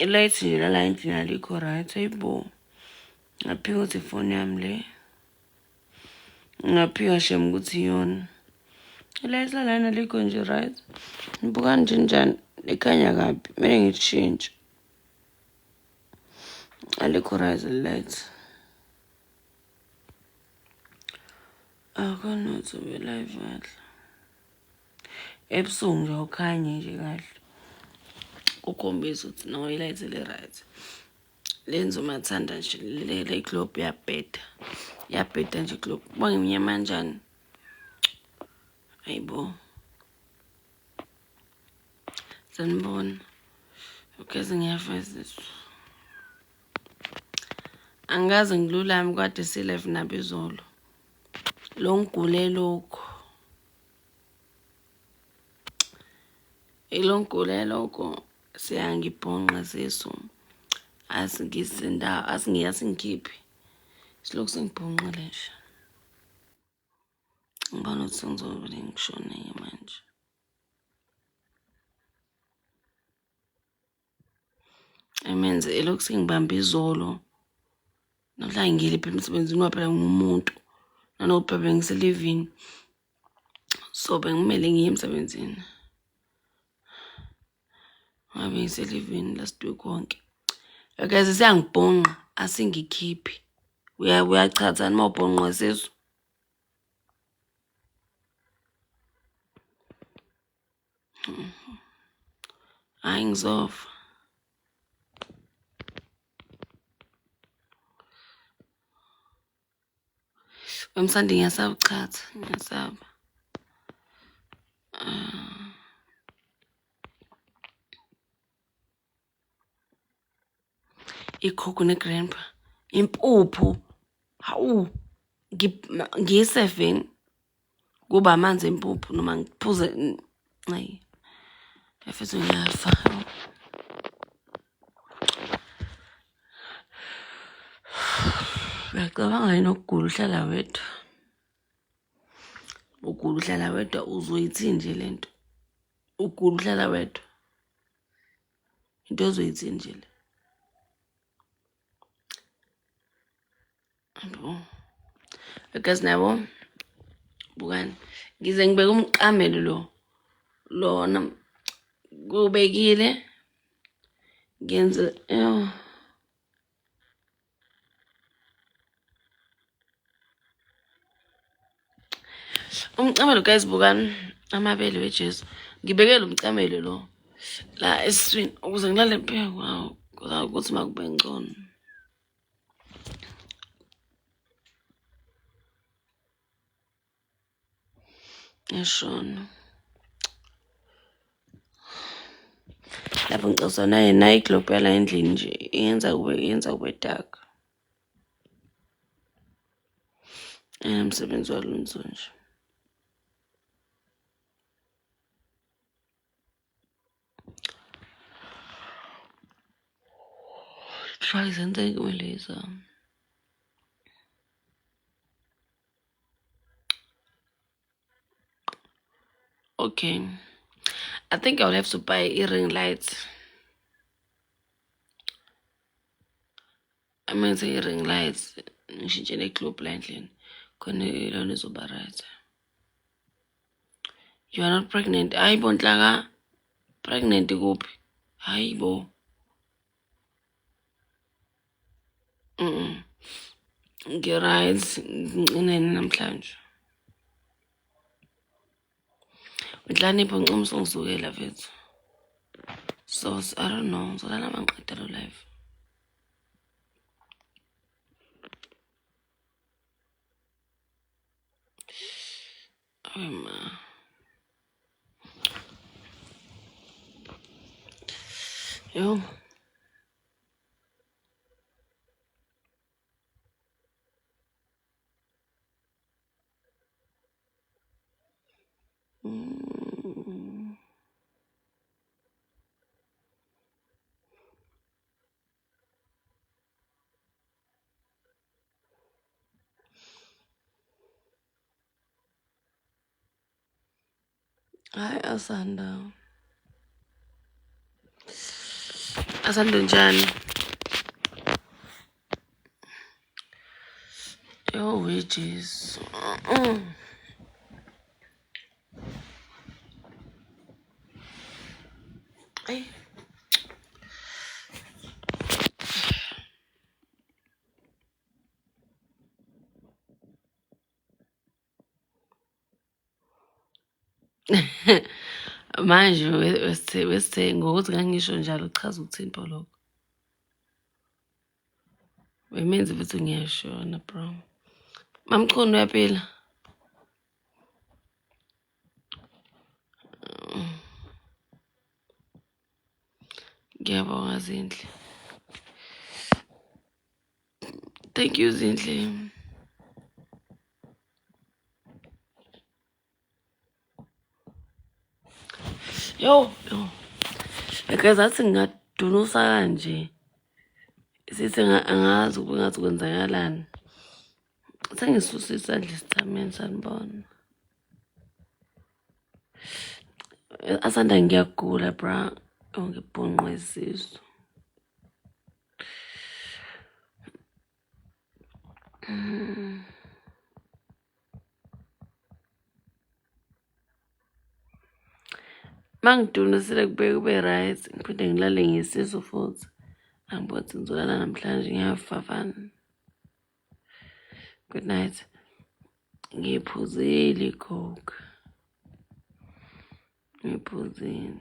Ilayithi nje lala endlini alikho right, hayibo. Ngaphika ukuthi ifoni yami le. Ngaphika shem ukuthi iyona. Ilayithi lalana alikho nje right. Ngibuka nje njani likhanya kabi, kumele ngitshintshe. Alikho right light. Akho to be live kahle. Ebusuku nje awukhanyi nje kahle. Kukhombisa ukuthi no ilayithi li-right. Lenza umathanda nje le globe iyabheda. Iyabheda nje globe. Kuba ngimnyama kanjani? Hayibo. Sanibona. Okay, sengiyafa isisu. Angikaze ngilulame kade si-live nabo izolo. Lo ngigule lokhu. Ilo ngigule lokhu siyangibhonqa sisu. Asingisindawo, asingiyasingikhiphi. Silokhu sengibhonqile nje. Ngibona ukuthi sengizovele ngishone-ke manje. Emenze elokhu sengibambe izolo. Namhlanje ngiyile phela emsebenzini ngoba phela ngingumuntu. Nanokuthi phela bengiselivini. So bengimele ngiye emsebenzini. Ngoba bengiselivini last week wonke. Guys siyangibhonqa asingikhiphi. Uyachaza uma ubhonqwa isisu. Hayi ngizofa. Wemsandi ngiyasaba uchatha, ngiyasaba. Ah. Ikhokho negrandpa, impuphu. Hawu, ngiyi-seven kuba amanzi empuphu noma ngiphuze ayi bafethu ngiyafa. Uyacabanga yini ukugula uhlala wedwa? Ugula uhlala wedwa uzoyithini nje le nto? Ugula uhlala wedwa. Into ozoyithini nje le? Yabo. Guys nabo bukani ngize ngibeke umqamelo lo lona kubekile ngenze yo umcamelo guys bukani amabele weJesu ngibekele umcamelo lo la esiswini ukuze ngilale phezu kwawo ukuthi makube ngcono. Ngiyashona. Lapho ngicoswa naye nayi iglobe yala endlini nje iyenza kube iyenza kube dark. Umsebenzi walunzo nje. Try zenze kuleza. Okay. I think I'll have to buy earring lights. I mean, i-ring lights. Ngishintshe ne-globe la endlini. Khona ilona izoba right. You are not pregnant. Hayi bo Nhlaka. Pregnant kuphi? Hayi bo. Mm. Ngi-right ngicinene namhlanje. Nhlakanipho ngicela usungizukela mfethu. So I don't know, ngizolala mangiqeda lo live. Awe ma. Yo. Mm. Hayi Asanda. Asanda njani? Yo, we Jesu. Ay. Manje wesithe ngokuthi ngangisho njalo uchaza ukuthini pho lokho? Wemenzi futhi ngiyashona bro. Mamchunu uyaphila? Ngiyabonga Zinhle. Thank you Zinhle. Yo, yo. Guys athi ngingadunusa kanje. Sithi angazi ukuba ngathi kwenzakalani. Sengisusa isandla esithameni sanibona. Asanda ngiyagula bra. Ngibhonqwe isisu. Mangidunusile kube kube right ngiphinde ngilale ngesisu futhi. Angiboni ukuthi ngizolala namhlanje ngiyafafana. Good night. Ngiphuzile i-coke. Ngiphuzile.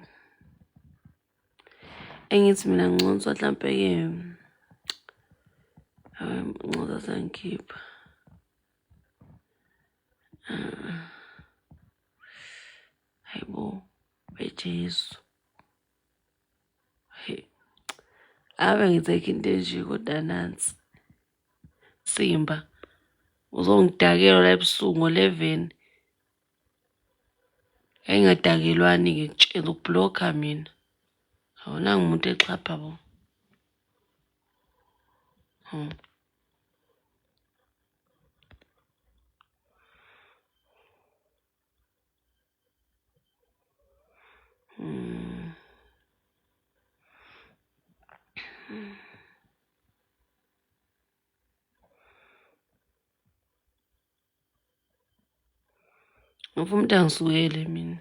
Engithi mina nconsa hlampe-ke nconsa sangikhipha. Hayibo, beJesu. Hey. Ave ngithekha into enje kodwa nansi. Simba. Uzongidakela la ebusuku ngo-11. Yayingadakelwani ngikutshela ukublokha mina. Awunanga umuntu exhapha bo. Hmm. Hmm. Ngifuna umuntu angisukele mina.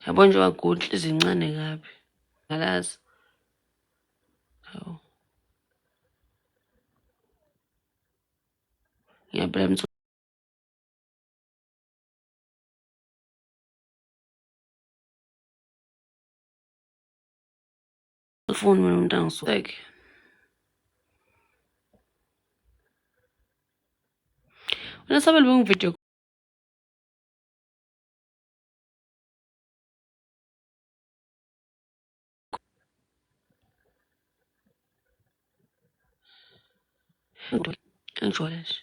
Yabo nje wagula inhliziyo incane kabi. Ngalazi. Hawu. Ngiyaphela mthu. Ufuni mina umuntu angisukeke. Unesabelo bengivideo ngijwayele nje.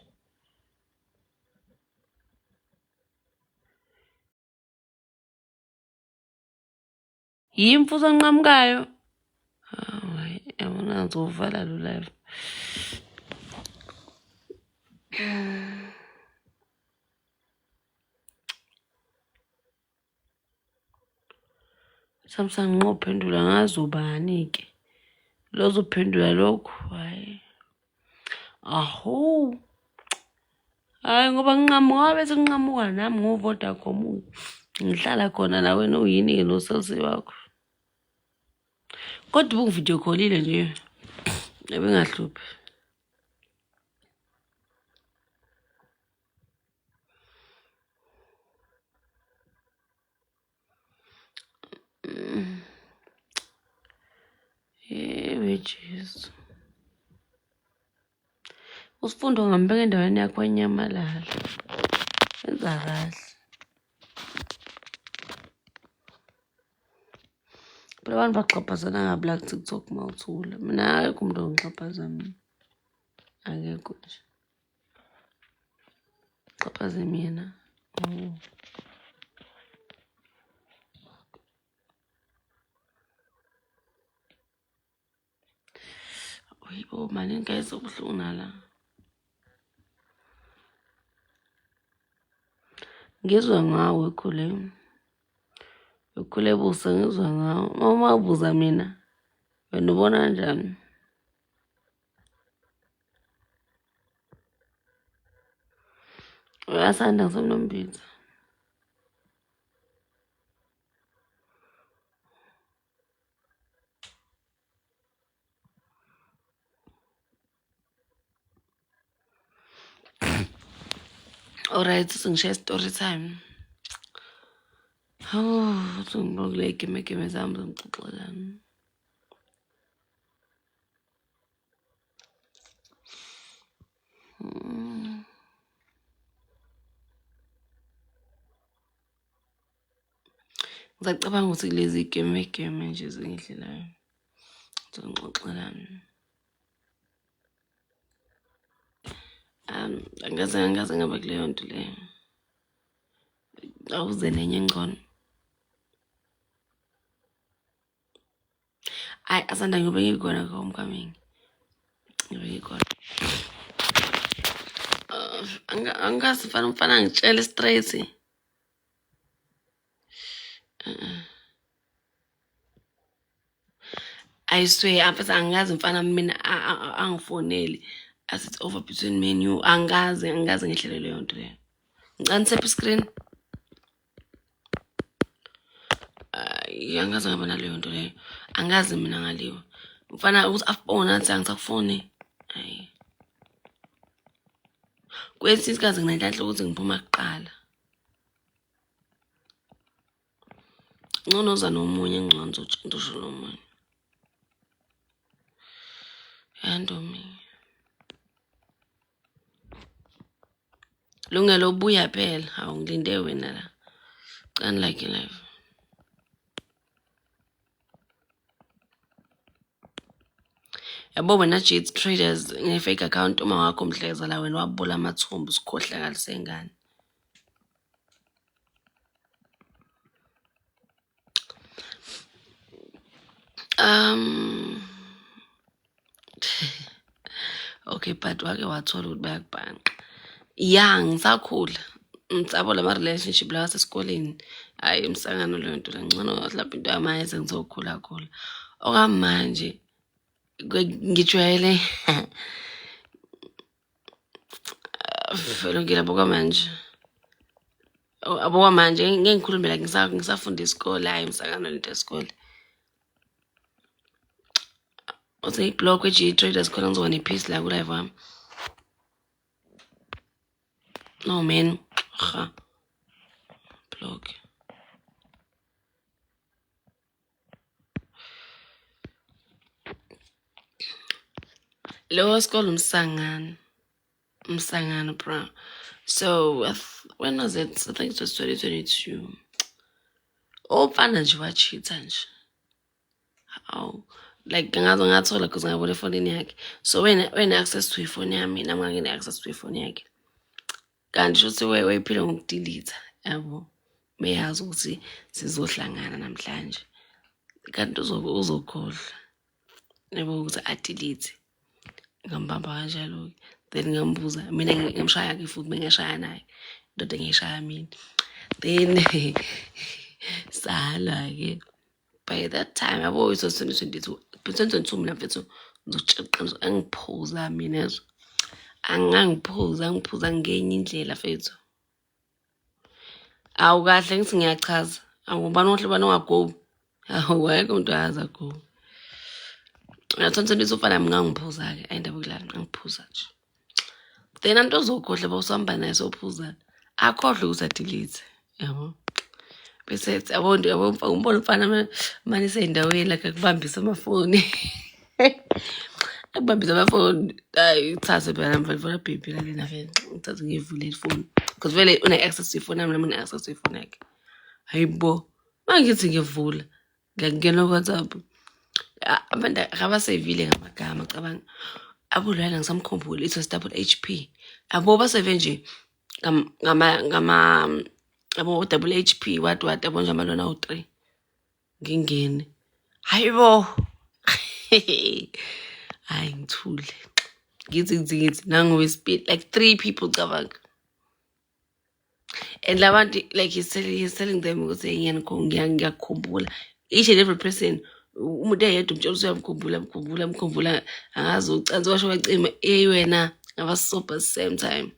Yimfu sonqamukayo. Hayi, yabona ngizovala lo live. Samsung nqophendula ngazi ubani-ke lo ozophendula lokhu hhayi aho hhayi ngoba nginqamuka bese nginqamuka nami ngoVodacom ngihlala khona la wena uyini-ke noselsi wakho kodwa ubungividiyo kholile nje ebengahluphi. Ewe Jesu. Usifundo ngambeka endaweni yakho wanyamalala. Wenza kahle. Phela abantu baxhaphazana kabi la ku-TikTok uma uthula. Mina akekho umuntu ongixhaphaza mina. Akekho nje. Xhaphaze mina. Oh. Oyibo mani guys okubuhlungu nala. Ngizwa ngawe khule. Ukhule busa ngizwa ngawe. Uma ubuza mina. Wena ubona kanjani? Uyasanda ngisemlombitha. Alright, sengishaya story time. Hawu, sengibuka kule gemegeme zami zomxoxelana. Ngisacabanga ukuthi kulezi gemegeme nje zingidlelayo. Zongixoxelana. Angaze ngaba kuleyo nto leyo. Awuze nenye engcono. Ayi Asanda ngiyobe ngikhona ku-homecoming. Ngiyobe ngikhona. Angikaze mfana umfana angitshele straight. I swear mfethu angikaze mfana mina angifoneli as it's over between me and you. Angikaze ngihlele leyo nto leyo. Ngicela nisephe screen. Ayi angikaze ngaba naleyo nto leyo. Angikaze mina ngaliwa. Mfana ukuthi afone athi angisakufoni. Ayi. Kwesinye isikhathi nginenhlanhla ukuthi ngiphuma kuqala. Ngcono uza nomunye ngcono ngizosho nomunye. Yandomi. Lungelo ubuya phela. Hawu ngilinde wena la. Can't like your life. Yabo wena Jades Traders nge-fake account uma wakho mhleza la wena wabula amathumbu sikhohlakali sengane. Okay but wake wathola ukuthi bayakubhanqa. Ya ngisakhula ngisabo lama relationship lawa asesikoleni. Hayi umsangano leyo nto le ngcono mhlawumbe into yamanje sengizokhula khula. Okwamanje ngijwayele lungile okwamanje. Okwamanje ngeke ngikhulume la ngisafunda isikole hhayi umsangano lento yesikole. Uthi ngiyiblock kwe-G Traders khona ngizoba ne-peace la ku-live wami. No man, ha. Block. Lo sikole umsangano. Umsangano bro. So when was it? I think it was 2022. Umfana nje wachitha nje. Hawu. Like ngaze ngathola because ngabona efonini yakhe. So wena access to ifoni yami nami ngangine access to ifoni yakhe. Kanti shuthi wayephila ngokudelete yabo. Meyazi ukuthi sizohlangana namhlanje. Kanti uzokhohlwa. Yabo ukuthi adelete. Ngambamba kanjalo-ke. Then ngambuza mina ngamshaya-ke futhi bengiyashaya naye. Indoda engiyishaya mina. Then salwa-ke. By that time yabo it was 2022. 2022 mina mfethu ngizokutshela iqiniso angiphuza mina ezwa. Angangiphuza ngiphuza ngenye indlela mfethu. Awu kahle ngithi ngiyachaza. Awubani ohle bani ongagobi. Awu wayekho umuntu ayazi agobi. Mina 2022 ufana nami ngangiphuza-ke ayindaba yokulala ngangiphuza nje. Then anto ozokhohlwa bawusihamba naye sophuza. Akhohlwe ukuthi adelete yabo. Bese ethi yabo yabo umbona umfana mane eseyindaweni like akubambise amafoni. Akubambise amafoni. Hayi thathe phela mfana mfana baby lalela vele. Ngithathe ngivule ifoni. Because vele une access to ifoni yami nami ngine access to ifoni yakhe. Hayibo. Mangithi ngivula ngiyangena ku-WhatsApp. Abantu abasevile ngamagama cabanga. Abulala ngisamkhumbula it was double HP. Abo baseve nje ngama abo double HP what what abo nje amalona awu-3. Ngingene. Hayibo. Hayi ngithule. Ngithi nangowesibili like 3 people cabanga. And labantu like he's telling them ukuthi ngiyakukhumbula. Each and every person Umuntu eyedwa umtshela ukuthi uyamkhumbula, mkhumbula, mkhumbula, angazi ucansi washo wacima. Eyi wena, ngabasobha same time,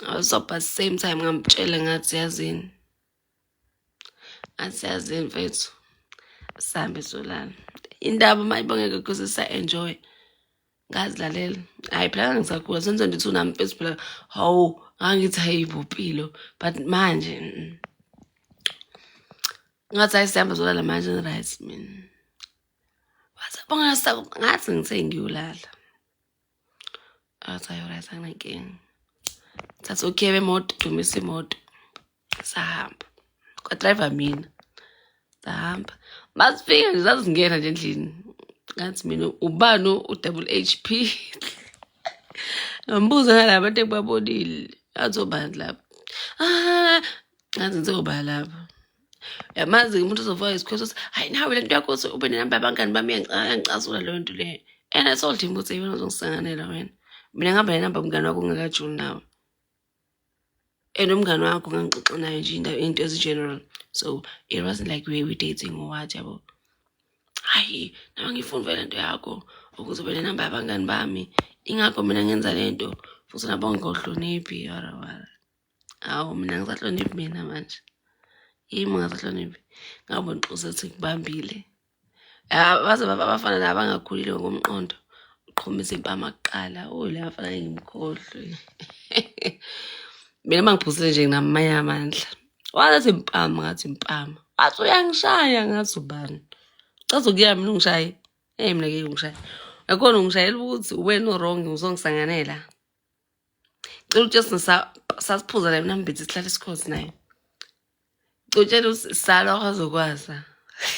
ngabasobha same time. Ngamtshela ngathi yazini, ngathi yazini mfethu, sihambe solala. Indaba mayibongeke because sa-enjoy. Ngazilalela, hhayi phela ngangisakhula, 2022 nami mfethu phela. Hawu, ngangithi hayi bopilo, but manje Ngathi hayi, sihamba zolala manje, right mina. Wathi bonga, ngathi ngithe ngiyolala. Athi hayi, right, anginankinga. Thatha ukhiye bemoto, dumisa imoto, sahamba. Kwa-drive mina, sahamba. Masifika nje, sasingena nje endlini, ngathi mina, ubani u-double H P? Ngambuza ngalaba bantu engibabonile, athi obani lapho? Ah, ngathi ngithe obani lapho? Uyamazi umuntu ozovuka isikhwezi uthi hayi, nawe le nto yakho uthi ube nenamba yabangani bami iyangicasula leyo nto leyo. And I told him ukuthi wena uzongisanganela wena, mina ngihamba nenamba umngani wakho ungakajuli nawe, and umngani wakho ngangixoxa naye nje into ezi-general, so it wasn't like we were dating or what, yabo. Hayi, nawe ngifuni vele into yakho ukuze ube nenamba yabangani bami, ingakho mina ngenza le nto futhi nabo ngikohloniphi wara wara. Hawu, mina ngisahloniphi mina manje, yimi ngingasahloniphi? Ngabona usethi kubambile. Baze abafana laba abangakhulile ngokomqondo, uqhumisa impama kuqala. Oh, la bafana ngimkhohlwe mina, uma ngiphuzile nje nginamanye amandla. Wathi impama, ngathi impama, wathi uyangishaya, ngathi ubani caza ukuya mina ungishaye? Hey, mina ngeke ungishaye, yakhona ungishayela ukuthi wena u-wrong, uzongisanganela. Cela utshela, sasiphuza la mnambithi, sihlala isikhozi naye. Cutshela salwa kwazokwasa.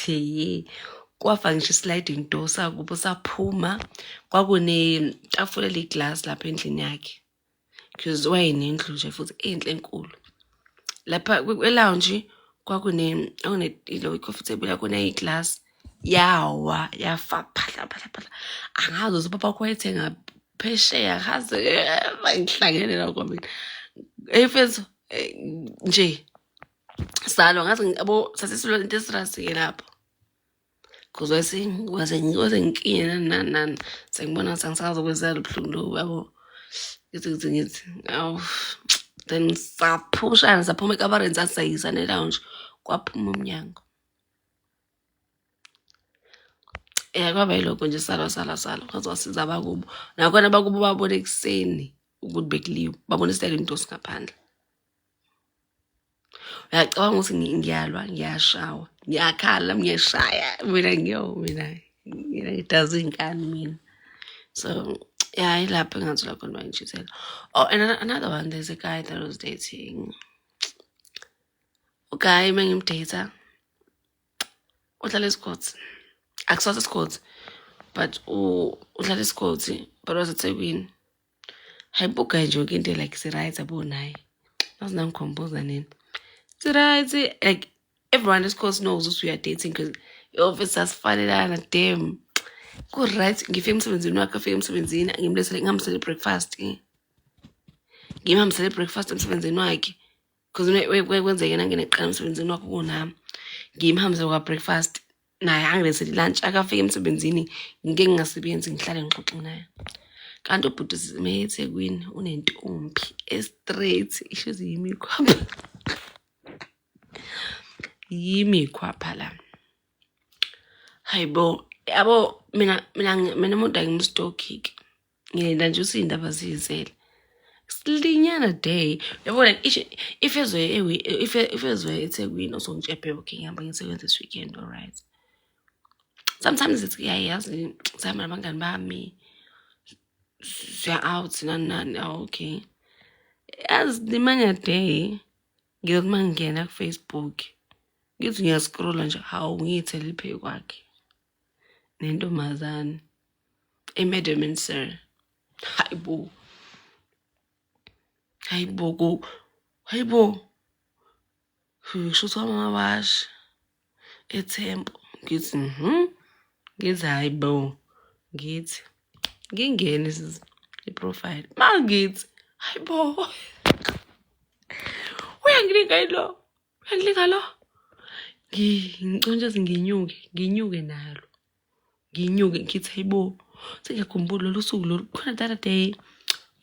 Hey, kwafa ngisho i-sliding door sakubo saphuma. Kwakunetafula eliyi-glass lapha endlini yakhe because wayenendlu nje futhi enhle enkulu. Lapha e-lounge kwakune ilo i-coffee table yakhona eyi-glass, yawa, yafa phahla phahla phahla. Angazi ukuthi ubaba wakho wayethenga phesheya, ngaze ngihlangene nakho mina. Mfethu, nje salwa, ngathi yabo sasisilwa into esirasi-ke lapho cause wase ngikinye nani nani nani, sengibona ngathi angisazokwenzela ubuhlungu lobu, yabo. Ngithi awu, then saphushana, saphuma ekamareni, sasayisana e-lounge, kwaphuma umnyango. Ya, kwaba yilokho nje, salwa salwa salwa kwaze wasiza abakubo. Nakhona abakubo babona ekuseni ukuthi bekuliwe, babona i-sliding door singaphandle. Uyacabanga ukuthi ngiyalwa, ngiyashawa, ngiyakhala, ngiyashaya mina, ngiyo mina ngidaza iy'nkani mina. So yeah, ilapho engathola khona bayingitshithela. Oh, and another one, there's a guy that was dating, u-guy uma ngim-date uhlala esigodzi, akusasa esigodzi, but uhlala esigodzi, but waseThekwini. Hayi bo, guy nje yonke into like si-right, yabo, naye nazi nangikhomboza nini, si-right, like everyone esikhosi knows ukuthi we are dating because i-office sasifanelana, damn, ku-right. Ngifike emsebenzini wakhe, afike emsebenzini, ngimlethele, ngihambisele i-breakfast, ngimhambisele i-breakfast emsebenzini wakhe because kwenzeke nangena kuqala emsebenzini wakhe kunami. Ngimhambisele kwa-breakfast, naye angilethele i-lunch. Akafika emsebenzini, ngike ngingasebenzi, ngihlale ngixoxe naye. Kanti ubhuti eThekwini unentombi e-straight, isho yimikhwapha, yimikhwapha la. Hayi bo, yabo, mina umuntu angim-stalk-ke, ngilinda nje ukuthi iy'ndaba ziyizele. Silinyana day, yabo, like if ezoya if ezoya eThekwini uzongitshela, okay, ngihamba ngisebenza this weekend, all right. Sometimes it's yazi sihamba nabangani bami, siya out, nani nani. Oh, okay, yazi limanya day, ngiyothi uma ngingena ku-Facebook, ngithi ngiya-scrolla nje, hawu, ngiyithele iphe kwakhe nentombazane, a-madam and sir. Hayi bo, hayi bo, ku hayi bo, kusho ukuthi wamawashi ethempo. Ngithi ngithi hayi bo, ngithi ngingene i-profile, ma ngithi hayi bo, uyangilinga yilo, uyangilinga lo. Ngicontshe nginyuke, nginyuke nalo. Nginyuke ngithi hayibo, sengiyakhumbula lolu suku lolu khona the other day.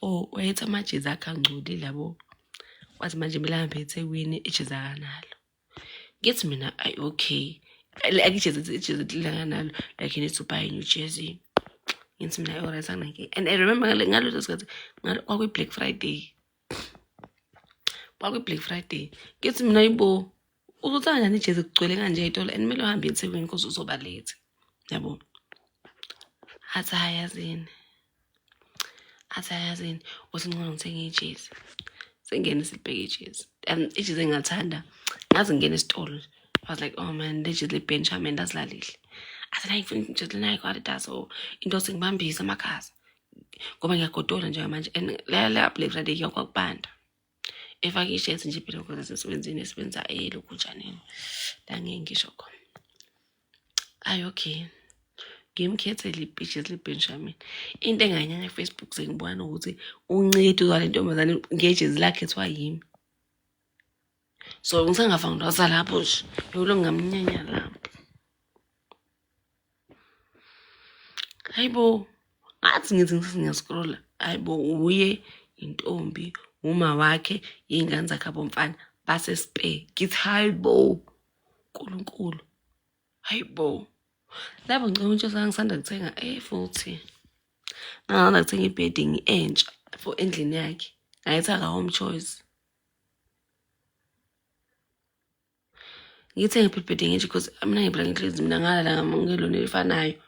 Oh, wayethi amajezi akhe angcolile yabo. Wathi manje kumele ahambe eThekwini ijezi akanalo. Ngithi mina ayi okay. Like ijezi ijezi akanalo like he needs to buy a new jersey. Ngithi mina alright anginankinga. And I remember ngaleso sikhathi kwakuyi-Black Friday. Kwakuyi-Black Friday. Ngithi mina hayibo uzothenga kanjani ijezi kugcwele kanje ey'tolo and kumele uhambe eThekwini because uzoba late. Yabo. Athi hhayi yazini. Athi hhayi yazini uthi ngcono ngithenge ijezi. Sengene sibheke ijezi. And ijezi engingalithanda ngaze ngingene esitolo. I was like, oh man, le jezi le-Benjamin lazilalile. Athi nayi ngifuna ijezi le-Nike Adidas or into sengibambise amakhaza. Ngoba ngiyagodola njengamanje and la Black Friday kwakubanda. Efake ijezi nje phela because emsebenzini esebenza elokhunjaneni. La ngeke ngisho khona. Ayi okay. Ngimkhethele ijezi le-Benjamin. Into enganyanya ku-Facebook sengibona ukuthi uncede uzale ntombazane ngejezi lakhe ethiwa yimi. So ngisengafanga lapho nje. Yolo ngamnyanya lapho. Hayibo, ngathi ngithi ngisengiyascrolla. Hayibo uye intombi, uma wakhe, iy'ngane zakhe abomfana basespe. Ngithi hayibo, Nkulunkulu. Hayibo. Lapho ngicela ukutshela ngisanda kuthenga futhi. Ngangisanda kuthenga i-bedding entsha for endlini yakhe. Ngayithenga ka-Home Choice. Ngithenge phela i-bedding entsha because mina ngiphila ngihlezi mina ngalala ngelona elifanayo.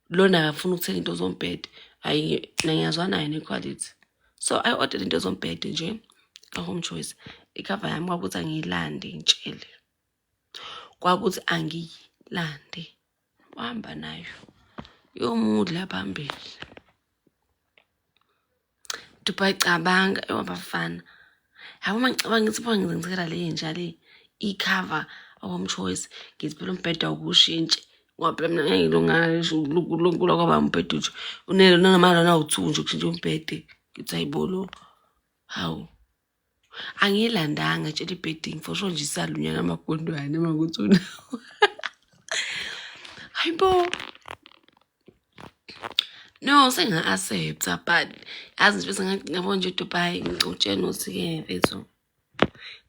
Lona akafuni ukuthenga into zombhede. Hhayi mina ngiyazwana naye ne-quality. So I ordered into zombhede nje ka-Home Choice. Ikhava yami kwakuthi angiyilande ngitshele. Kwakuthi angiyilande. Wahamba nayo. Yomudla phambili. Dubai cabanga ewabafana. Yabo uma ngicabanga ngithi pho ngizenzela le nja le i-cover Home Choice ngithi phela umbhede awukushintshe ngoba phela mina ngeke ngilungana kwaba umbhede nje unelo noma lona u-two nje kushintsha umbhede ngithi hayibo lo hawu angiyilandanga tshela i-bedding for sure nje isalunyana amagondwane uma kuthi unawo hayibo no senga-accepta but yazi nje bese ngabo nje eDubai ngicutshena ukuthi-ke mfethu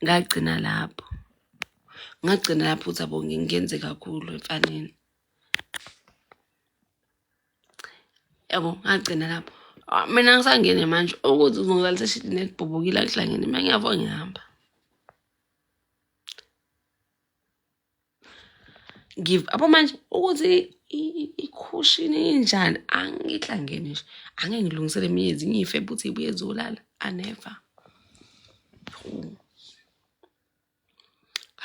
ngagcina lapho ngagcina lapho ukuthi abo ngingenze kakhulu emfaneni yabo ngagcina lapho ah, mina ngisangene manje ukuthi uzongilalisa eshidini elibhobokile akuhlangene mina ngiyavuka ngihamba give abo manje ukuthi ikhushini injani angihlangene nje angeke ngilungisele eminye ezinye ife futhi ibuye izolala anever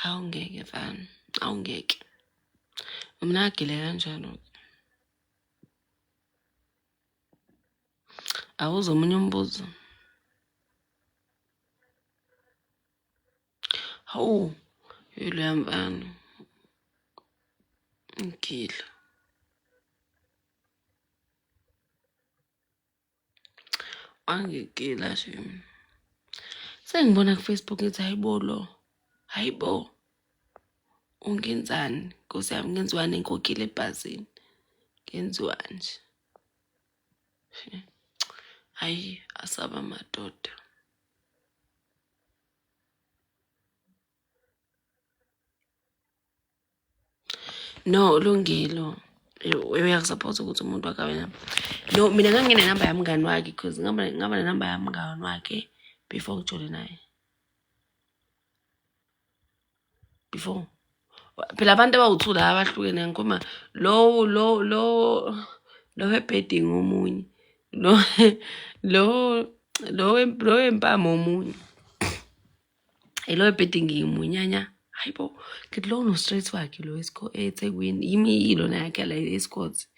awungeke mfana awungeke mina agile kanjalo-ke awuze omunye umbuzo hawu yilo mfana ngigila Wangigila shame. Sengibona ku-Facebook ngithi hayibo lo, hayibo. Ungenzani Nkosi yami ngenziwani ngikhokhile ebhasini. Ngenziwani nje. Hayi asaba amadoda. No Lungelo uyakusupport ukuthi umuntu wakhe abe no mina nganginenamba yamngani wakhe because ngaba ngaba nenamba yamngani wakhe before ngijole naye before phela abantu abawu-two la abahlukene ngikhuluma lo lo lo lo webhedding omunye lo lo lo lo wempama omunye Lo webhedi ngimunyanya hayi bo ngithi lo uno-straight wakhe lo eThekwini yimi yilona yakhe la e-Escourt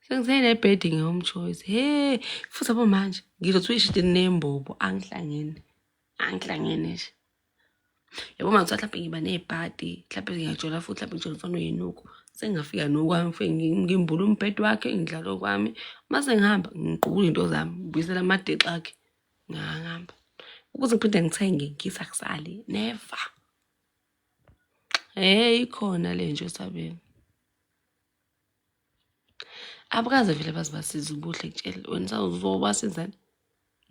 sengithe nebhedi nge-home choice he futhi yabo manje ngizothi uyishidi nembobo angihlangene angihlangene nje yabo manje mhlawumbe ngiba nebhadi mhlawumbe ngiyajola futhi mhlawumbe ngijola umfana oyinuku sengingafika nokwami ngifike ngimbule umbhede wakhe ngidlale okwami mase ngihamba ngiqukula into zami ngibuyisela amadexa akhe ngihamba ukuze ngiphinde ngithenge ngithi akusali never. Hey ikhona le nje esabeni. Abukaze vele bazibasiza ubuhle kutshela wena sawuzobasizani.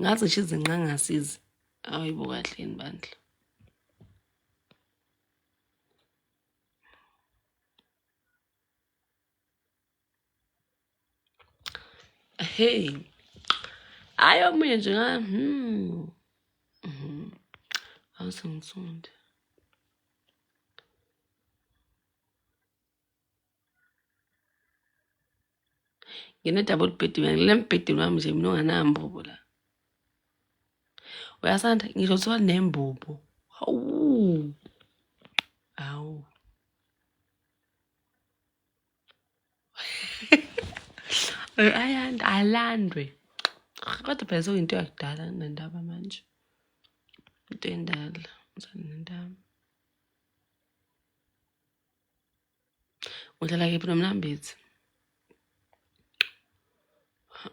Ngathi ngisho izinqa ngasizi. Ayibo kahleni bandla. Hey. Hayi omunye nje nga Awuse ngithunde. Ngine-double bed mina ngilele embhedeni wami nje mina onganambobo la. Uyasanda ngisho kuthiwa nembobo. Hawu. Hawu. Ayanda alandwe. Kodwa phela sekuyinto yakudala nendaba manje. Into endala nendaba. Uhlala kephi nomlambithi?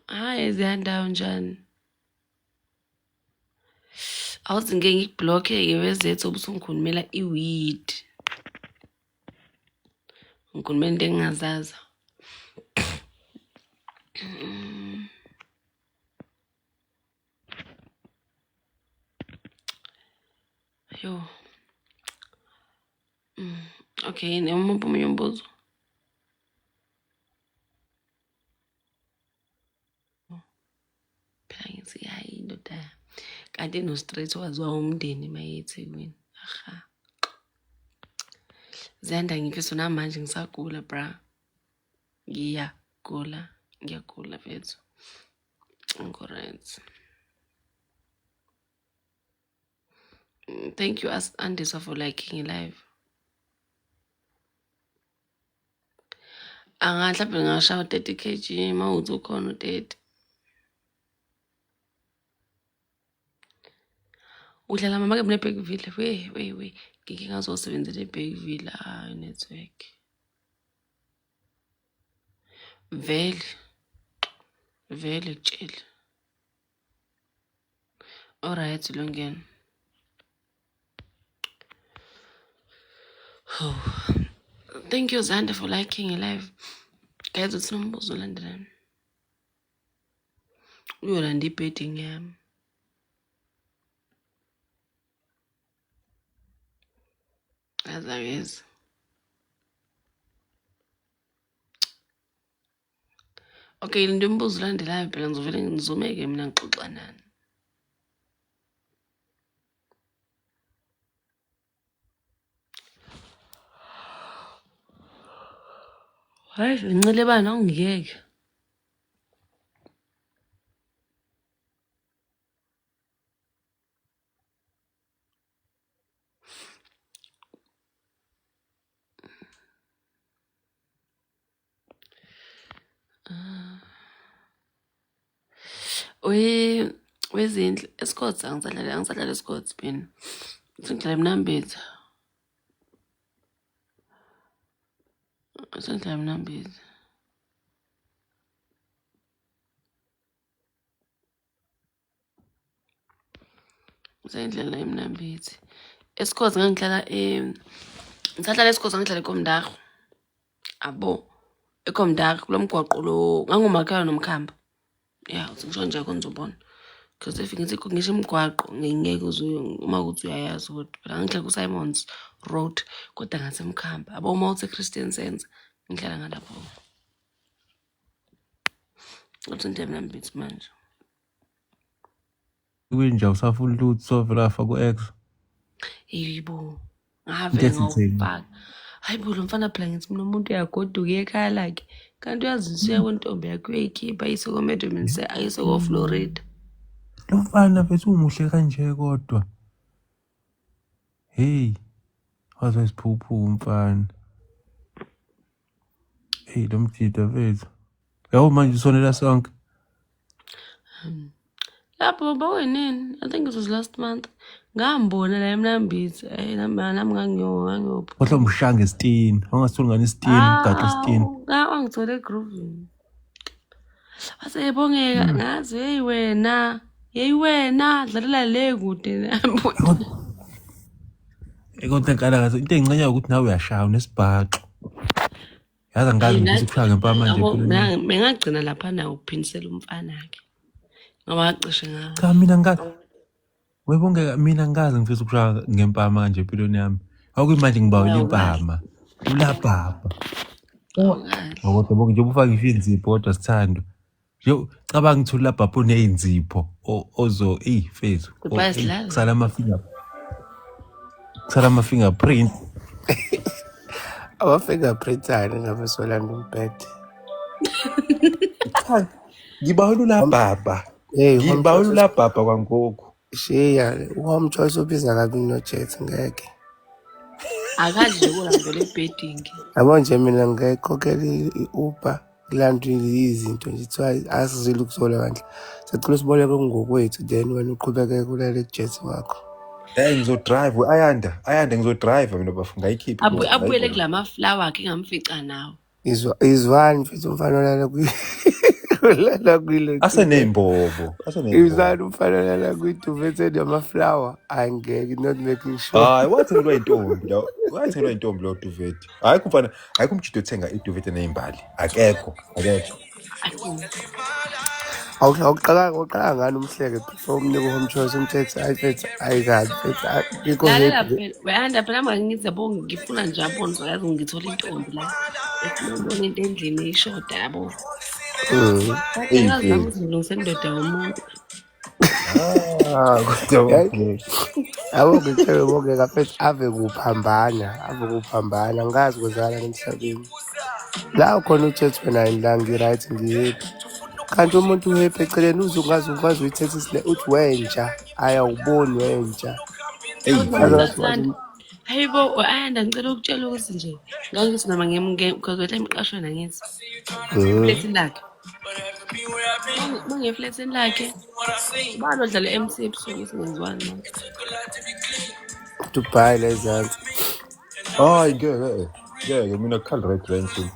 Hayi ziyandawo njani? Awuthi ngeke ngikubhlokhe-ke wezethu ubusungikhulumela i-weed. Ngikhulumela into engingazazi. Yo. Okay, yini omunye umbuzo? Phela ngithi hayi indoda kanti ino-straight owaziwa umndeni uma eyeThekwini. Aha. Ziyanda ngifisa namanje ngisagula bra. Ngiyagula, ngiyagula mfethu. Angikho right. Thank you Andiswa for liking live. Anga mhlawumbe ngingashaya u-30 kg uma uthi ukhona u-30. Udlala mama ke mina eBergville. We we we ngike ngazosebenzela eBergville ah network. Vele vele kutshela. Alright lungene. Oh. Thank you Zanda for liking live. Guys uthi nombuzo olandelayo. Uyolanda i-bedding yami. Azangezi. Okay, into imibuzo olandelayo phela ngizovele ngizumeke mina ngixoxa nani. Hayi, ngincele bani awungiyeke. We wezindlu esigodzi angisadlali angisadlali esigodzi mina. Sengidlala emnambithi. Sengidlala emnambithi. Usendlela emnambithi. Esikhozi ngangihlala ngisahlala esikhozi ngangihlala eKomndarhu. Abo. EKomndarhu kulo mgwaqo lo ngangumakhelwane nomkhamba. Ya, uthi ngisho nje akho ngizobona. Because if ngithi ngisho imigwaqo ngeke uze uma kuthi uyayazi kodwa phela ngangihlala ku-Simons Road kodwa ngasemkhamba. Abo uma uthi Christian Sense ngihlala ngalapho. Uthi into emnambithi manje. Kwinja usafuna lutho sovela wafa ku-ex. Yibo. Into Ngavele ethi theni? ngawufaka. Hayi bo lo mfana phela ngithi mina umuntu uyagoduka ekhaya lakhe. Kanti uyazi usuya kwentombi yakhe uyayikhipha ayise koMedomini ayise koFlorida. Lo mfana mfethu umuhle kanje kodwa. Hey, waze wayisiphukuphuku umfana. Hey, lo mjida mfethu. Yabo manje usonela sonke. Lapho bawinini? I think it was last month. Ngambona la eMnambithi. Eh nami nami ngangiyo ngangiyophu. Kodwa umshaya ngesitini. Wangasitholi ngani isitini, ugaxe isitini. Awu, wangithola egroovini. Wase ebongeka ngazi hey wena. Hey wena, dlalela le kude nami. Kodwa nkalakazi into engincenya ukuthi nawe uyashaya unesibhaxo. Yazi angikaze Hayi ngifise ukushaya ngempama nje yabo empilweni yami. bengagcina lapha na ukuphinisela umfana-ke ngoba wacishe Cha ngafa. mina ngikaze webongeka mina ngikaze ngifise ukushaya ngempama kanje empilweni yami. Akuyimanje ngibawela Awukahle, impama. Ulabhabha. awukahle. Kodwa bonke njengoba ufake ngisho inzipho kodwa sithando. Nje cabanga ukuthi ulabhabha uney'nzipho ozo eyi mfethu Goodbye eyi silale. kusala ama-finger kusala ama-fingerprint. Ama-fingerprint ani ngabe solanda umbhede. Cha ngibawela ulabhabha. Hey, home Ngibawela choice ulabhabha kwangoku. shiya, home choice ubiza kabi kunoJet ngeke. Akadli nje ukulandela ebhedini. Yabo nje mina ngayikhokhela i-Uber kulandwe izinto nje kuthiwa asizile ukuzola bandla. Sacela usiboleke ngokwethu then wena uqhubeke kulale kujet wakho. Eh ngizodrive ayanda ayanda ngizodrive mina bafu ngayikhipha imoto Abuyele ngayiboleka. kulama flower akhe ngamfica nawo. Izwa izwani mfethu umfana olala kwi olala kwile Aseney'mbobo aseney'mbobo. Izwani umfana olala kwi-duvet enamaflower. Angeke not making sure. Hayi wathengelwa intombi la wathengelwa intombi lo duvet. Hayi kumfana hayi kumjito othenga iduvet eney'mbali akekho akekho. Awu. Awuqala uqala ngani umhleke before umnike home choice umthethe ayi mfethu ayi kabi mfethu akikho Lalela happy. phela, weyanda phela manje ngithi yabo ngifuna nje yabona yazi ngithola intombi la. Efuna ukubona into endlini ishoda yabo. Kodwa Eyi ngazi nami mfethu. ukuthi ngilungise indoda yomuntu. Ah kodwa Yayi mfethu. yabo ngitshele bonke mfethu ave kuphambana ave kuphambana ngazi kwenzakalani emhlabeni. La khona ujethi wena la ngi-right ngi-happy. Kanti umuntu uhappy eceleni uze ungaze ukwazi uyithetha isile uthi wenja ayawuboni wenja. Eyi Kodwa Ngaze mfethu. ngathi wazi mntathanda, hayibo ayanda ngicela ukutshela ukuthi nje ngangithi noma ngeke because wethu emqashweni angithi. Efletini lakhe. Mangefletini lakhe. Ubani odlala MC ebusuku singenziwani manje. Dubai la ezansi. Hayi ngeke ngeke mina kukhali red la endlini.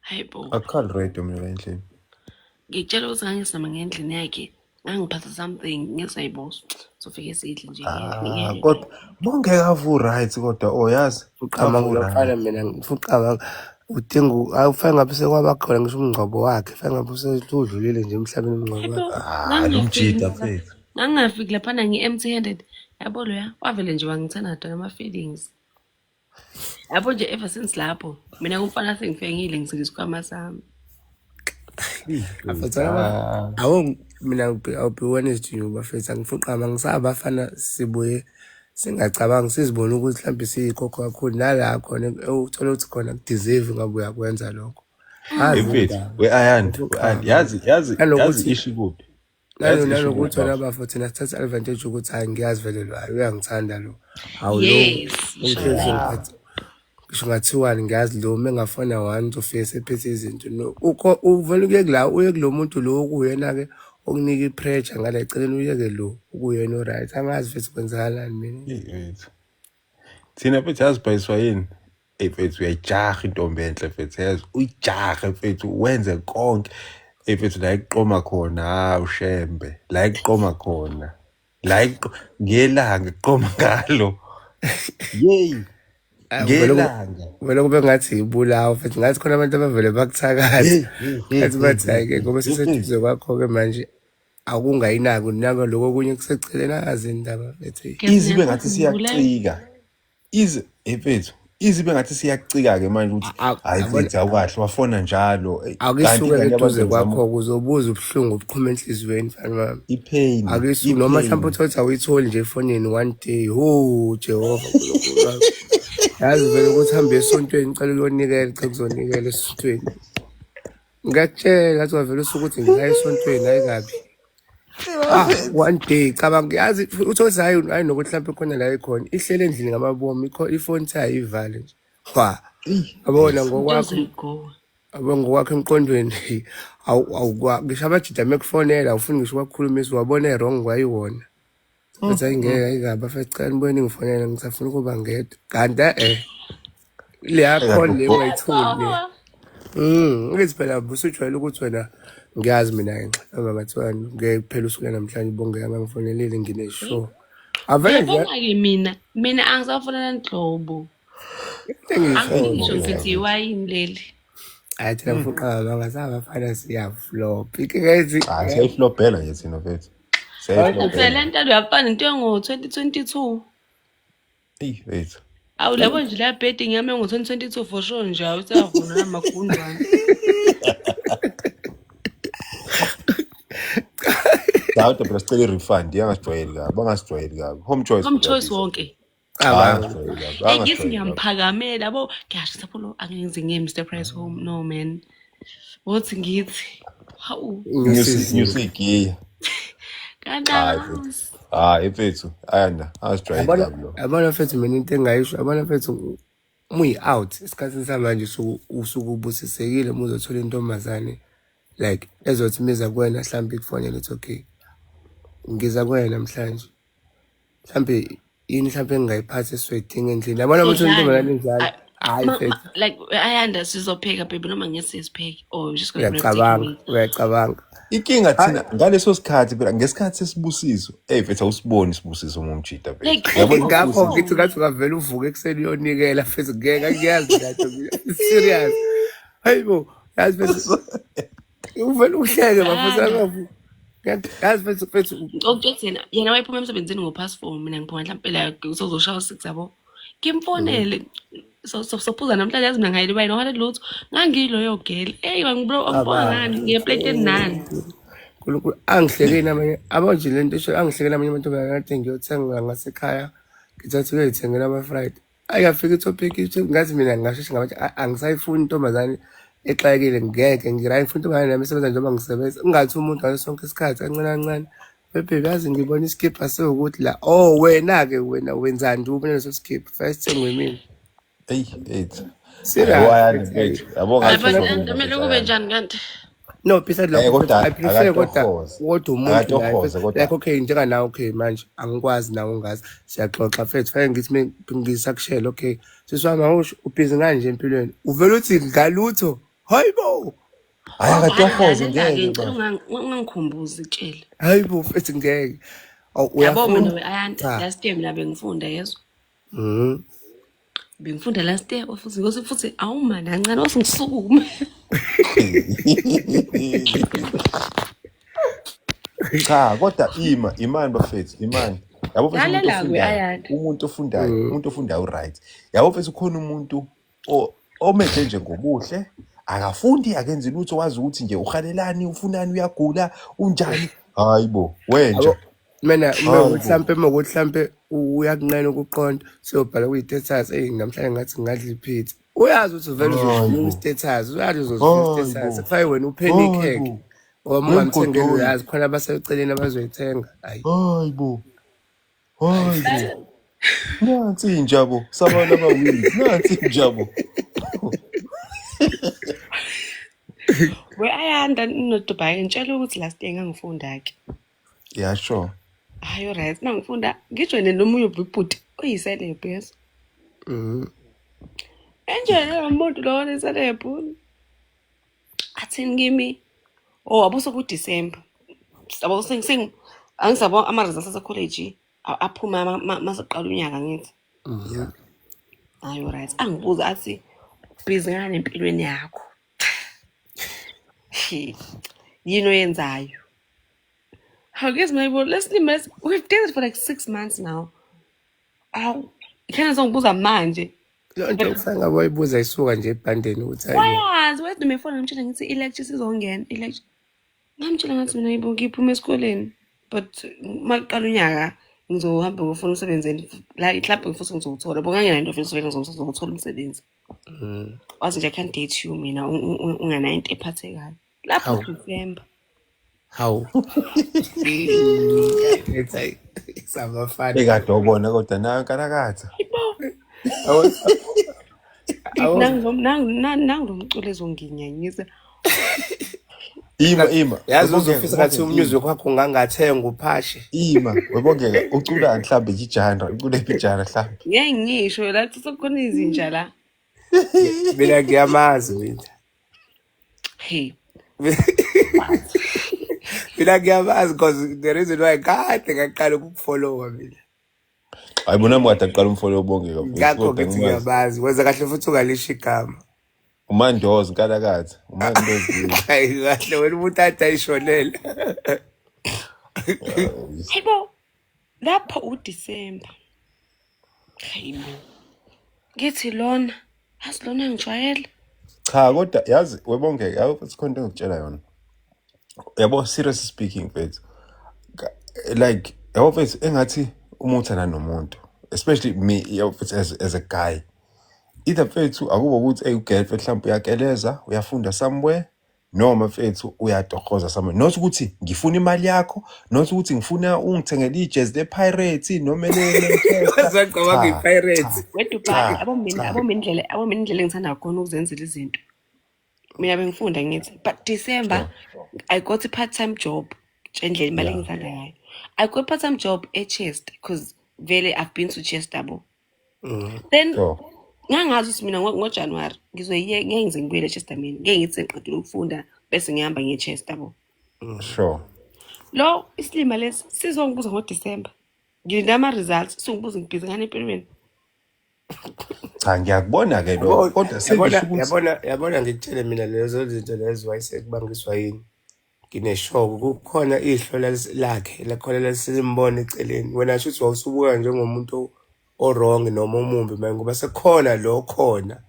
Hayibo. Akukhali red mina la endlini. Ngikutshela ukuthi ngangisinama ngendlini yakhe ngangiphatha something ngisayibo sofike sidle nje Ah kodwa bongeke avu right kodwa oh yazi Uqama avu lo mfana right. mina ngifuna udinga awufake ngabe sekwaba khona ngisho umngcwabo wakhe fake ngabe usudlulile nje emhlabeni umngcwabo Hayibo wakhe. Ah lo ngangingafiki mjita mfethu. ngangingafiki laphana ngi-empty handed yabo loya wavele nje wangithanda nama-feelings yabo nje ever since lapho mina kumfana sengifengile ngisuke isikhwama sami. Eyi Afethu mfethu. Ah. awu mina I'll be honest to you bafethu angifuqama ngisaba abafana sibuye singacabangi sizibone ukuthi mhlawumbe siyikhokho kakhulu nala khona uthola ukuthi khona kudeserve ngabe uyakwenza lokho. Hey Azi mfethu indaba we ayanda we ayanda ngifuqama yazi yazi yazi nanokuthi ishi kuphi yazi ishi kuphi nanokuthi wena bafo. bafo thina sithatha advantage ukuthi hayi ngiyazi vele lo hayi uyangithanda lo hawu lo Yes, ngisho ungihlezi la. ngiphathe ngisho ngathiwani ngiyazi lo uma engafona one uzofike sephethe izinto no ukho uvele uye kula uye kulo muntu lo okuyena-ke okunika i-pressure ngala eceleni uyeke lo okuyena o-right angazi futhi kwenzakalani mina. Eyi mfethu. Thina mfethu yazi bhayiswa yini? Eyi mfethu uyayijaha intombi enhle mfethu yazi uyijahe mfethu wenze konke. Eyi mfethu la ikuqoma khona hawu shembe la ikuqoma khona la ngelanga ikuqoma ngalo. Yeyi Ah, vele ngelanga. vele kube ngathi ibulawa futhi ngathi khona abantu abavele bakuthakatha Hey hey hey ngathi hey bathi hey hhayi-ke ngoba hey mfethu. seseduze kwakho-ke manje akungayinaki unaka lokho okunye kuseceleni angazi indaba bethi Kevin Ize ibe ngathi yakuthi ngibulawe. siyacika. Ize hey mfethu ize ibe ngathi siyacika-ke manje ukuthi hhayi yabona mfethu awukahle wafona njalo. Eyi, kanti akisuke ingane eduze yabantu ngizama kwakho kuzobuza ubuhlungu obuqhuma enhliziyweni mfana wami. ipain Akisuke noma mhlawumbe ipain. uthole ukuthi awuyitholi nje efonini one day ho Jehova Nkulunkulu wami. Yazi vele ukuthi hambe esontweni ngicela uyonikela cha kuzonikela esontweni. Ngiyakutshela ngathi wavele usuke uthi ngiya esontweni hayi kabi. Ah one day cabanga yazi uthole ukuthi hayi hayi nokuthi mhlawumbe khona la ikhona ihlele endlini ngamabomu ifoni ithi ayivale nje. Hwa Eyi yabona mfethu. Into ngokwakho zoyigowa. abo ngokwakho emqondweni awu ngisho abajida mekufonela awufuni ngisho ukubakhulumisa wabona e-wrong kwayiwona. Bathi hayi ngeke hayi kabi bafethu cela nibone ningifonela ngisafuna ukuba ngedwa. Kanti eh leya Ekade call le ungayitholi le. Yagowa. Ngithi phela usujwayele ukuthi wena ngiyazi mina nxa noma ngathiwa ngeke kuphela usuku namhlanje ubongeka ngangifonelile ngine-sure. Avele nje Uyabona-ke mina angisafuna nhlobo. into engiyishoyo Angifuni ngisho nje. ngithi iwayini leli. Hayi thina mfuqa bangasabafana siyaflop. Inkinga ethi Hayi siyayiflobhela nje thina mfethu. Phela Siyayiflobhela. lento uyafana into engo-2022. Eyi mfethu. Awu labo nje la betting yami engo-2022 for sure nje awusavuna namagundwane. Cha kodwa phela sicela i-refund yangasijwayeli kabi, bangasijwayeli kabi. Home choice Home phela choice biza. wonke. Hayi cabanga. angasijwayeli kabi, Hey ngithi bangasijwayeli kabi. ngiyamphakamela yabo ngiyasho sapho lo angeke ngize ngiye Mr Price Home no man. Wothi ngithi hawu Nyusi Nyusizinga. nyusi igiya. kanti Hayi mfethu. angazi. Hayi mfethu, ayanda, angasijwayeli Yabona kabi lo. yabona mfethu mina into engayisho yabona mfethu muyi-out esikhathini samanje usuke ubusisekile uma uzothola intombazane like ezothi miza kuwena mhlawumbe ikufonele ithi okay ngiza kuwena namhlanje mhlawumbe yini mhlawumbe engingayiphatha eswedinga endlini yabona uma uthola Sodlani. intombazane enjalo hhayi mfethu Like ayanda sizopheka baby noma ngeke sipheke or we're just gonna grab take uyacabanga away. uyacabanga Inkinga hayi thina ngaleso sikhathi phela ngesikhathi sesibusiso, ey mfethu awusiboni isibusiso uma umjita mfethu. Like Uyabona ngakho isibusiso? ngithi ngathi ungavele uvuke ekuseni uyonikela mfethu ngeke angiyazi kahle mina serious hayi bo yazi mfethu uvele uhleke bafethu Ayanda. angavu yazi mfethu mfethu Okuthi yena wayephuma emsebenzini ngo-past 4 mina ngiphuma mhlawumbe la kuzozoshaya 6 yabo. Ngimfonele sophuza namhlanje yazi mina ngayeli bayini wale lutho ngangiyiloyo girl. Hey wangibro angibonga cabanga ngani ngiyepleteni nani. Nkulunkulu angihlekeni amanye abanje lento esho angihlekeni amanye amantombazane kade ngiyothenga ngasekhaya ngithathe uyoyithengela ama-fried ayafika i-topic ithi ngathi mina ngingasheshe ngabathi angisayifuni intombazane exakekile ngeke ngirayi ngifuna intombazane nami esebenza njengoba ngisebenza ungathi umuntu ngaso sonke isikhathi kancane kancane bebhebe yazi ngibona iskipha sewukuthi la oh wena-ke wena wenzani nje ubone leso skipha first thengwe mina Eyi mfethu. Hayi serious ayanda mfethu ayi mfethu. Yabo Hayi ngathi but uzovuma kumele mfethu kube ayanda. njani kanti? No, beside Eh lokho mfethu, kodwa I prefer kodwa akatohoze. kodwa umuntu naye Akatohoze mfethu kodwa like okay njenganawe okay manje angikwazi nawe ungazi siyaxoxa mfethu fanele ngithi ngisakushela okay sisi wami awusho ubhizi ngani nje empilweni uvele uthi ngalutho hayibo hayi Hayi akatohoze lalela-ke ngeke ngicela baba. ungangikhumbuzi tshela. hayibo mfethu ngeke awu Yabo mina uyafunda we Ayanda cha last year mina bengifunda yezwa. mhm Bengifunda last year futhi ngosi futhi awumani kancane wase ngisukume. Cha kodwa ima imani bafethu imani. Yabo mfethu umuntu Lalela-ke ofundayo, Ayanda. umuntu ofundayo, umuntu ofundayo right. Yabo mfethu khona umuntu omeje nje ngobuhle akafundi akenzi lutho wazi ukuthi nje uhalelani ufunani uyagula unjani. Hayibo wenja. yabo mina uma Hayibo. ukuthi mhlampe uma ukuthi mhlampe uyakunqena ukuqonda siyobhala kwi-status eyi namhlanje ngathi ngingadla ipizza uyazi ukuthi vele uzosivula Hayibo. i-status uyazi uzosivula i-status Hayibo. kufanele wena uphenikheke Hayibo. ngoba uma ungamthengeli Wemgodoyi. uyazi khona abaseceleni abazoyithenga hayi Hayibo. hayi Hayibo. Nansi injabo sabantu abawili. Nansi injabo. We Ayanda noDubai ngitshela ukuthi last year ngangifunda-ke. Yeah sure. Hayi right mangifunda ngijoyine nomunye ubhuti oyiselebhu yeso. Mhm. Enjoyine lo muntu lo oyiselebhu. Athini kimi? Oh abo sekuDecember. Yabo seng seng angisabo ama-results ase-college aphuma masiqala unyaka ngithi. Mhm. Hayi right angibuza athi busy ngani empilweni yakho? Yini oyenzayo? How guess my boy, let's let's we've dated for like 6 months now. Awu, khona songibuza manje. Leyo nto kufanele ngabe wayibuza isuka nje ebhandeni ukuthi hayibo Wayazi wathi noma efona ngimtshela ngithi i-lecture sizongena i-lecture. Ngamtshela ngathi mina yibo ngiphuma esikoleni but makuqala unyaka ngizohamba ngiyofuna umsebenzi la mhlawumbe futhi ngizowuthola. Bonga ngena into vele ngizowuthola umsebenzi. Mhm. Wathi nje I can't date you mina unganayo into ephathekayo. Lapho Hawu December. hawu It's like sabafana Ekade obona kodwa nayo nkalakatha. Yibo. awu awu Nangu lo mculo ezonginyanyisa. Ima ima yazi webongeka uzofisa ngathi webongeka ima. umusic wakho ungangathenga uphashe Ima webongeka ucula mhlambe ijana ucula ipijana mhlambe. Ngeke ngisho la sekukhona izinja la. Mina ngiyamazi mina Hey. Mina ngiyamazi because the reason why kade ngaqala ukukufollowa mina. Hayi bona mkade aqala umfolo obongeka mfethu Ngakho kodwa ngithi ngimazi. ngiyabazi. Wenza kahle futhi ungalisho igama. Umandoza inkalakatha, umandoza. Hayi kahle wena umuntu ade ayishonele. Hayibo, lapho uDisemba. Hayibo. Ngithi lona, yazi lona ngijwayele. Cha kodwa yazi webongeka, yazi futhi khona into engikutshela yona. Yabo seriously speaking mfethu. Like yabo mfethu engathi uma uthanda nomuntu, especially me yabo mfethu as a guy. Either mfethu akuba ukuthi hey ugirl mfethu mhlawumbe uyakeleza, uyafunda somewhere noma mfethu uyatohoza somewhere. Not ukuthi ngifuna imali yakho, not ukuthi ngifuna ungithengele ijezi le-Pirates noma ele-Manchester. Wazocabanga Cha, i-Pirates. WeDubai cha, abo mina cha. abo mina indlela abo mina indlela engithanda khona ukuzenzela izinto. Mina bengifunda ngithi but December I got a part-time job. Indlela imali engithanda ngayo. I got part-time job eChester because vele I've been to Chester bo. Then ngangazi ukuthi mina ngoJanuary ngizoyiye ngeke ngize ngibuyele eChester mina. Ngeke ngithi sengiqedile ukufunda bese ngihamba ngiye eChester bo. Lo isilima lesi sizongibuza ngoDecember. Ngilinde ama-results singibuza ngibhizi ngani empilweni. Cha ngiyakubona ke lokho Yabo, kodwa yabona sengisho ukuthi yabona yabona ngikutshele mina lezo zinto lezo wayesekubangiswa yini. Ngineshoko kukhona ihlo lakhe lakhona lasimbona eceleni. Wena shuthi wawusubuka njengomuntu o-wrong noma omumbi manje ngoba sekukhona lo khona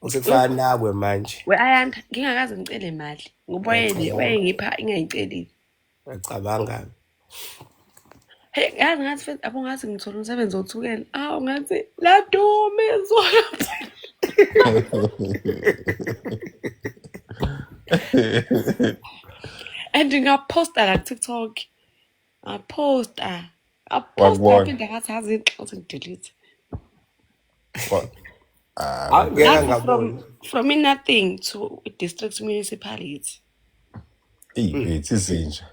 osekufana nawe manje. We Ayanda ngingakaze ngicele imali ngoba wayengipha ingayicelile. Ngiyacabanga. Hey yazi ngathi futhi abo ngathi ngithola umsebenzi othukela. Awu ngathi ladume izolo. And ngaposta la TikTok. Ngaposta. Ngaposta Wakubona. ngaphinde ngathi yazi inxoxo ngidelete. Ah, Angeke Ngathi angaboni. from nothing to district municipality. Eyi mfethu izinja.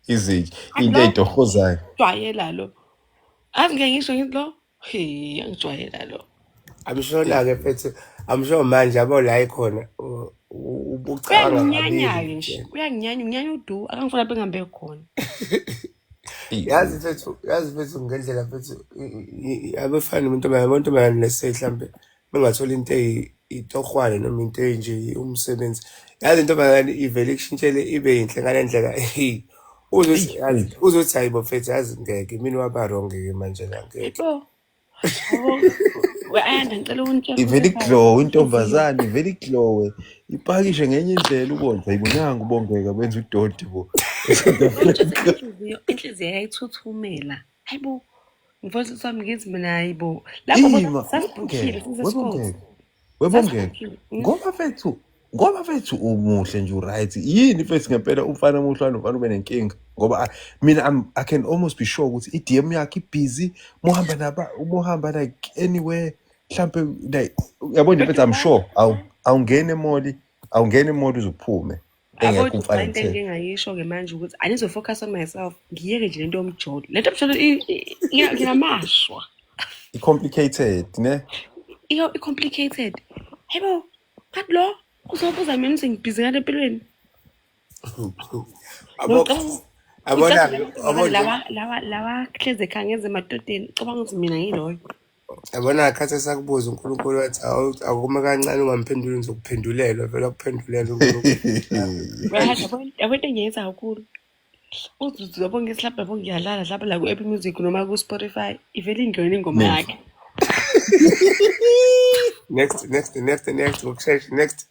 Izinja into Lo eyitohozayo. jwayela lo. Azi ngeke ngisho ngithi lo. Hey, angijwayela lo. I'm sure na-ke mfethu, I'm sure manje yabo la ikhona ubucabanga Uyanginyanya-ke kabili. nje. Uyanginyanya, unginyanya udu. Akangifuna bengihambe khona. Yazi mfethu, yazi mfethu ngendlela mfethu abafana nomuntu abantu abanese mhlambe bengathola into eyitohwane noma into enje umsebenzi. Yazi intombazane ivele ikushintshele ibe yinhle ngale ndlela. Hey, uzothi yazi uzothi hayibo mfethu yazi ngeke mina waba wrong ke manje la ngeke. Yebo. We Ayanda ngicela ungitshele Ivele ukuthi iglow intombazane, ivele iglow. Ipakishe ngenye indlela ubonke. Ayibonanga ubongeka benza udoti bo. Inhliziyo inhliziyo yayithuthumela. Hayibo. Mfowethu sami ngithi mina hayibo. Lapho Ima, sasibhukhile webongeka, sisesikole. webongeka. Webongeka. Sasibhukhile. Ngoba mfethu umuhle nje uright. Yini mfethu ngempela umfana omuhle wanomfana ube nenkinga ngoba mina I can almost be sure ukuthi i-DM yakhe ibusy muhamba naba umuhamba like anywhere mhlambe like yabo nje mfethu I'm sure awungena emoli awungena emoli uzuphume Yabo engekho umfana into ngithe engingayisho-ke manje ukuthi I need to focus on myself. Ngiyeke nje lento yomjolo. Lento yomjolo nginamashwa. I-complicated ne Iyo i-complicated. Hayibo, ngathi lo uzobuza mina ukuthi ngibhizi ngale empilweni. Abo abona abo Lawa lawa lawa hleze ekhaya ngeze emadodeni. Cabanga ukuthi mina ngiloyo. Yabona khathi esakubuza uNkulunkulu wathi akume kancane ungamphenduli ngizokuphendulelwa vele akuphendulele uNkulunkulu. Right, yabo into engiyenza kakhulu. Uzuzu yabo ngithi lapha yabo ngiyalala lapha la ku-Apple Music noma ku-Spotify ivele ingene ingoma Next. yakhe. Next next next next ngokushesha next.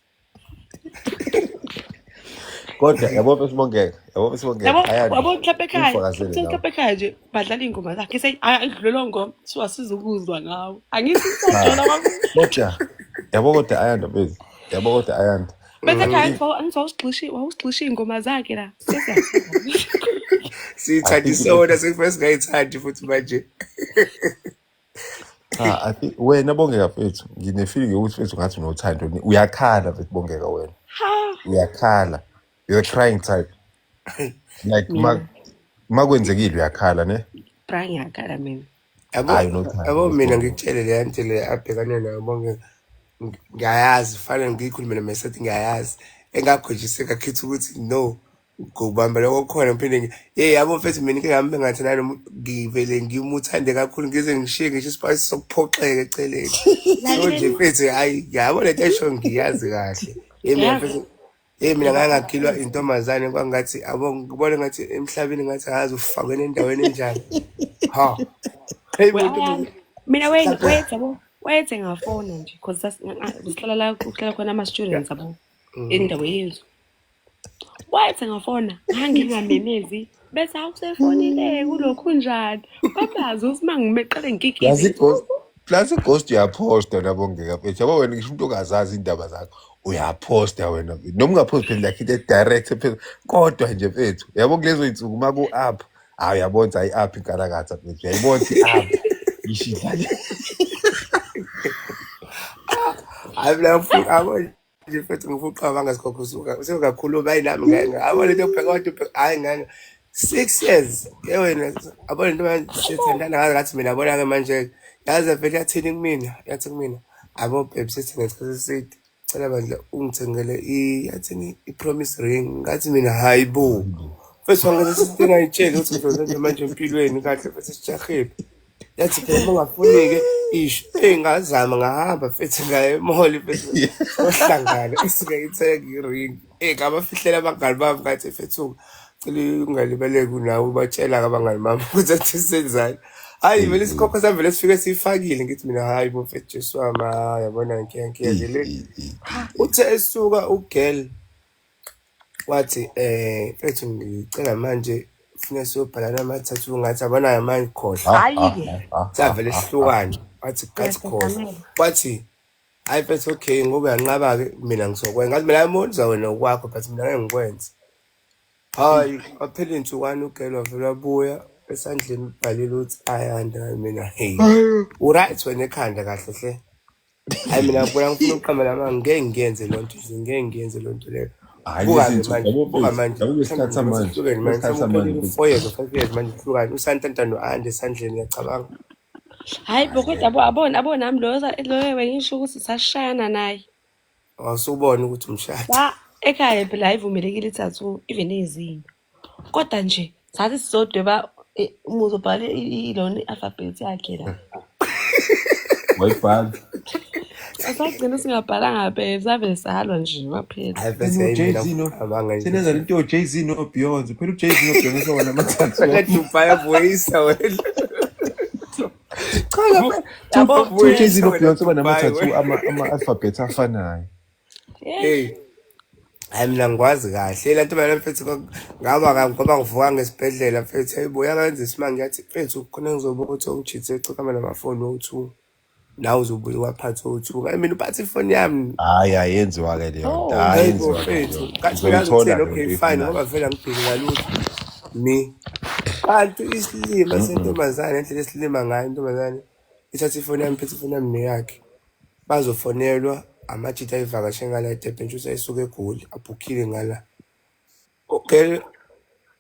Kodwa yabo mfethu bongeka, yabo mfethu bongeka. Yabo Ayanda, yabo mhlawumbe ekhaya, ungifakazele mhlawumbe nawe. ekhaya nje badlala iy'ngoma zakhe se ayidlulelwa ngoma siwasiza ukuzwa ngawo. Angithi usajola kwakho. Kodwa yabo kodwa Ayanda mfethu, yabo kodwa Ayanda. Bese ekhaya angithi wawusigxisha wawusigxisha iy'ngoma zakhe la. Sesiyasizwa. Siyithandi sona sekufanele singayithandi futhi manje. Cha, I think wena bongeka mfethu, ngine-feeling yokuthi mfethu ngathi unothando. Uyakhala mfethu bongeka wena. Ha. Uyakhala. You're a crying type. Like Mina makwenzekile uyakhala ne? bra ngiyakhala mina. Yabo Hayi unothando. yabo mina ngikutshele le nto le abhekane nayo bonke ngiyayazi fanele ngiyikhulume noma esethi ngiyayazi engagwejiseka khithi ukuthi no Ngikubamba lokho khona ngiphinde hey yabo mfethu mina inkinga yami bengathi nanomuntu ngivele ngimuthande kakhulu ngize ngishiye ngisho isipasi sokuphoxeka eceleni. So nje mfethu hayi yabo lento esho ngiyazi kahle. Hey mina mfethu hey mina ngake ngagilwa intombazane kwangathi abo ngibona ngathi emhlabeni ngathi angazi ufakwe endaweni enjani. Ha. Hey muntu mina wait yabo wayethe ngafona nje because sihlala la kuhlala khona ama-students yabo endaweni yethu. Wayethi ngafona ngangingamemezi bese awusefonile kulokhu njani babazi ukuthi uma ngimeqale Yazi ngikikize i-ghost plus i-ghost uyaphosta nabongeka mfethu. Yabo wena ngisho umuntu ongazazi iy'ndaba zakho uyaphosta wena mfethu. Noma ungaphosti phela like into e-direct phela kodwa nje mfethu yabo kulezo y'nsuku uma ku-up hayi uyabona ukuthi ayi-up inkalakatha mfethu uyayibona ukuthi i-up ngisho idlale. Hayi mina ngifuna yabo nje mfethu ngifuna uqabanga sikhokho usuka usekakhuluma hayi nami ngeke yabo lento yokubheka abantu ubheka hayi ngeke 6 years ye wena yabo lento manje sithandana ngaze ngathi mina yabona ke manje yazi vele yathini kumina yathi kumina abo babe sithi ngesikhathi eside cela bandla ungithengele i yathini i-promise ring ngathi mina hayi bo mfethu wangenza sithi ngayitsheli ukuthi ngizokwenza manje empilweni kahle futhi sijahile. Yathi phela uma ungafuni-ke isho eyi ngazama ngahamba mfethu ngaya e-mall mfethu sohlangana isuke ngithenga i-ring. Eyi ngabafihlela abangani bami ngathi mfethu cela ungalibaleki nawe ubatshela-ke abangani bami ukuthi athi senzani. Hhayi vele isikhokho sami vele sifike siyifakile ngithi mina hhayi bo mfethu Jesu wami hhayi yabona nkiyankiya-ke le. Uthe esuka u-girl wathi mfethu ngicela manje funa siyobhalana ama-tattoo ngathi abonayo manje khohlwa. Hhayi-ke Savele sihlukane wathi ngathi khohlwa. uyasegamela. Wathi hayi mfethu okay ngoba uyanqaba-ke mina ngizokwenza. Ngathi mina umuntu wena okwakho but mina ngeke ngikwenze. Hayi kwaphela iy'nsukwana u-girl wavele wabuya esandleni ubhalile ukuthi Ayanda mina hey u-right wena ekhanda kahle hle. Hayi mina ngibona ngifuna ukuqamba lama ngeke ngiyenze loo nto nje ngeke ngiyenze loo nto leyo. Hhayi Buka-ke lezi manje nsuku yabo buka mfethu manje yabo mhlawumbe kwesikhathi nje samanje masihlukene manje kwesikhathi mhlawumbe samanje kuphelile mfethu 4 years or 5 years manje sihlukane usantanta no-Ande esandleni ngiyacabanga. Hhayi bo hhayi kodwa ngeke abo abona abonami loyo loyo bengisho ukuthi sashayana naye. Awusubona ukuthi umshado. Sa ekhaya phela ayivumelekile i-tattoo even eyezinyo. Kodwa nje sathi sizodweba umuzi ubhale ilona i-alphabet yakhe la. Wayibhala. Asagcina singabhalanga phela savele salwa nje kwaphela. Hayi mfethu hayi mina Jay-Z no ngicabanga nje. senenza lento yo-Jay-Z no-Beyonce phela uJay-Z no-Beyonce wona ama-tattoo. Wena Dubai yabuyisa wena. Cha lapha Yabo Kuthiwa uJay-Z wena no-Beyonce Dubai banama-tattoo wena. ama-alphabet afanayo. Hey. Hayi mina ngikwazi kahle le nto mina mfethu ngaba ngoba ngivuka ngesibhedlela mfethu hayibo yabenza isimanga yathi mfethu khona ngizobuka ukuthi ongijithe ecikama namafoni owu-two nawe uzobuye waphatha owu-two hayi mina uphatha ifoni yami. Hhayi ayenziwa-ke leyo nto, Oh. hhayi Hayibo ayenziwa leyo mfethu nto. ngathi mina Uzoyithola ngitheni leyo nto okay fine oyifunayo. ngoba vele angibheki ngalutho mi kanti isilima sentombazane indlela esilima ngayo intombazane ithatha ifoni yami iphethe ifoni yami neyakhe bazofonelwa amajita ayivakashe ngala eDurban nje usayisuka eGoli abhukhile ngala. Okay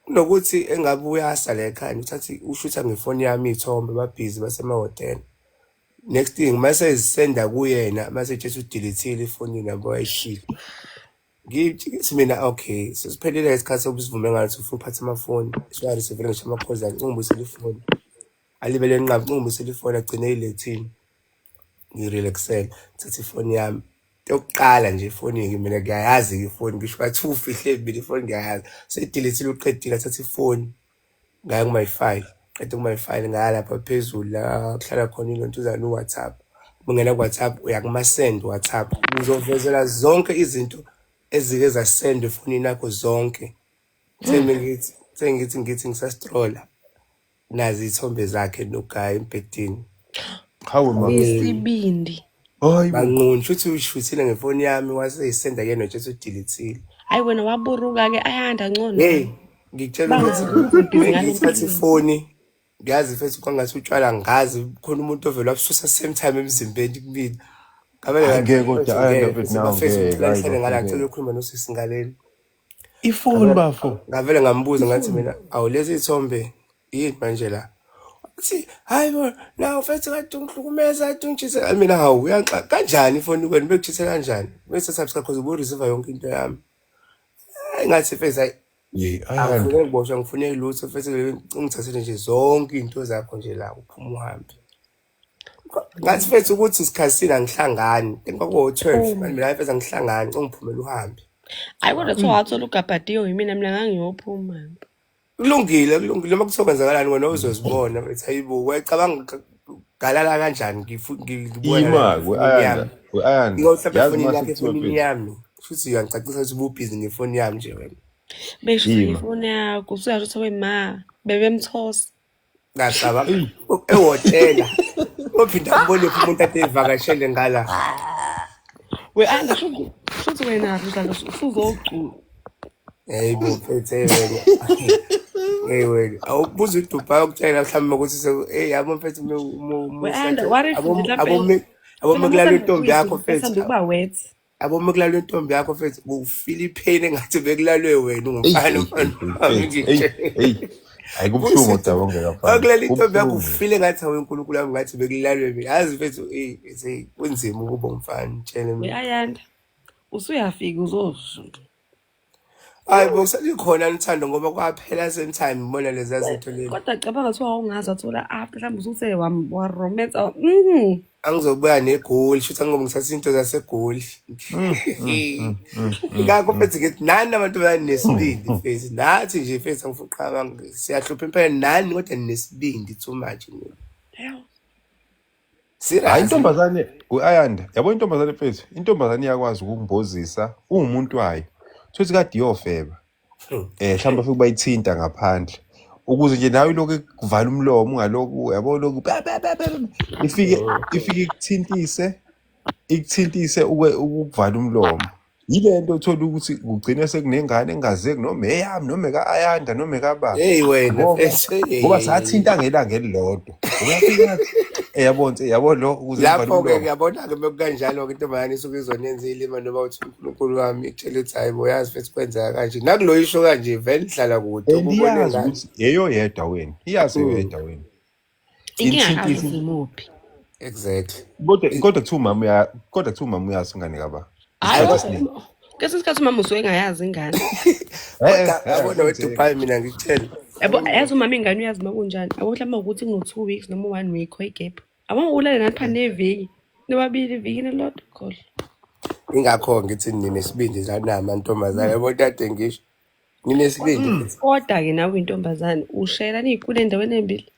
kunokuthi engabe uyasa la ekhaya uthathe ushutha ngefoni yami iy'thombe babhizi basemahhotela. Next thing mase ezisenda kuyena mase ethi udelete-ile efonini yabo ayishilo. Ngithi mina okay sesiphelile isikhathi sokusivume ngathi ufuna uphathe amafoni siwa-receive ngisho ama-calls akhe ngibuyisele ifoni. Alibele enqaba ngibuyisele ifoni agcine eyilethile. Ngirelaxele ngithathe ifoni yami yokuqala nje ifoni-ke mina ngiyayazi-ke ifoni ngisho bathi ufihle mina ifoni ngiyayazi seyidelete-ile uqedile athathe ifoni ngaya kuma file qeda kuma file ngaya lapha phezulu la kuhlala khona ilontuzana uWhatsApp ungena ku WhatsApp uya kuma send WhatsApp uzovezela zonke izinto ezike zasend efonini yakho zonke. Sengithi sengithi ngithi ngisastrola nazi izithombe zakhe no-guy embhedeni. Hawu ma. Isibindi. Hayi bo. Banqunu futhi ushuthile ngefoni yami waseyisenda ke notshe udelete-ile. Hayi wena waburuka-ke Ayanda ngcono. Hey ngikutshela ukuthi Bangazi ubhizi ngale ngithatha mpilo. ifoni ngiyazi futhi kwangathi utshwala ngazi khona umuntu ovele wabususa same time emzimbeni kumina. Ngavele Hhayi ngathi ngeke kodwa mfethu Ayanda ngeke mfethu futhi nawe bafethu ngeke ngicela hhayi nihlale bafo ngala ngicela ngeke. ukukhuluma nosisi ngaleni. Ifoni bafo. Ngavele ngambuza ngathi Ifoni. mina awu lezi iy'thombe yini manje la? Wathi hayi bo nawu mfethu kade ungihlukumeza kade ungitshise. Hayi mina hawu uyangixa kanjani ifoni kwena bekuchithe kanjani? Bese subscribe cause ubu-receive yonke into yami. Hayi ngathi mfethu hayi Ye, Ayanda. Angifune kuboshwa, ngifune lutho mfethu, ungithathele nje zonke izinto zakho nje la uphuma uhambe. Ngathi mfethu ukuthi isikhathi angihlangani. Kwakuwo-12 manje mina mfethu angihlangani, ungiphumela uhambe. Hayi kodwa kuthiwa wathola ugabhadiyo yimina, mina ngangiyophuma. Kulungile, kulungile, noma kuthiwa kwenzakalani wena uzozibona mfethu. Hayibo, wayecabanga galala kanjani ngibona la Ima, efonini we-Ayanda, yami. we-Ayanda. Ngiko mhlawumbe Yazi efonini mase yakho, kuthiwa efonini mfethu. yami. Futhi uyangicacisa ukuthi ububhizi ngefoni yami nje wena. Beshutha Ima. ngefoni yakho, usuyasho ukuthi we ma bebemthosa. Ngacabanga Eyi. ehhotela. Ophinda ambone phi umuntu ade evakashele ngala. We Ayanda, shuthi wena Rudala usuzocula. Hey bo mfethu, hey wena. Hey wena, awubuza uDubai ukutshela mhlawumbe ukuthi hey yabo mfethu We Ayanda, what if abo nje abo mhlampe abo phela mekulalwa musanda intombi yakho kuyizwa mfethu. sasanda ukuba wet. Abo mekulalwa intombi yakho mfethu, ufeel ipain engathi bekulalwe wena Eyi, ungumfana eyi, eyi, mfana eyi, wami mfethu. Eyi, ngitshela. eyi. Hayi kubuhlungu dabongeka mfana. Wakulala intombi yakho Kubuhlungu. ufile ngathi awu uNkulunkulu wami ngathi bekulalwe mina. Yazi mfethu, eh kunzima ukuba umfana, ngitshele We mina. Ayanda, usuyafika uzozwa. Hayi bo, selikhona uthando ngoba kwaphela same time ngibona lezi zinto leli. Kodwa cabanga kuthiwa wawungazi wathola after mhlawumbe usuthe waromansa. Angizobuya neGoli, shuthi angoba ngithatha into zaseGoli. Ngakho mfethu ngithi nani abantu banesibindi mfethu, nathi nje mfethu angifuni uqabanga siyahlupha impela nani, kodwa ninesibindi too much nina. Hawu. Hayi Serious. intombazane u-Ayanda, yabo intombazane mfethu, intombazane iyakwazi ukukumbozisa, uwumuntu wayo. Thothi kade iyofeba. Mhlawumbe afike bayithinta ngaphandle. Ukuze nje nawe lokhu kuvala umlomo ungaloku yabo lokhu ba ba ba ba. Ifike ikuthintise, ikuthintise ukuvala umlomo. Yile nto uthola ukuthi kugcine sekunengane engazeki noma eyami noma eka-Ayanda noma ekababa. Hey wena Ngoba mfethu, hey, ngoba hey, sathinta ngelanga elilodwa. Uyafika yabona yabo lo ukuze ngivale lapho-ke umlomo. ngiyabona-ke bekukanjalo-ke intombazane isuke izonenza ilima noma uthi uNkulunkulu wami ikutshela ukuthi hayi bo yazi futhi kwenzeka kanje nakulo isho kanje vele ihlala kude And ububone iyazi ngani. ukuthi eyoyedwa wena, iyazi eyoyedwa wena. Inkinga akazi Ithintisa ukuthi imuphi. Exactly. Kodwa kuthiwa umama uya kodwa kuthiwa umama uyazi ingane kaba. Hayi Isikhathi kodwa esiningi. kwesinye isikhathi umama usuke engayazi ingane. Kodwa yabona Kwenzeka. weDubai mina ngikutshela. Yabo yazi umama ingane uyazi uma kunjani. Yabo mhlawumbe ukuthi kuno-2 weeks noma u-1 week oyigap. Abo ulale nathi phana neviki. Nobabili iviki nelodwa khohlwa. Ingakho ngithi ninesibindi zanamantombazane yabo tade ngisho. Ninesibindi futhi. Kodwa-ke nawe intombazane ushayela niy'kule endaweni embili.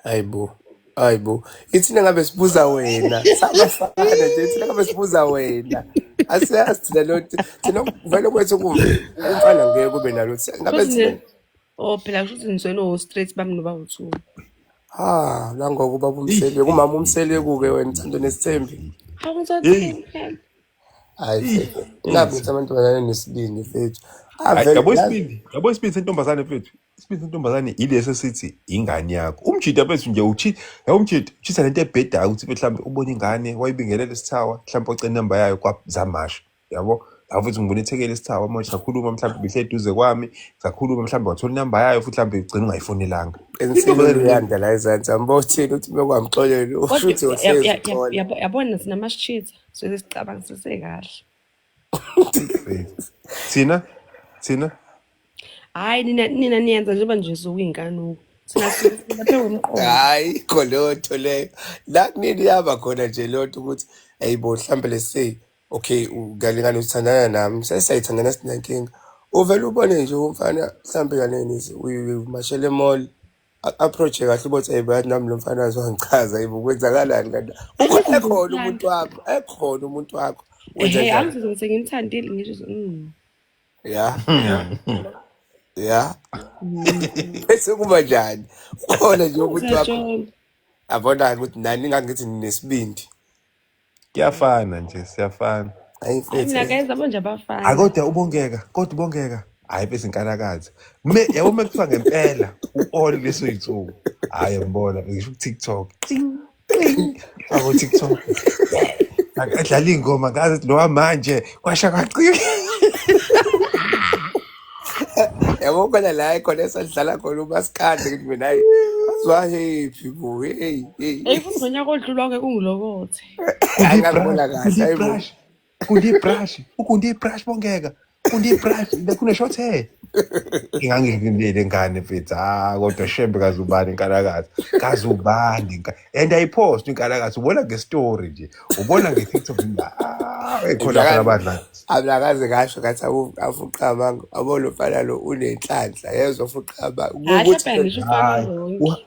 Hayibo. Hayibo. Ithina ngabe sibuza wena. Sabafana nje ithina ngabe sibuza wena. Asiyazi thina lo thina vele kwethu umfana ngeke kube nalo. Ngabe Futhi thina nje oh phela kusho ukuthi nizwe no-straight bami noba u-two. ha nangoku baba umseleku umama umseleku ke wena Thando nesithembi. Hawu Hey. ngizothini phela. Hayi mfethu. Ngabe ngithi amantombazane nesibindi mfethu. Hayi, Avele yabo isibindi, yabo isibindi sentombazane mfethu. Isibindi sentombazane ilesi sithi ingane yakho. Umjita mfethu nje uchi, yabo umjita, uchitha lento ebhedayo ukuthi mhlawumbe ubone ingane wayibingelela isithawa, mhlawumbe ocela inamba yayo kwazamasha. Yabo? Lapho futhi ngibona ithekele isithawa manje sakhuluma mhlawumbe bihle eduze kwami, sakhuluma mhlawumbe wathola inamba yayo futhi mhlawumbe ugcina ungayifonelanga. Qinisile Intombazane uyanda la ezansi ambothini uthi bekwamxolela Kodwa ushuthi uhlezi uxola. yabona thina masishitha suke sesicabangisise kahle. mfethu. Thina thina Hhayi nina niyenza njengoba nje sokuyinkanuko. Thina suke silaphe kwemiqondo. Hayi ikho leyo nto leyo. La kunini yaba khona nje leyo nto ukuthi ayibo mhlambe let's say okay ugalingana uthandana nami sesayithandana sinenkinga. Uvele ubone nje umfana mhlambe kaneni umashele mall approach kahle ubothi hey bayathi nami lo mfana azongichaza yibo kwenzakalani kanti ukhona ekhona umuntu wakho ekhona umuntu wakho wenza Ehhe njani angizoze sengimthandile ngisho ya ya bese kuba njani ukhona nje umuntu wakho Ngiyatshela. abona ukuthi nani ngangithi ninesibindi. Kuyafana nje, siyafana. Hayi Hayi mfethu. mina guys yabo nje Hayi abafana. kodwa ubongeka, kodwa ubongeka. Hayi bese inkalakathi. Me yabo mekuthiwa ngempela u-all leso yinsuku. Hayi ngibona ngisho ku-TikTok. Ting ting. Ako TikTok. Akadlala ingoma ngazi lo manje kwasha kwacima. Yabo khona la khona esadlala khona umaskandi ngithi mina hayi azwa happy bo hey hey. Eyi futhi ngonyaka odlula wonke kungilokothe. Hayi ngakubona kahle Kundi hayibo. brush. Kundi brush. Ukundi brush bongeka. Kundi brush. Kune short hair. Ingangilindele ingane mfethu. Ah, kodwa shembe kazubani inkalakatha. Kazubani and ayiphost inkalakatha ubona ngestory nje. Ubona nge-TikTok ah, ekhona khona abadlali. Abulakaze ngasho ngathi afuqa amanga. Abo lo mfana lo unenhlanhla yezwa ufuqa amanga. Hayi Ukuthi mhlawumbe ngisho ufana Hayi, wonke.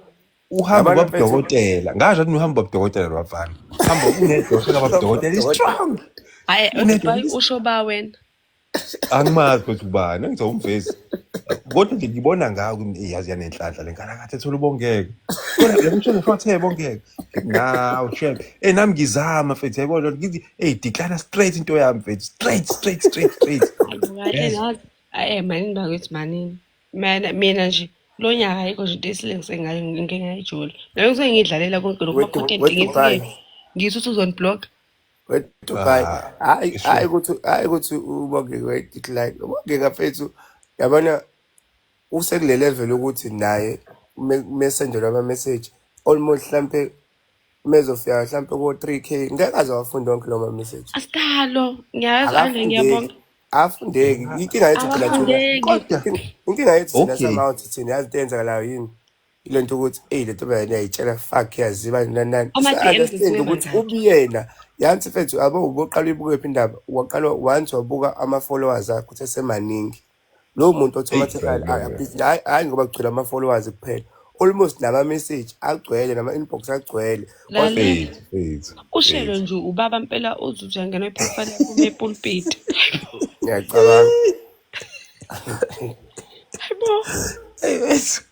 uhamba Yabona mfethu. babudokotela. Ngasho ukuthi uhamba babudokotela lo bafana. Hamba unedosa kababudokotela is-strong. Hayi Unedosa uDubai usho ba wena. Angimazi ukuthi ubani, angithi umvezi. Kodwa nje ngibona ngawo ukuthi eh, yazi yanenhlanhla le nkalakatha ethola ubongeke. Kodwa yabo usho nge-short hair bongeke. Naw shame. Eh nami ngizama mfethu yayibona lento ngithi hey decline straight into yami mfethu. Straight straight straight straight. Hayi bo kahle Yes. nazi. Hayi manini bakithi manini. Mina nje lo nyaka ayikho nje into esilengise ngayo ngike ngayijoli. Nayo ngisuke ngidlalela konke lokhu We ama-content Dubai. ngithi ngithi uthi uzoniblock. We Dubai. Ah, Hayi sure. hayi ukuthi ubongeke we decline. Ubongeka mfethu. Yabona usekule level ukuthi naye mesendelwa ama message almost mhlambe mezofika mhlambe ko 3K ngeke aze wafunde wonke lawo ma message. Asikalo ngiyazi ande ngiyabonga. Akafundeki. Afundeki. Inkinga yethu phela thina. Awafundeki. Kodwa Inkinga yethu thina okay. somehow thina yazi into eyenzakalayo yini? Ile nto ukuthi eyi le nto bayena yayitshela fuck yaziba nani nani. Ama-DMs Understand asuke ukuthi mangaki? ubuyena yansi mfethu abo uboqala uyibuke phi indaba waqala once wabuka ama-followers akhe ukuthi esemaningi lowo muntu Hey, automatically ngeke. hayi hayi ngoba kugcwele ama-followers kuphela almost nama-message agcwele nama-inbox agcwele. Lalela. Mfethu, mfethu, Ushelo mfethu. nje ubaba mpela uthi uyangena kwi-profile yakho ume epulpiti. Ngiyacabanga. Hayibo. Hey, mfethu.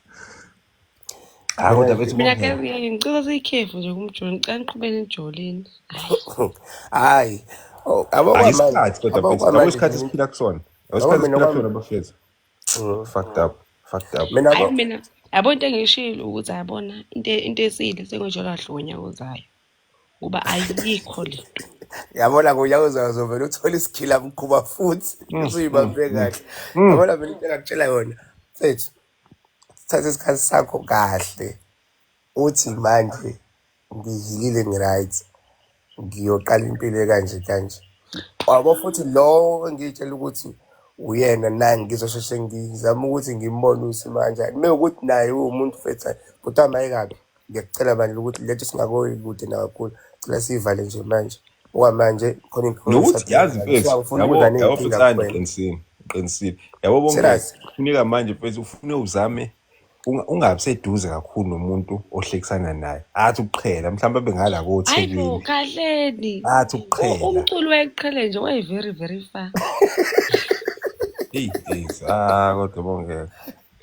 Ah, kodwa mfethu Mina bongeke. ke ngicela siyikhefu nje kumjolo ngicela niqhubeke nijoleni. Hayi. Hayi oh, abo Hayi kwamanje isikhathi kodwa abo mfethu. Yabo kwamanje isikhathi nje esiphila kusona. Yabo yabo isikhathi mina esiphila kwami kusona bafethu. Fucked up. Fucked up. Mina Hayi bo mina yabo into engiyishilo ukuthi ayabona into esile sengijola kahle ngonyaka ozayo ngoba ayikho lento. Yabona ngonyaka ozayo uzovele uthole isikhila mkhuba futhi usuyibambe kahle. Yabona mina into engakutshela yona mfethu, thatha isikhathi sakho kahle uthi manje ngihilile ngi-right ngiyoqala impilo ekanje kanje. Wabo futhi lo engiyitshela ukuthi uyena naye ngizosheshe ngizame ukuthi ngimbone ukuthi kanjani. Mewukuthi naye uwumuntu mfethu kodwa maye kabi ngiyakucela bandla ukuthi lento singakoyi kude nakakhulu cela siyivale nje manje. Okwamanje khona inkinga Nokuthi yazi engisabhekayo. So mfethu, angifuni yabo ukuza yabo ney'nkinga mfethu andi kuwena. qinisile, qinisile. Yabo bonke Serious. kufuneka manje mfethu ufune uzame ungabi seduze kakhulu nomuntu ohlekisana naye. Athi ukuqhela mhlawumbe abe ngala Hayibo koThekwini. kahleni. Athi ukuqhela. Umculo wayeqhele nje waye very very far. Hey, hey, ah kodwa bongeke.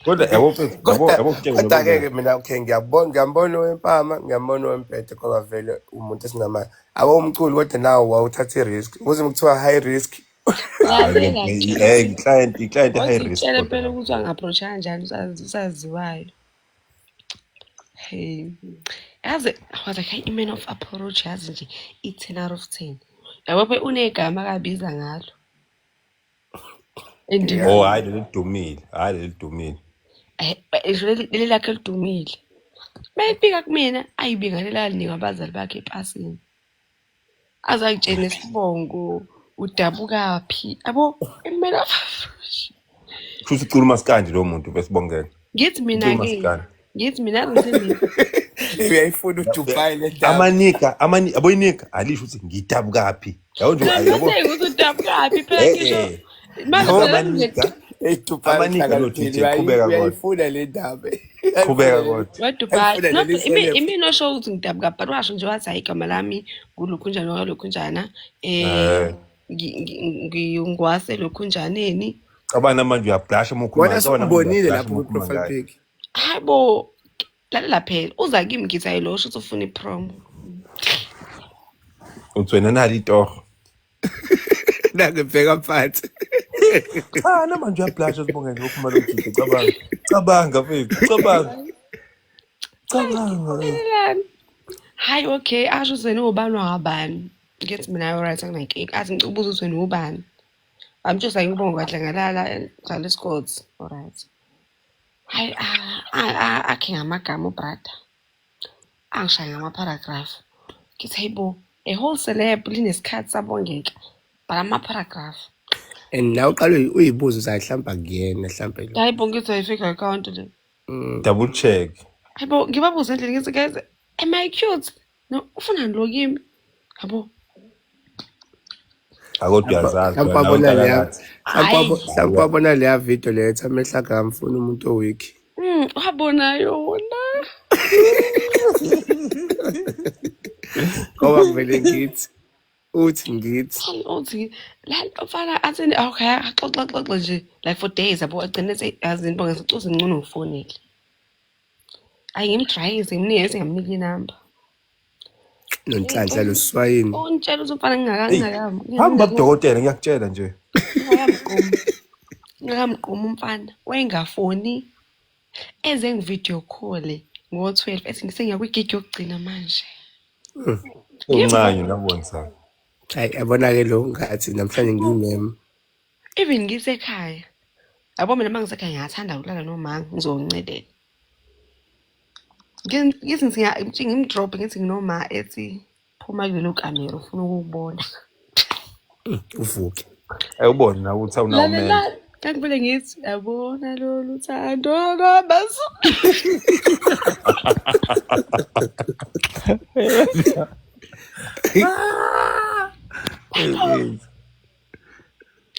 Kodwa yabo mfethu, yabo Kodwa yabo kutshela kodwa ke nobongeke. mina okay ngiyabona ngiyambona owempama ngiyambona owempethe ngoba vele umuntu esinamayo. Abo umculo kodwa nawo wawuthatha i-risk. Ukuze kuthiwa high risk. Hayi Lalela ngitshela eh client high othi risk ngitshele kodwa. phela ukuthi wangi-approach kanjani usaziwayo. Hey. Yazi I was like hey man of approach yazi nje i-10 out of 10. Yabo phela unegama akabiza ngalo. And Yeah. Oh hayi leli lidumile, hayi leli lidumile. Leli lakhe lidumile. Mayefika kumina ayibingelela alinikwa abazali bakhe epasini. Aze angitshele nesibongo udabukaphi yabo man of approach. Kusho ucula umaskandi lo muntu bese bongeke. Ngithi Ucula mina-ke umaskandi. ngithi mina ngisendini Uyayifuna uDubai le ndaba. Amanika, amani yabo inika alisho ukuthi ngidabukaphi. Yabo nje yabo. Ngisho ukuthi udabukaphi phela Eh ngisho eh. manje Yabo phela nje amanika, Hey Dubai amanika no DJ uhlakaniphile qhubeka kodwa. uyayifuna le ndaba. Qhubeka Uyayifuna le kodwa. waDubai uyayifuna not leli celeb. imina osho ukuthi ngidabuka but washo nje wathi hayi igama lami ngulokhunjana wakalokhunjana Eh. ngingwase lokhunjaneni. Cabana manje uyablasha uma ukhuluma Wena cabana manje sumbonile uyablasha lapho uma ukhuluma kwi-profile ngaye. pic. Hayi bo lalela phela uza kimi ngithi hayi lo sho ukuthi ufuna i-promo. Uthi wena nali itoho. Nangibheka phansi. Cha namanje uyablasha sibongeke ukhuluma lo DJ cabanga. Cabanga mfethu, cabanga. Cabanga. Lalelani. Hayi okay asho ukuthi wena ubani wakabani. Ngithi mina alright anginankinga. Athi ngicela ukubuza ukuthi wena ubani. Amtshosa ngibonga kahle ngalala njalo isikotsi. Alright. Hayi akhe ngamagama ubrother. Angishaye ngama-paragraph. Ngithi hayibo a whole celeb linesikhathi sabongeka. Bhala ama-paragraph. And nawe uqale uyibuze ukuthi hayi mhlawumbe akuyena mhlawumbe lo. Hayi bo, ngithi ayi-fake account le. Double check. Hayi bo, ngibabuze endlini ngithi guys, am I cute? No, ufunani lo kimi? Yabo. Akodwa uyazazi Mhlawumbe wena nawe wabona leya inkalakatha. mhlawumbe Hayi. mhlawumbe wabona leya video leyo ethi amehlo akhe akamfuni umuntu o-weak. Wabona yona. Ngoba ngivele ngithi uthi ngithi Uthi la mfana athini, okay, axoxa xoxa nje like for days, yabo, agcine yazini bonke ngisecuze ngcono ngifonele. Ayi ngimdrayise, ngimnikeze, ngamnika inamba. Nonhlanhla loswayini. Ungitshela ukuthi umfana Eyi, hamba kubudokotela ngiyakutshela nje. ngingakamqomi. Ngingakamqomi umfana wayengafoni, eze ngi-video call ngo-12 ethi sengiya kwigigi yokugcina manje. Uncane nabonisa. Hayi yabona-ke lo ngathi namhlanje ngiyimema. Even ngisekhaya. Yabo mina uma ngisekhaya ngiyathanda ukulala noma ngizoncelela. Ngithi ngimdrop ngithi nginoma ethi phuma kulelo kamero ufuna ukukubona. Uvuke. Ayubona nawe ukuthi awunawo umendo. Lalela, ngangivele ngithi yabona lolu thando lwabasu.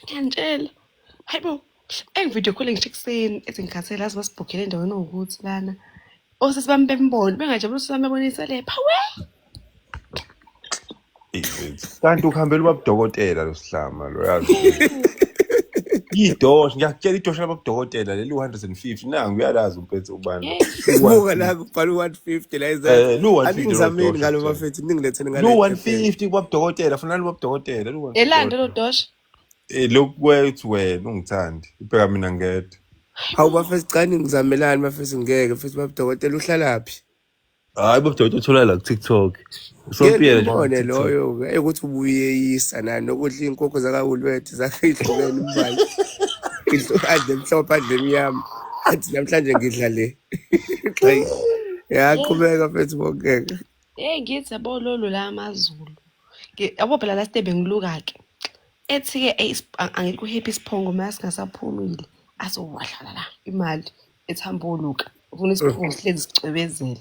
Ngiyantshela. Hayibo, engivideo call ngisho ekuseni ethi ngikhathele, azi basibhukhele endaweni ewukuthi lana. Osisi bami bembona bengajabula, usisi bami bebonisa le phawe. Kanti ukuhambela ubabudokotela lo sihlama lo yazi. Idosha ngiyakutshela, idosha lababudokotela leli 150 nangu uyalazi umpethe ubani. Buka la kubhala u-150 la izansi. Lu 150 Aningizameni lo ngalo dosha. bafethu, ningiletheni Lu ngale. 150 kubabudokotela, funani ubabudokotela lu 150. Elande lo dosha. Lokhu kwethu wena ungithandi. Ibheka mina ngedwa. Hawu bafethu, cha ningizamelani bafethu, ngeke mfethu. Babudokotela uhlalaphi? Hayi babudokotela uthola la ku TikTok. Ngeke Usompiyela nje. ngibone loyo ukuthi ubuyeyisa nani nokudla iy'nkukhu zakawulwethu zakhe ey'hlukene umbala. Adle emhlophe, adle emnyama. Athi namhlanje ngidla le. Hayi. Yaqhubeka mfethu bongeke. Hey ngithi yabo lolu la amaZulu. Yabo phela last day bengiluka ke. Ethi ke angikho happy isiphongo masingasaphumile. Azowahlala la imali ethamba oluka. Ufuna isiphongo sihlezi sicwebezela.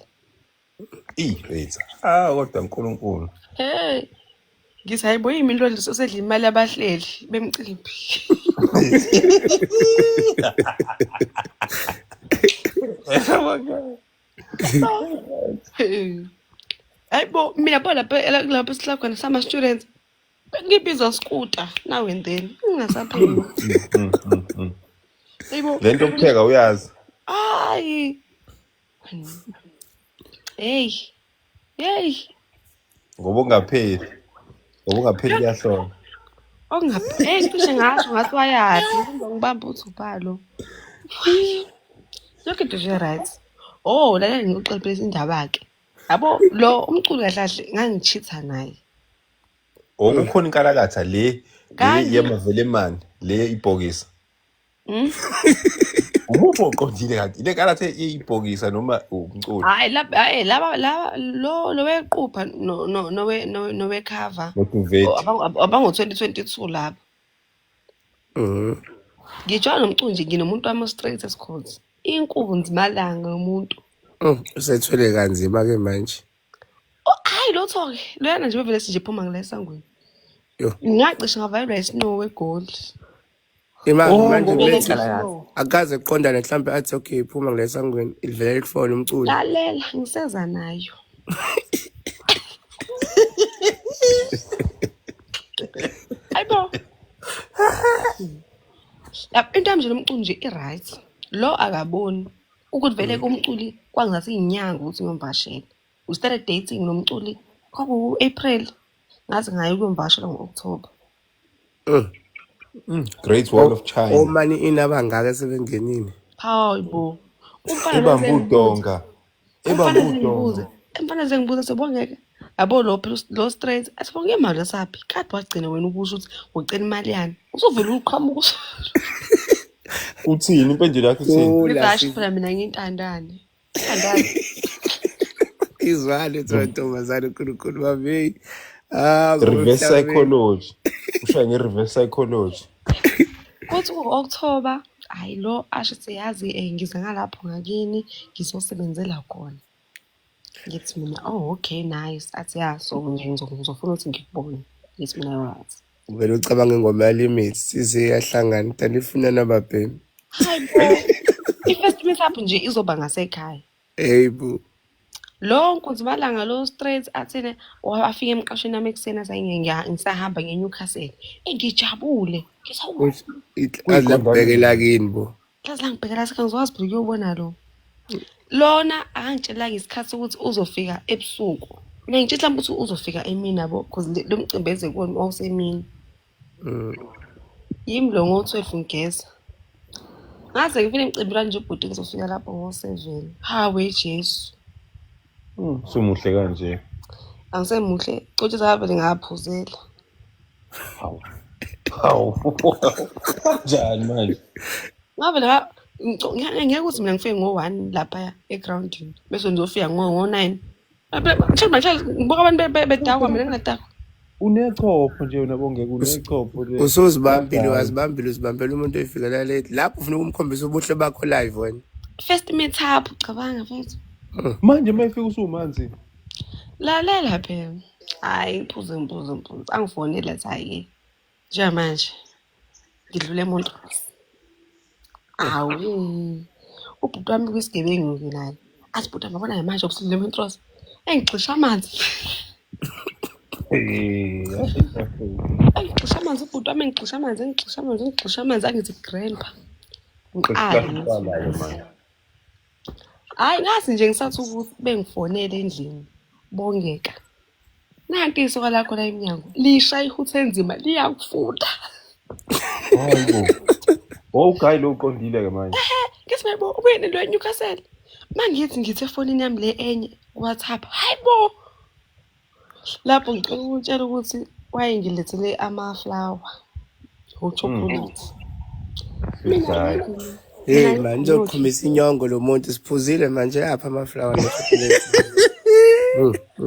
Wait. Ah kodwa uNkulunkulu. Hey. Ngithi hayibo yimi into nje sesedla imali abahleli bemcimbi. Hey. Hayibo mina bo lapha lapho sihlala khona sama students. Bengibiza scooter now and then. Ngingasaphumi. Hayibo. Lento yokupheka uyazi. Hayi. Hey. Hey. Ngoba ungapheli. Ngoba ungapheli kuyahlola. Okungaphi? Eh cishe ngasho ngathi wayaphi ngibamba uthi ubalo. Yonke into nje right. Oh lalela ngikuxoxela indaba ke. Yabo lo umculo kahle kahle ngangichitha naye. Okukhona inkalakatha le Kanti- yemavelemani le ibhokisa. Umuphi oqondile kanti? Le nkalakatha ibhokisa noma umculo? Hayi laba, hayi laba laba lo lo wequpha no no no we no no we cover. Motivate. Abango 2022 laba. Ngijwayele nomculo nje, nginomuntu wami straight esikhonzi. Inkunzi malanga yomuntu. Usethwele kanzima ke manje. Oh hayi lutho ke. Loyana nje bevele sinje phuma ngila esangweni. Yo. Ngacishe ngavalelwa isnow eGoli. Imali Oh, manje ngoba bethi Snow. akaze kuqondane mhlambe athi okay phuma ngale sangweni ilivele lifone umculo. Lalela ngiseza nayo. Hayibo. Yap into yami nje nomculo nje i-right. Lo akaboni ukuthi vele kumculi kwangathi inyanga ukuthi ngiyomvashela. We started dating nomculi kwaku April. Ngathi ngaye ukuyomvashela ngo-October. Great Wall of China. Omani inabangaka sebengenile. Hayibo. Umfana Ebamba lo udonga. Ebamba sengibuza. udonga. Umfana sengibuza sebongeke. Yabo lo phela lo straight athi bonke imali yasaphi? Kade wagcina wena ukusho ukuthi ucela imali yani. Usuvele uqhamuka Uthini impendulo yakho uthini? Thula Ngithi sis. phela mina ngintandane. Intandane. Izwane thina ntombazane uNkulunkulu wami. Hey. Ah, Reverse ngoba emhlabeni. psychology. Ushaya nge-reverse psychology. Kuthi ku-October, hhayi lo asho ukuthi yazi ngize ngalapho ngakini ngizosebenzela khona. Ngithi mina, oh okay, nice. Athi ya, so nje ngizofuna ukuthi ngikubone. Ngithi mina, right. Vele ucabanga ingoma yaLimit size yahlangana kanti ifuna nababhemi. Hayi bo, i-first meet up nje izoba ngasekhaya. Hey bo. Lo nkunzimalanga lo straight athine afike emqashweni wami ekuseni athi ngisahamba nge-Newcastle. Engijabule. Ngithi hawu, Uthi azilakubhekela kini bo. Lazi langibhekela sekha ngizokwazi phela ukuyobona lo. Lona akangitshelanga isikhathi sokuthi uzofika ebusuku. Mina ngitshela mhlawumbe ukuthi uzofika emini yabo because lo mcimbi eze kuwona wawusemini. Yimi lo ngo-12 ngigeza. Ngaze ngifike emcimbini kanje ubhuti ngizofika lapho ngo-7. Hawe Jesu. Sumuhle kanje. Angisemuhle, cotshe savele ngaphuzela. Hawu. Hawu. Kanjani manje? Ngavele ngeke ukuthi mina ngifike ngo-1 lapha egroundini bese ngizofika ngo-9. Mhlawumbe ngibuka abantu bedakwa mina ngingadakwa. Unechopho nje wena Bongeka, unechopho le. Usuzibambile, wazibambile, uzibambela umuntu oyifikela late. Lapho ufuna ukumkhombisa ubuhle bakho live wena. First meet up, cabanga mfethu. Manje mayifika usumanzi. Lalela phela. Hayi ngiphuze ngiphuze ngiphuze. Angifonele athi hayi njengamanje ngidlule eMontrose. Awu. Ubhuti wami kwisigebengu-ke naye. Athi bhuti wami yabona manje usudlule eMontrose. Engigxisha amanzi. Engigxisha amanzi ubhuti wami engigxisha amanzi engigxisha amanzi engigxisha amanzi angithi grandpa. Ngiqale ngithi Hhayi ngazi nje ngisathi ukuthi bengifonele endlini bongeka. Nanti isoka lakho la emnyango lisha ihuthe enzima liyakufunda. Hayibo. Wawugayi lo uqondile ke manje. Ngithi maybo ubuye nento eNewcastle. Mangithi ngithi efonini yami le enye ku-WhatsApp. Hayibo. Lapho ngicela ukutshela ukuthi wayengilethele ama-flower, uchocolate. Mina Hey man, nizoqhumisa inyongo lo muntu siphuzile manje apha ama-flower ne-chocolate.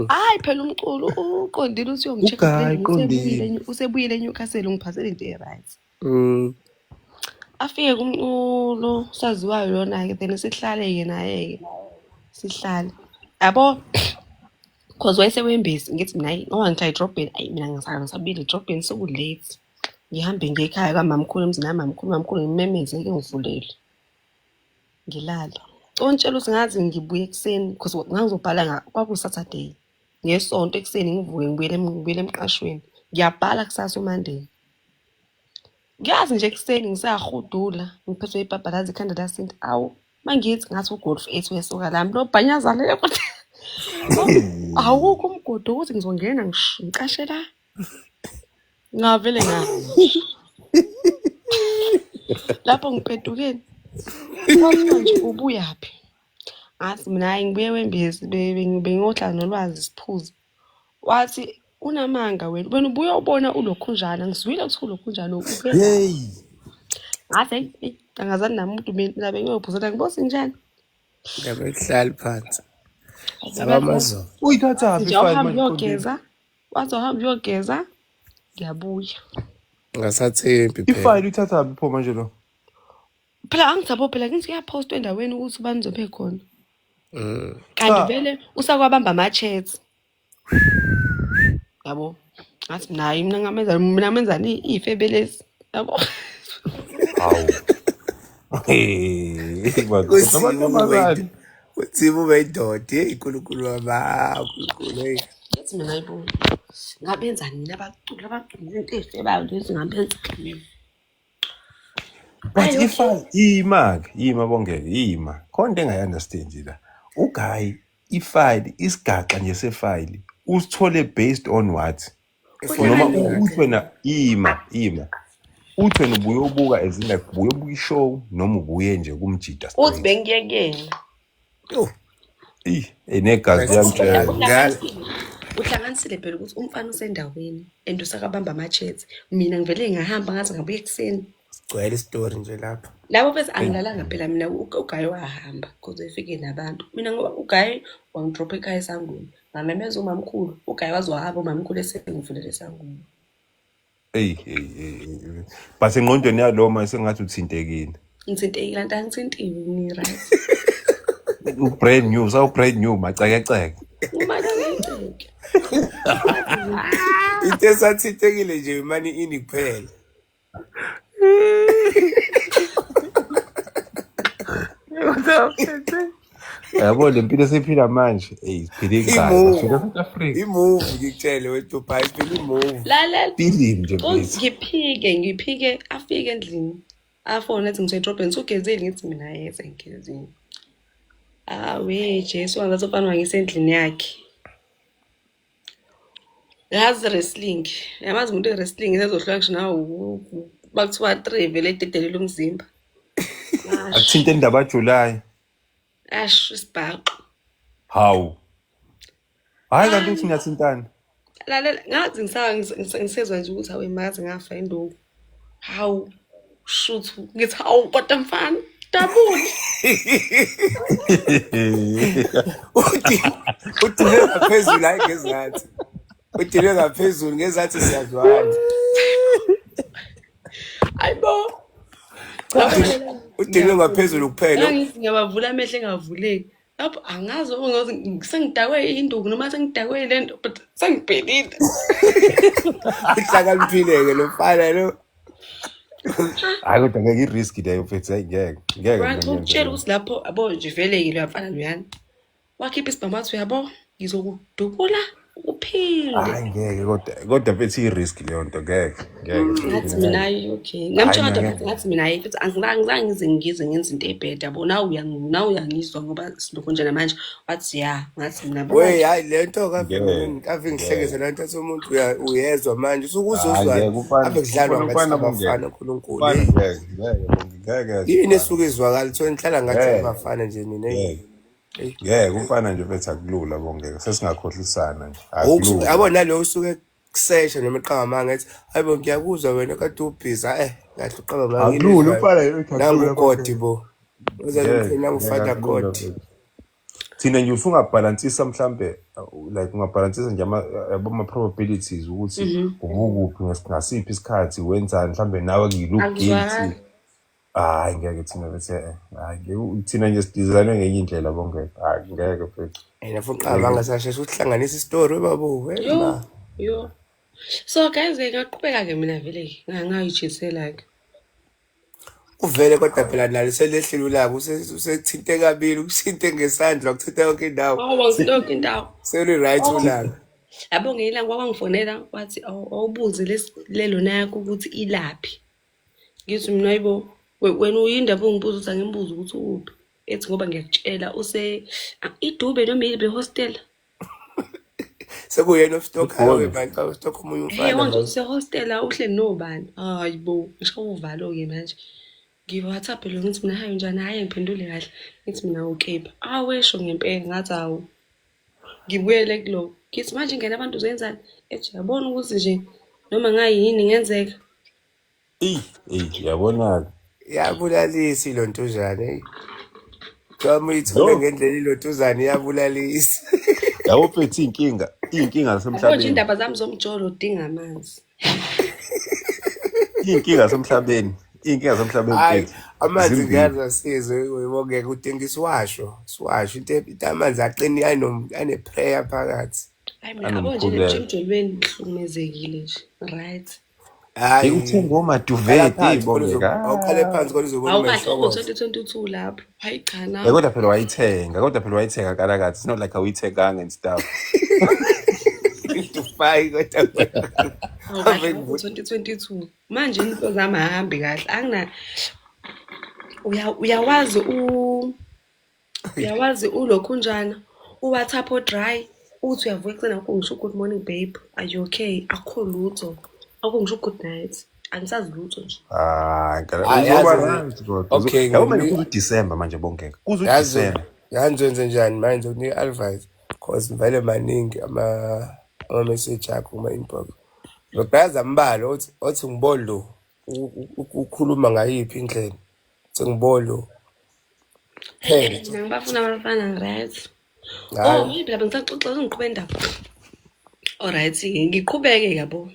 Hayi phela umculo uqondile uthi uyongi-check Ugayi uqondile. usebuyile eNewcastle ungiphathele into e-right. Afike kumculo saziwayo lona-ke then sihlale-ke naye-ke sihlale yabo cause wayesewembesi ngithi mina hayi ngoba ngihlala edrobheni ayi mina ngisabile edrobheni seku-late ngihambe ngiye ekhaya kamamkhulu emzini kamamkhulu mamkhulu ngimemeze-ke ngivulele ngilale ontshela ukuthi ngathi ngibuye ekuseni because ngangizobhala kwaku-Saturday ngesonto ekuseni ngivuke ngibuyele ngibuyele emqashweni ngiyabhala kusasa uMonday. Ngiyazi nje ekuseni ngisahudula ngiphethwe ibhabhalazi ikhanda lasinta awu mangithi ngathi ugolf 8 wesoka lami lo bhanyazane kodwa awukho umgodi ukuthi ngizongena ngicashe la ngavele nga lapho ngiphendukeni kwathiwa nje ubuyaphi ngathi mina hayi ngibuye wembezi bengiyohlala nolwazi siphuze wathi unamanga wena wena ubuye ubona ulokhunjana ngizwile ukuthi ulokhunjana uke Hey. ngathi hey hey, angazani namuntu mina bengiyophuzela ngibosi njani Ngabe kuhlali phansi. Abamazolo. Uyithathaphi nje ifile awuhambe manje qondile? uyogeza wathi awuhambe uyogeza ngiyabuya Ngasathembi phela. Ifile uyithathaphi pho manje lo? Phela angithabo phela ngithi kuyaphostwa endaweni ukuthi ubani uzobe khona. Kanti Cha. vele usakwabamba ama-chats. Yabo. Ngathi mina hayi mina ngamenza mina ngamenzani iy'febe lezi. Yabo. Hawu. Hey, madoda amantombazane. Uthi ube indoda, hey nkulunkulu wami, nkulunkulu hey. Ngithi mina hayibo. Ngabenzani mina abaculi abaculi into ey'febayo lezi ngabenzani mina. But Hayi okay. ifile ima-ke, ima Bongeka, ima. Khona into engayi-understand la. Uguy ifile isigaxa nje sefile usithole based on what? Noma Efonini yakhe. uthi wena ima, ima. Uthi wena ubuye ubuka as in like ubuye ubuka ishow noma ubuye nje kumjida Uthi straight. bengiye kuyena. Yo, Ih, negazi liyamtshela. ngala. Uhlanganisile phela ukuthi umfana usendaweni and usakabamba ama-chats. Mina ngivele ngahamba ngaze ngabuya ekuseni. Sigcwele isitori nje lapha. Labo bese angilalanga phela mina uGayi wahamba because efike nabantu. Mina ngoba uGayi wangidropha ekhaya esangweni. Ngamemeza umamkhulu, ugayi waze wahamba umamkhulu esengivulele esangoma. Eyi, eyi, eyi, eyi. But engqondweni yalo ma sengathi uthintekile. Ngithintekile anti angithintiwe ngi-right. U-brand new, sawu-brand new, macekeceke. Umacekeceke. Into esathintekile nje imani ini kuphela. Yabo le mpilo esiyiphila manje, eyi siphila ingane, I-move. sifika South Africa. I-move ngikutshele weDubai siphila i-move. Lalela. Film nje mfethu. Ngiphike afike endlini. Afone ethi ngisedrobheni sugezile ngithi mina yeze ngigezile. Awe Jesu wangathi ufana wangisendlini yakhe. Yazi wrestling. Yamazi umuntu e-wrestling sezohlula ngisho nawe bakuthiwa 3 vele ededelele umzimba. Akuthinte indaba kaJuly. Asho isibhaxu. Hawu. Hayi kanti uthi niyathintana. Lalela ngathi ngisezwa nje ukuthi awe mazi ngafa induku. Hawu shuthu ngithi hawu kodwa mfana dabuli. Uthi udinwe ngaphezulu hayi ngezathi. Udinwe ngaphezulu ngezathi siyazwana. Ayibo. Udinwe ngaphezulu kuphela. Ngithi ngiyabavula amehlo engavuleki. Lapho angazi ngokuthi sengidakwe induku noma sengidakwe le nto but sengibhelile. Uhlakaniphile-ke lo mfana lo. Hayi kodwa ngeke i-risk leyo mfethu, hayi ngeke. Ngeke mina Right, ngiyenze ukutshela leyo. ukuthi lapho abo nje vele-ke loya mfana loyana. Wakhipha isibhamu wathi uyabo ngizokudubula uphinde. Hayi ngeke kodwa kodwa mfethu i-risk leyo nto ngeke. Ngeke mfethu Ngathi mina mina ngeke. hayi okay. Hayi Ngamtshela mina kodwa ngeke. futhi ngathi mina hayi futhi angizange ngize ngizwe ngenza into ebheda yabo. Nawe uyangizwa ngoba silokhu nje namanje. Wathi ya, ngathi mina We baba hayi le nto kave Ngeke. ave ngihlekise Ngeke. le nto athi umuntu uyezwa manje usuke Hayi uzozwana ngeke ufana ave kudlalwa ufana ngathi ufana bongeke. abafana uNkulunkulu Ufana hey. ngeke ngeke bonke ngeke Yini ufana. esuke izwakala kuthiwa nihlala ngathi Ngeke. abafana nje nina hey. Ngeke. Hey. Ngeke ufana nje mfethu akulula bongeke. Sesingakhohlisana nje. Akulula. Yabo nalo usuke kusesha noma eqamba amanga ethi hayibo ngiyakuzwa wena kade ubhiza kahle uqamba amanga Akulula ngilizwayo ufana mfethu nangu akulula ugodi bongeke. bo uzathi Ngeke mkhulu nangu ngeke father akulula god. mfethu. Thina nje usungabhalansisa mhlambe like ungabhalansisa nje ama yabo ama probabilities ukuthi ubukuphi ngasiphi isikhathi wenzani mhlambe nawe you look guilty. Akuzwakali. Hayi ngeke thina bethe hayi ngeke thina nje sidizayinwe ngenye indlela bongeke. Hayi ngeke mfethu. Yena futhi uqamba amanga sashesha ukuhlanganisa isitori babo hey Yo, ma. yo. So guys ke ngaqhubeka ke mina vele ke ngayijisela ke. Uvele kodwa phela nalo selehlile ulaka usethinte kabili ukuthinte ngesandla ukuthinte yonke indawo. Oh, wangithinta yonke indawo. Seli right Oh. ulaka. Yabo ngelinye kwabangifonela wathi awubuze lelona yakho ukuthi ilaphi. Ngithi mina hayibo wena uyindaba ungibuza ukuthi angimbuze ukuthi ukuphi. Ethi ngoba ngiyakutshela use idube noma yile hostel. Sekuyena ostokayo Igoli. ke manje xa ustoka omunye Hey umfana wanje manje. use hostel uhleli nobani? Hayibo ngisho uvalo ke manje. Ngi-WhatsApp lo ngithi mina hayi njani hayi ngiphendule kahle. Ngithi mina ukephi? Awesho ngempela ngathi awu. Ngibuyele kulo. Ngithi manje ngena abantu uzenzani? Ethi uyabona ukuthi nje noma ngayini ngenzeka. Eyi, eyi yabona-ke. Iyabulalisa ilontuzana hey. Kuthiwa uma uyithole Yo, ngendlela ilontuzana iyabulalisa. yabo mfethu iy'nkinga, iy'nkinga Yabo nje zasemhlabeni. indaba zami zomjolo udinga amanzi. Iy'nkinga zasemhlabeni, iy'nkinga zasemhlabeni Hayi mfethu amanzi zimbili. ngiyazi asize uyibongeka udinga isiwasho, isiwasho into amanzi aqine ane prayer phakathi. Hayi mina yabo nje Anomkhuleko. emjolweni ngihlukumezekile nje. Right. Hey Hayi uthenga qala omaduvet phansi khona bongeka. awuqale phansi khona uzobona Hawu uma kahle ihlokoza. ngo-2022 lapho. Hayi cha Eh nawe. kodwa phela wayithenga, kodwa phela wayithenga kalakathi. It's not like awuyithenganga and stuff. Dubai kodwa Hawu kahle ave ngivu ngo-2022. Manje into zami ahambi kahle. Angina uyawazi uyawazi ulokhunjana uWhatsApp o-dry uthi uyavuka ekuseni akho ngisho good morning babe are you okay akukho lutho akho ngisho good night angisazi lutho nje. Ah, ngeke Hayi uzoba yazi right kodwa. okay Yabo manje ngizokunika kuza uDecember manje bongeka. Kuza yazi uDecember. yazi ngizoyenze njani manje ngizokunika advice cause vele maningi ama message akho kuma inbox. Ngibhaza ambalwa othi ngibolo ukhuluma ngayiphi indlela. Uthi ngibolo phela Mina ngibafuna abafana right. Oh, Hhayi. manje phela bengisaxoxa ngiqhube indaba. Alright, ngiqhubeke yabo.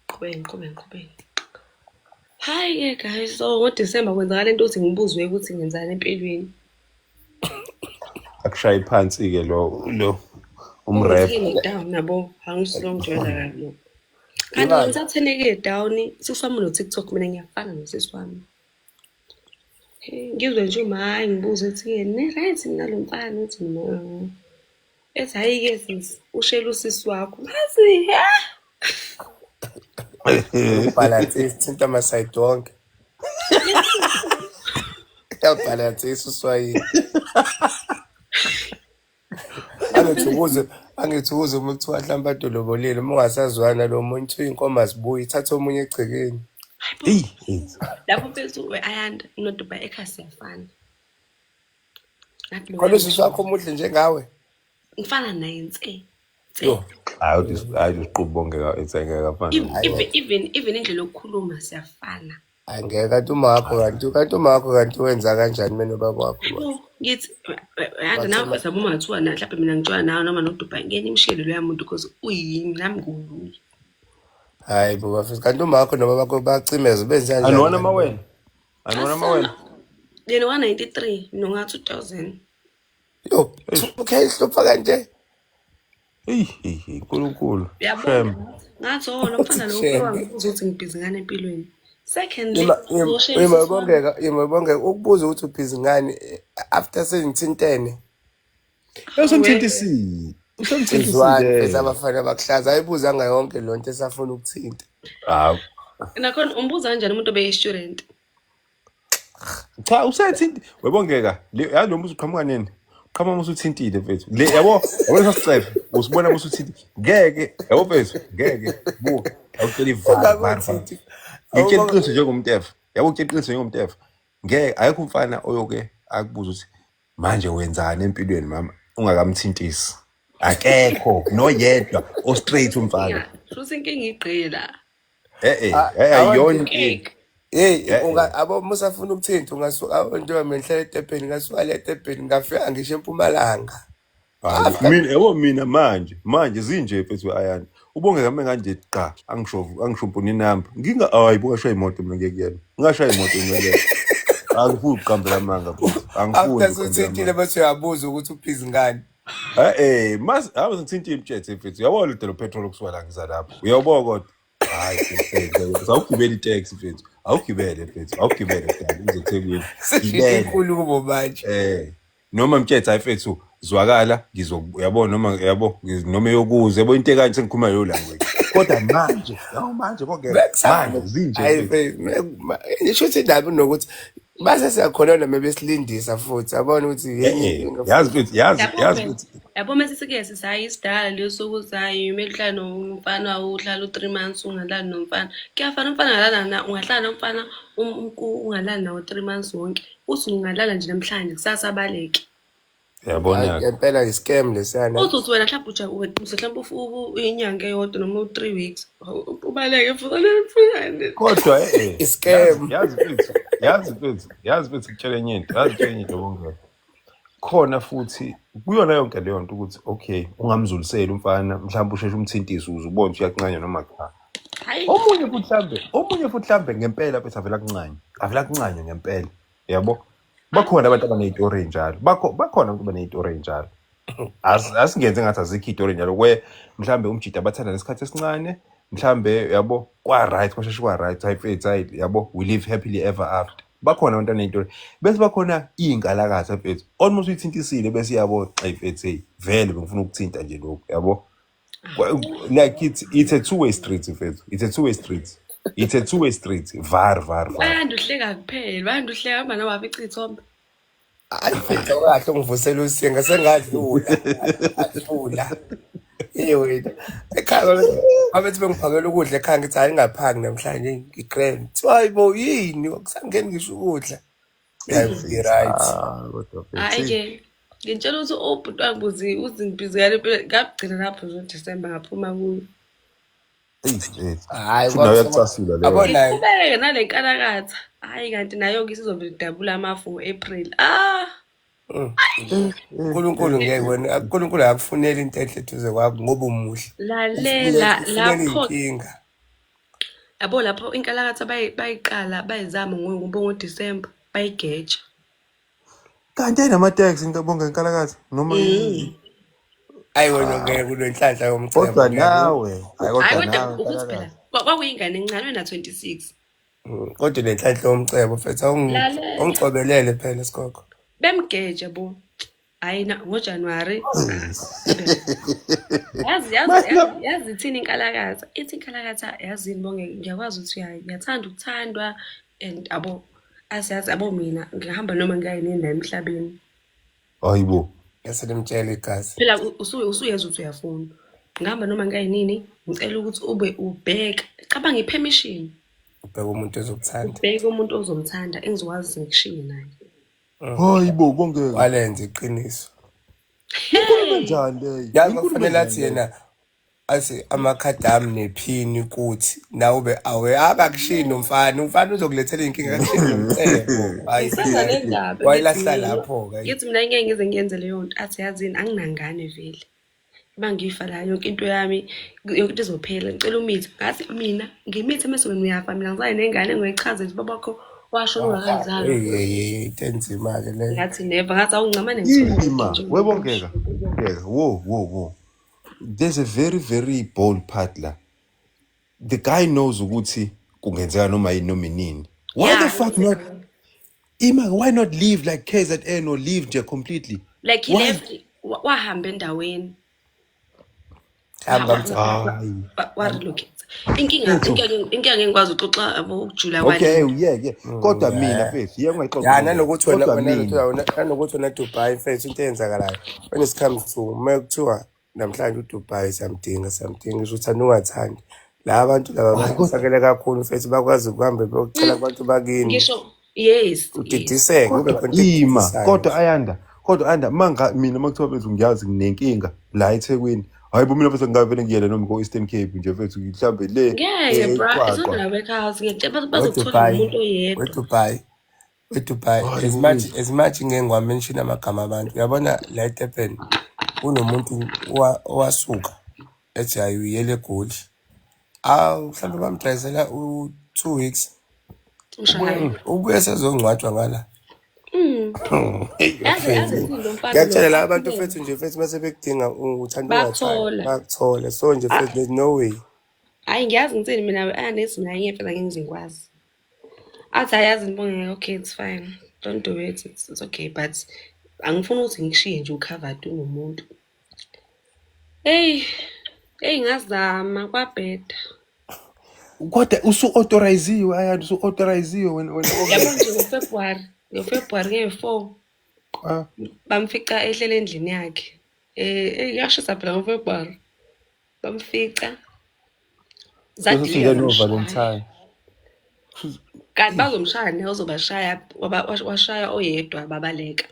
Qhubeke, ngiqhubeke, ngiqhubeke. Hhayi-ke guys, so ngoDisemba kwenzakala into ukuthi ngibuzwe ukuthi ngenzani empilweni. Akushaye phansi-ke lo lo umrep. Ungithene down nabo, angisilo ngijwayela kabi lokho. Kanti Imali. ngisatheneke down, sisi wami no-TikTok mina ngiyafana nosisi wami. Hey, ngizwe nje uma hhayi ngibuze ethi ni-right nalo mfana uthi no. Ethi hhayi-ke sisi, ushela usisi wakho. Ngathi ha? Ukubhalansisa thinta amasayidi wonke. Uyabhalansisa uswayini. Angithi ukuze angithi ukuze uma kuthiwa mhlawumbe adolobolile uma ungasazwani nalo munye kuthiwa iy'nkomo azibuyi thatha omunye egcekeni. Hayibo. Eyi, eyi. Lapho mfethu we-Ayanda noDubai ekhaya siyafana. Ngathi Khona loya usisi wakho omuhle njengawe. ngifana naye nse. Nse. Yo. Hayi uthi hayi usiqubu bonke ka etsengeke afana. Even Hayi even even even indlela yokukhuluma siyafana. angeke kanti uma wakho kanti uma wakho kanti wenza kanjani mina nobaba wakho manje. Hayibo ngithi Ayanda nawe Wathi mfethu yabo uma ngathiwa na mhlawumbe mina ngitshela nawe noma noDubai ngeke nimshele loya muntu because uyimi nami nguye. Hayi bo bafethu kanti uma wakho nobaba bakho bacimeza benza kanjani? Aniwona amawele? Aniwona amawele? Asana yena wa-93 mina nga-2000. Yo, okay hlupha kanje. Eyi, eyi, eyi, Nkulunkulu. Uyabona Shem. ngathi oh lo mfana lo Shame. uke wangibuza ukuthi ngibhizi ngani empilweni. Secondly, Ima uzoshela ima usisi wami. bongeka ima bongeka ukubuza ukuthi ubhizi ngani after sengithintene. Usemthintisile. Izwani mfethu Usemthintisile. abafana bakuhlaza ayibuzanga yonke lo nto esafuna ukuthinta. Hawu. Nakhona umbuza kanjani umuntu obeyi-student? Cha usethinti. Webongeka. Le yazi lo mbuzo uqhamuka nini? Uqhamuka uma usuthintile mfethu. Le yabo, yabo lesasicephe. Usibona uma usuthintile. Ngeke, yabo mfethu, ngeke. Buka. Awucela ivar var var. Ungakuthinti. Ngikutshela iqiniso njengomtefa. Yabo ngikutshela iqiniso njengomtefa. Ngeke ayikho umfana oyoke akubuza ukuthi manje wenzani empilweni mama ungakamthintisi. Akekho noyedwa o straight umfana. Futhi inkinga igqila. Eh eh, eh ayiyona inkinga. Hey, Eh, unga abo musafuna ukuthinta ungasuka njengoba mina ngihlala eTebheni ngasuka le eTebheni ngafika ngisho eMpumalanga. Hayi, mina yabo mina manje manje zinje mfethu Ayanda. Ubonge kame kanje qa angishovu angishumpuni inamba. Nginga hayi bungashaya imoto mina ngeke kuyena. Ngingashaya imoto mina ngeke. Angifuni ukuqambela amanga mfethu. Angifuni After ukuqambela suthintile amanga. bese uyabuza ukuthi ubhizi ngani. Eh eh mas awu ngithinta imtshethe mfethu. Uyabona le petrol kusuka la ngiza lapho. Uyabona kodwa. Hayi mfethu. Awugibeli itaxi mfethu. Awugibele mfethu. Awugibele mfethu. Uze eThekwini. Seshintsha Gibele. inkulumo manje. Eh noma mtshethe hayi mfethu zwakala ngizo yabo noma yabo noma eyokuza yabo into ekanje sengikhuluma leyo language. Kodwa manje, yawo manje konke manje zinje Hayi mfethu. mfethu, ngisho ukuthi indaba inokuthi base siyakhonona mebesilindisa futhi yabona ukuthi Eh yenye eh inkinga yazi futhi. mfethu yazi Yabo yazi phela. mfethu Yabo mase sike sisayi isidala leso sokuthi hayi kumele uhlale nomfana uhlala u-3 months ungalali nomfana. Kuyafana umfana ungalala na ungahlala nomfana ungalali nawo 3 months wonke. Uthi ungalala nje namhlanje kusasa abaleke. Hayi yabona ngempela i-scam lesiyana. Uthi uthi wena mhlawumbe uja mhlawumbe inyanga eyodwa noma u-3 weeks ubaleke futhi alefuyane. Kodwa eh eh I-scam. yazi mfethu yazi mfethu yazi mfethu ngitshele enye into yazi ngitshele enye into bongeke. Khona futhi kuyona yonke leyo nto ukuthi okay ungamzuliseli umfana mhlawumbe usheshe umthintise ukuze ubone ukuthi uyakuncanya noma cha. Hayi. Omunye futhi mhlambe omunye futhi mhlambe ngempela bese avela kuncanya avela kuncanya ngempela yabo. Bakhona abantu abaney'tori ey'njalo bakhona abantu abaney'tori ey'njalo. Asingenze ngathi azikho iy'tori ey'njalo kwe mhlambe umjida abathanda nesikhathi esincane mhlambe yabo kwa right kwasheshe kwa right hayi mfethu hayi yabo we live happily ever after. Bakhona abantu abaney'tori bese bakhona iy'nkalakatha mfethu almost uyithintisile bese yabo hayi mfethu hey vele bengifuna ukuthinta nje lokhu yabo. Like it's a two way street mfethu, it's a two way street, it's a two way street. Var var var. Bayanda uhleka kuphela, bayanda uhleka hamba nawe wafica iy'thombe. Hayi mfethu awukahle ungivusela usinga sengadlula. Adlula. Hey wena. Ekhaya babethi bengiphakela ukudla ekhaya ngithi hayi ngingaphaki namhlanje ngi-grand. Kuthiwa hayi bo yini akusangeni ngisho ukudla. Hayi ngi-right. Ah, kodwa mfethu. Hhayi ke ngitshela ukuthi ubhuti wangibuzi uthi ngibhizi ngale mpilo ngagcina lapho nje December ngaphuma kuyo. Eyi mfethu. Hayi Futhi nawe uyakucasula leyo. Yabona naye. Ngiqhubeke nale nkalakatha. Hhayi kanti nayo-ke isizovele idabula amafu ngo-April. Ah! uNkulunkulu ngeke wena, uNkulunkulu akakufuneli into enhle eduze kwakho ngoba umuhle. Lalela Ufunela lapho iy'nkinga. Yabo lapho inkalakatha bayiqala bayizama ngoba ngoDisemba bayigeja. Kanti ayinama-tax ngibonga inkalakatha noma Ayi wena ngeke unenhlanhla yomcebo. Kodwa Ngeke. nawe, hayi Hayi kodwa kodwa nawe ukuthi phela inkalakatha. kwakuyingane encane wena 26. Kodwa unenhlanhla yomcebo mfethu, Lalela. awungicobelele phela sigogo. Bemgeja bo. Hayi na ngoJanuary. Yazi yazi yazi yazi ithini inkalakatha? Ithi inkalakatha yazini bonke ngiyakwazi ukuthi ngiyathanda ukuthandwa and abo asiyazi abo mina ngihamba noma ngiyayi nendawo emhlabeni. Hayibo. Ngese limtshela igazi. Phela usuyezwa ukuthi uyafuna. Ngihamba noma ngiyayi nini, ngicela ukuthi ube ubheka. Cabanga i-permission. Ubheka umuntu ozokuthanda. Ubheke umuntu ozomthanda engizokwazi ngikushiye naye. Hayibo bongeke. Walenza iqiniso. Inkulumo enjani leyo? Yazi Inkulumo kufanele enjani athi leyo? yena athi amakhadi ami nephini kuthi nawube awe akakushiyi nomfana, umfana uzokulethela iy'nkinga akakushiyi nomcebo. Hayi Ngisenza le ndaba ngithi wayilahla mina lapho-ke. Ngithi mina ngeke ngize ngiyenze leyo nto. Athi yazini anginangane vele. Uma ngifa la yonke into yami yonke into izophela. Ngicela umithe. Ngathi mina ngimithe mase wena uyafa mina ngizaye nengane engiyichazela ukuthi babakho washona ungakazalwa. Hey hey hey into enzima-ke leyo. Ngathi never ngathi awuncamane ngithole Ima, nje. webongeka, webongeka. Whoa, whoa, whoa. There's a very very bold part la. The guy knows ukuthi kungenzeka noma yini noma inini. Why the fuck not? Ima, why not leave like KZN or leave nje completely? Like he Why? left wahamba endaweni. Hamba mthatha. Hayi. Wa-relocate. Inkinga ngeke ngikwazi ukuxoxa yabo ukujula Okay, kwale. yeah. Kodwa mina mfethu, yeke ungayixoxi. Ya nanokuthi wena Kodwa wena mina nanokuthi wena Dubai mfethu into eyenzakalayo when it comes to uma kuthiwa namhlanje uDubai siyamdinga siyamdinga ngisho uthanda ungathandi la bantu laba Hayi, kodwa bakufakele kakhulu mfethu bakwazi ukuhambe beyocela kubantu bakini Ngisho yes. udidiseke kube kodwa khona into ima, edidisayo kodwa Ayanda, kodwa Ayanda manga mina makuthiwa mfethu ngiyazi nginenkinga la eThekwini. Hayi bo mina mfethu ngingavele ngiyele noma ko Eastern Cape nje mfethu mhlambe le Ngeke bra, it's not eQwaqwa. gonna work out. Ngiyakutshela bazokuthola weDubai ngumuntu oyedwa. weDubai weDubai Hayi as bo much mfethu. as much ngeke ngiwa-mention amagama abantu uyabona la eDurban kunomuntu owasuka ethi hayi uyele eGoli awu mhlawumbe bamdrayisela u-2 weeks Ushaye. ubuye sezongcwatshwa ngala. Hey, Yazi yazi ithini lo mfana ngiyakutshela lo. la abantu mfethu nje mfethu mase bekudinga uthanda ungathandi Bakuthola. bakuthola so nje mfethu there's no way. Hayi ngiyazi ngithini mina anesi mina ngiyefela ngeke ngize ngikwazi. Athi ayazi ngibonge okay it's fine. Don't do it. It's okay but angifuni ukuthi ngikushiye nje u-covered unomuntu. Hey, hey ngazama kwabheda. Kodwa usu-authoriziwe Ayanda, usu-authoriziwe wena wena Yabo nje ngoFebruary, ngoFebruary nge-4 Ah. bamfica ehlele endlini yakhe. Kuyashisa phela ngoFebruary. Bamfica. Bese Zadilika singene zamshaya. no-Valentine. Kanti bazomshaya ne uzobashaya washaya oyedwa babaleka.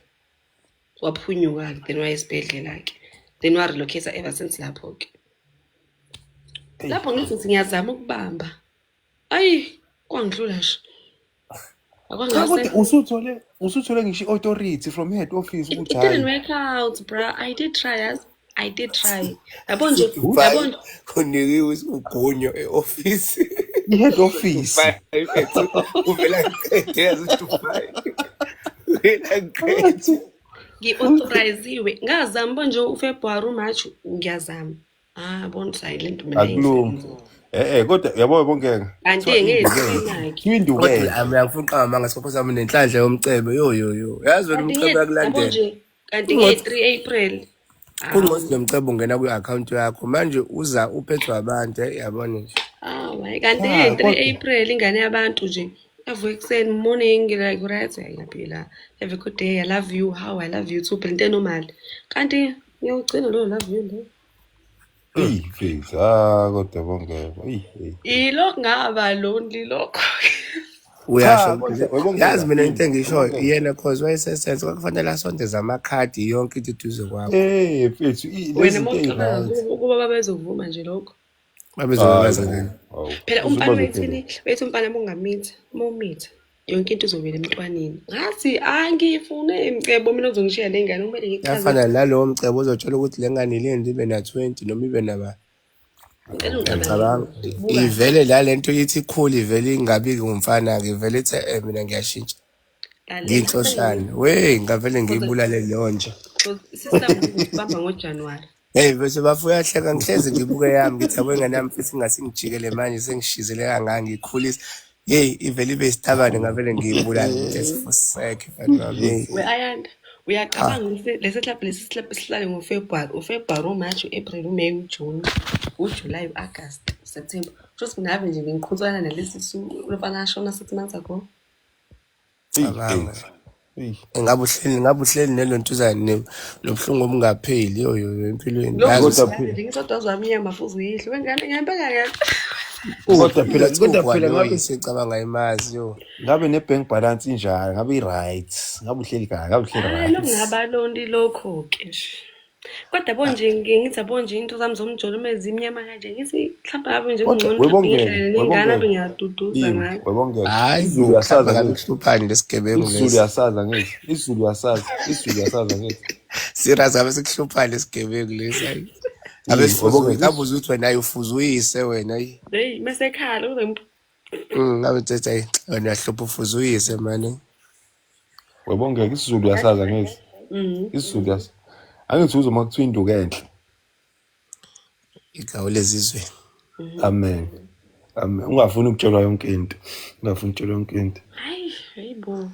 Waphunyuka then waya esibhedlela ke. Then wa-relocate ever since lapho ke. Lapho ngithi ngithi ngiyazama ukubamba. Ayi, kwangidlula nje. Cha Akwangase. kodwa usuthole ngisho i-authority from head office It ukuthi didn't hayi. work out, bra. I did try, as I did try. Yabo nje, Dubai yabo nje. unikiwe ugonyo e-office. I-head office. Dubai mfethu uvela ngiqede yazi uDubai. Uvela ngiqede. Ngi-authoriziwe. Ngazama bo nje uFebruary, uMarch ngiyazama. Ah, bona ukuthi hayi lento mina Akulungi. ayisebenzi. Kodwa yabo bongeka. Kanti Kuthiwa induku ngey'three enhle. nakhe. Kuthiwa induku Kodwa enhle. ami uyangifuna uqamba amanga sipho sami nenhlanhla yomcebo yo yo yo. Yazi wena Kanti umcebo yabo uyakulandela. nje, kanti Kungcono ngeyi-3 April. kungcono nomcebo ungena kwi-account yakho manje uza uphethwe abantu yabona nje. Awu, hayi kanti Cha ngeyi-3 kodwa April ingane yabantu nje. Avuka ekuseni morning like right ngiyaphila. Have a good day. I love you. How I love you too. Phela into e-normal. Kanti ngiyawugcina loyo love you lo. Eyi mfethu, ah kodwa bongeka. Eyi eyi. Yilokhu ngaba lonely lokho. Uyasho Cha kodwa webongeka. yazi mina into engishoyo Webongeka. iyena cause wayesesense kwakufanele asondeze amakhadi yonke into eduze kwakho. Eh mfethu, lezi Wena zinto mawucabanga ey'right. ukuba babezovuma nje lokho. Babezobe Hayi benza bo. ngani? Hawu. Phela umfana Uzobazophela. wethini, wethu umfana mongamitha, mawumitha. Yonke into izowela emntwaneni. Ngathi angifune imicebo mina ozongishiya nengane kumele ngichaze. Yafana nalowo mcebo ozotshela ukuthi le ngane ilinde ibe na-20 noma ibe naba Ngicela ungicabangele. Ngicabanga Buka ivele la lento ithi ikhulu ivele ingabi ngumfana-ke ivele ithi eh mina ngiyashintsha lalela ngiyinhloshane we ngavele ngiyibulale leyo nje sister ngibamba ngoJanuary. Hey bese bafo uyahleka ngihlezi ngibuke yami ngithi yabo ingane yami futhi ingase ngijikele manje sengishizele kangaka ngiyikhulisa. Hey ivele ibe isitabane ngavele ngiyibulale ngithi sifuseke mfana wami. Hey. We Ayanda, Ah, uyacabanga ukuthi lesi club lesi club sihlale ngoFebruary, uFebruary, uMarch, uApril, uMay, uJune, uJuly, uAugust, uSeptember. Kusho ukuthi ngabe nje ngiqhutsana nalesi su lofana ashona 6 months ago. Eyi cabanga. mfethu. Eyi. Engabe uhleli nelontuzane nobuhlungu obungapheli yo yo yo empilweni Lokhu yazi Kodwa ukuthi nje phela ngisodwa wami inyama futhi uyidle. Wengane ngempela ngempela. kodwa uphi phela kodwa uyathukwa phela lo ngabe yise ecabanga imazi yo. ngabe ne-bank balance injalo ngabe i-right ngabe uhleli kahle ngabe uhleli Hayi right. lokungabalonti lokho-ke nje. Kodwa yabo nje ngithi yabo nje into zami zomjolo uma zimnyama kanje ngithi mhlawumbe ngabe nje Kodwa kungcono mhlawumbe webongeke ngihlale nengane abe webongeke ngiyaduduza yimi ngayo. webongeke Hayi isiZulu bo uyasazi mhlawumbe ngabe angithi kuhluphani lesigebengu isiZulu lesi. uyasazi angithi isiZulu uyasazi isiZulu uyasazi angithi Serious ngabe sikuhluphani lesigebengu lesi hayi. Ngabe yimi sifuze webongeke ngabe uzuthi wena ayi ufuze uyise wena ayi. Hey mase ekhala uze Ngabe uthi ayi wena uyahlupha ufuze uyise mani. Webongeke isiZulu uyasazi angithi isiZulu uyasazi angithi uzwa uma kuthiwa induku enhle. Igawu lezizwe. Amen. Amen. Ungafuni ukutshelwa yonke into. Ungafuni ukutshelwa yonke into. Hayi, hayibo.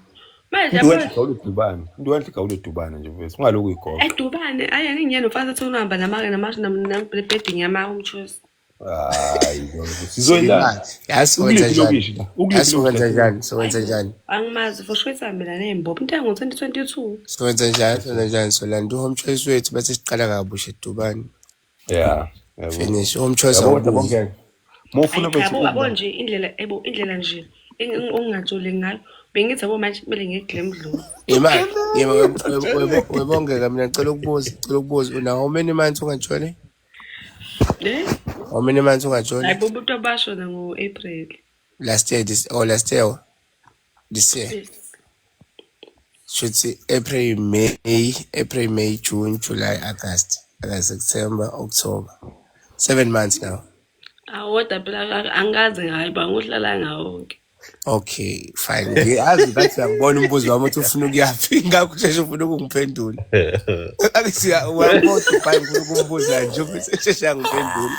Manje Into yabo enhle igawule dubane. Into enhle igawule dubane nje mfethu. Ungaloku uyigoqa. edubane ayi angiyena umfazi athi uhamba nama nama nama yama home choice. Hayi lo sizoyilanda. Imali. Yazi sowenza Ukuliphi njani? ilokishi la? Ukuliphi Yazi ilokishi sowenza la? njani? Sowenza njani? Angimazi for sure isihambela ney'mbopho into yango-2022. Sowenza njani? Sowenza njani? Solanda u-home choice wethu bese siqala kabusha edubane. Yeah. Yabo. Finish. Home choice Yabo kodwa awubuyi. bongeke. Mawufuna Hayi cha bethu yabo yabo ukudla. nje indlela ebo indlela nje okungajoli ngayo bengithi yabo manje kumele ngiye Mdluli. Imali. Yebo webongeka mina ngicela ukubuza, ngicela ukubuza una how many months ungajoli? Eh? How many months ungajoli? Hayi bo umuntu abashona ngo-April. Last year this or last year this year. Yes. Shuthi April, May, April, May, June, July, August, August, September, October. 7 months now. Awu kodwa phela angikaze ngayi ba ngohlala ngawo wonke. Okay, fine. Ngiyazi ngathi uyangibona umbuzo wami ukuthi ufuna ukuyaphi. Ngakho usheshe ufuna ukungiphendula. Akithi uyangibona ukuthi fine ufuna ukumbuza nje ufise sheshe angiphendula.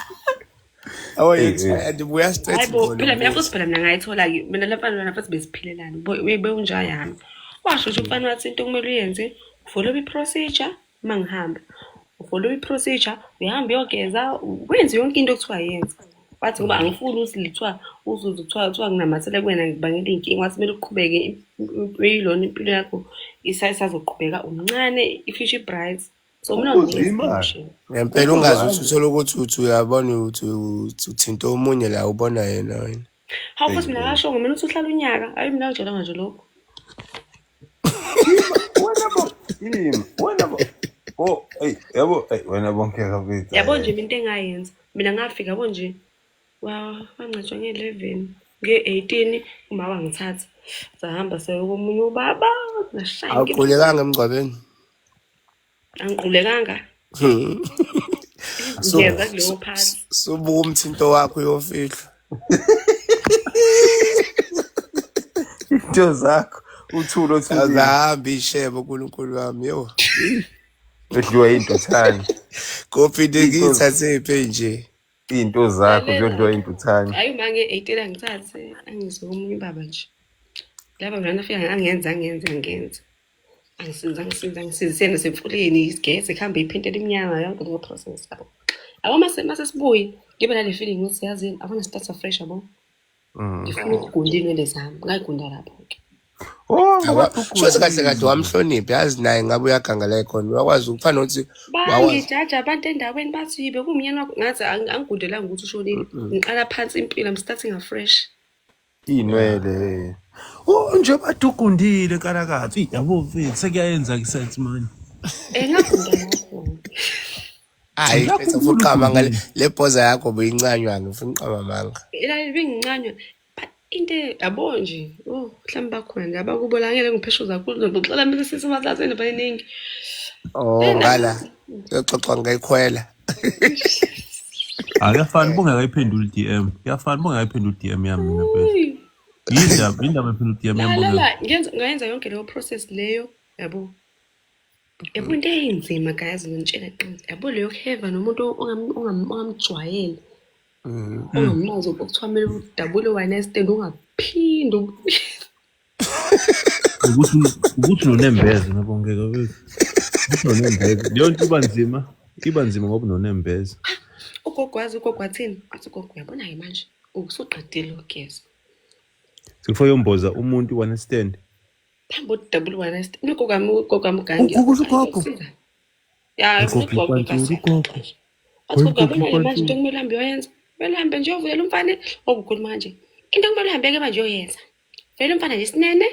Awu Hey hey. and ubuya straight Hayi bo ngqo phela mina nombuzo. futhi phela mina ngayithola-ke mina le mfana lona futhi besiphilelana bewunja yami. Washo nje umfana wathi into okumele uyenze ufollow i-procedure uma ngihamba. Ufollow i-procedure uyahamba uyogeza wenze yonke into okuthiwa yenze. Wathi ngoba angifuni ukuthi lithiwa uzuze kuthiwa nginamathele kuwena ngibangela iy'nkinga wathi kumele uqhubeke uyilona impilo yakho isazoqhubeka umncane i-future bright. So mina Umbuzo nginikeza imali. i-option. Ngempela Umbuzo ungazi ukuthi hayi. uthola ukuthi uthi uyabona ukuthi uthinta omunye la ubona yena wena. Hawu Hey futhi mina hey. ngasho mina uthi uhlala unyaka. Hayi mina ngitshelanga nje lokho. Ima wena bo. Ima wena bo. Oh, hey, yabo, hey wena bonke mfethu. Yabo nje Hayi. mina into engayenza. Mina ngafika yabo nje wangcwatshwa nge-11 nge-18 uma wangithatha. Sahamba saya komunye ubaba ngashaya inkinga. Awuqulekanga emngcwabeni. Angiqulekanga. So Ngiyeza kuleyo part. subuka umthinto wakho uyofihlwa. Into zakho uthule othulile. Azahamba ishebo uNkulunkulu wami yo. Edliwa intuthane. Kophinde Into ngiyithathe iphe nje. into zakho Lalela ziyodliwa ke. intuthane. Hayi uma nge-18 angithathe angizwe komunye ubaba nje. Laba mina nafika angenza angenza angenza. Angisiza angisiza angisiza siyena semfuleni isigeze kuhambe iphinte elimnyama yonke leyo process yabo. Yabo mase sibuye ngibe nale feeling ukuthi yazini I wanna start afresh yabo. Ngifuna ukugunda iy'nwele zami ngayigunda lapho-ke. Oh, ngoba Shuthi kahle kahle ugundile. wamhlonipha yazi naye ngabe uyaganga la ekhona uyakwazi ukufana nokuthi wakwazi Bangijaja abantu endaweni bathi bekuwumyeni wakho ngathi angigundelanga ukuthi ushonile. Ngiqala phansi impilo I'm starting afresh. Iy'nwele. Oh nje bathi ugundile nkalakathi. Yabo mfethu sekuyayenza ke sense manje. Eh ngagunda lapho. Hayi Ngakho mfethu ufuna uqamba ngale ugundile. le bhoza yakho buyincanywa ngifuna uqamba amanga. Ila bengincanywa but Into yabo nje, oh mhlawumbe bakhona nje abakubo la ngeke ngipheshuza kakhulu ngizoxoxela mina sisi indaba eningi. Oh ngala uyoxoxa ngekhwela. Akuyafani bongakayiphenduli i-DM. Kuyafana bongakayiphenduli i-DM yami mina mfethu. Yindaba ephendula i-DM yami La la bongeka. la ngenza ngayenza yonke leyo process leyo yabo. Yabo into eyinzima guys ngintshela qiniso. Yabo leyo kuheva nomuntu ongamjwayele. Ongamazi okuthiwa kumele udabule one night stand ungaphinde Ukuthi unonembeza nabongeka wethu. Ukuthi unonembeza. Leyo nto iba nzima. Iba nzima ngoba unonembeza. Ugogo wazi ugogo wathini? Wathi ugogo uyabona-ke manje usuqedile ukugeza. Sekufanele uyomboza umuntu one night stand. Phambi udabule one night stand. Ugogo wami ugogo wami ugangi. Ugogo usho ugogo. Ya, Ugogo ugogo ipantsula, ugogo. Wathi ugogo Ugogo uyabona-ke manje into ipantsula. okumele uhambe uyoyenza. Kumele uhambe nje uyovukela umfana. Okukhuluma kanje. Into okumele uhambe-ke manje uyoyenza. Vele umfana nje isinene.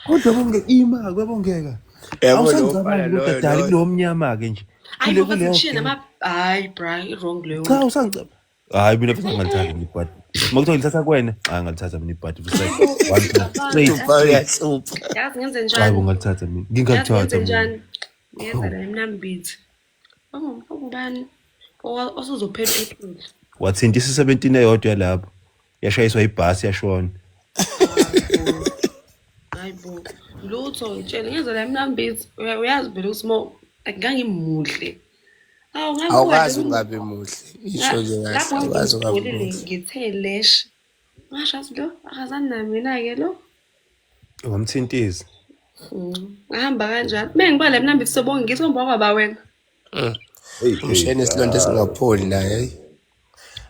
Kodwa bonke ima kwabongeka. Yabo lo mfana Awusangicabangi kodwa loyo dali loyo. kulowo mnyama-ke nje. Hayi Kule bo baze kuleyo ngishiye game. nama hayi bra i-wrong leyo Cha nto. usangicabanga. Hayi mina futhi angalithathi mina ibhadi. Uma kuthiwa ngilithatha kuwena, cha ngalithatha mina ibhadi. It's like one two straight Hlupha straight. uyahlupha. Yazi ngenze Hayi njani? bo ngalithatha mina. Yazi Ngingalithatha ngenze mina. njani? Ngenza la emnambithi. Ongubani? Osuzophela u-April. Wathinta isi-17 eyodwa yalapho. Yashayiswa ibhasi yashona. Hayi bo. Lutho ngitshela ngenza la emnambithi. Uyazi phela ukuthi mo ngangimuhle. Awu ngabuka Awukazi nje ungabi muhle. Isho nje kahle lapho awukazi ungabi ngigcolile muhle. ngithe lesh. Ngasho athi lo akazani nami mina-ke lo. Wamthintisa. Ngahamba kanjalo. Uma ngiba la emnambithi sobonke ngithi ngoba kwaba wena. Hey hey. Umshayeni isilonda esingapholi naye. Hey.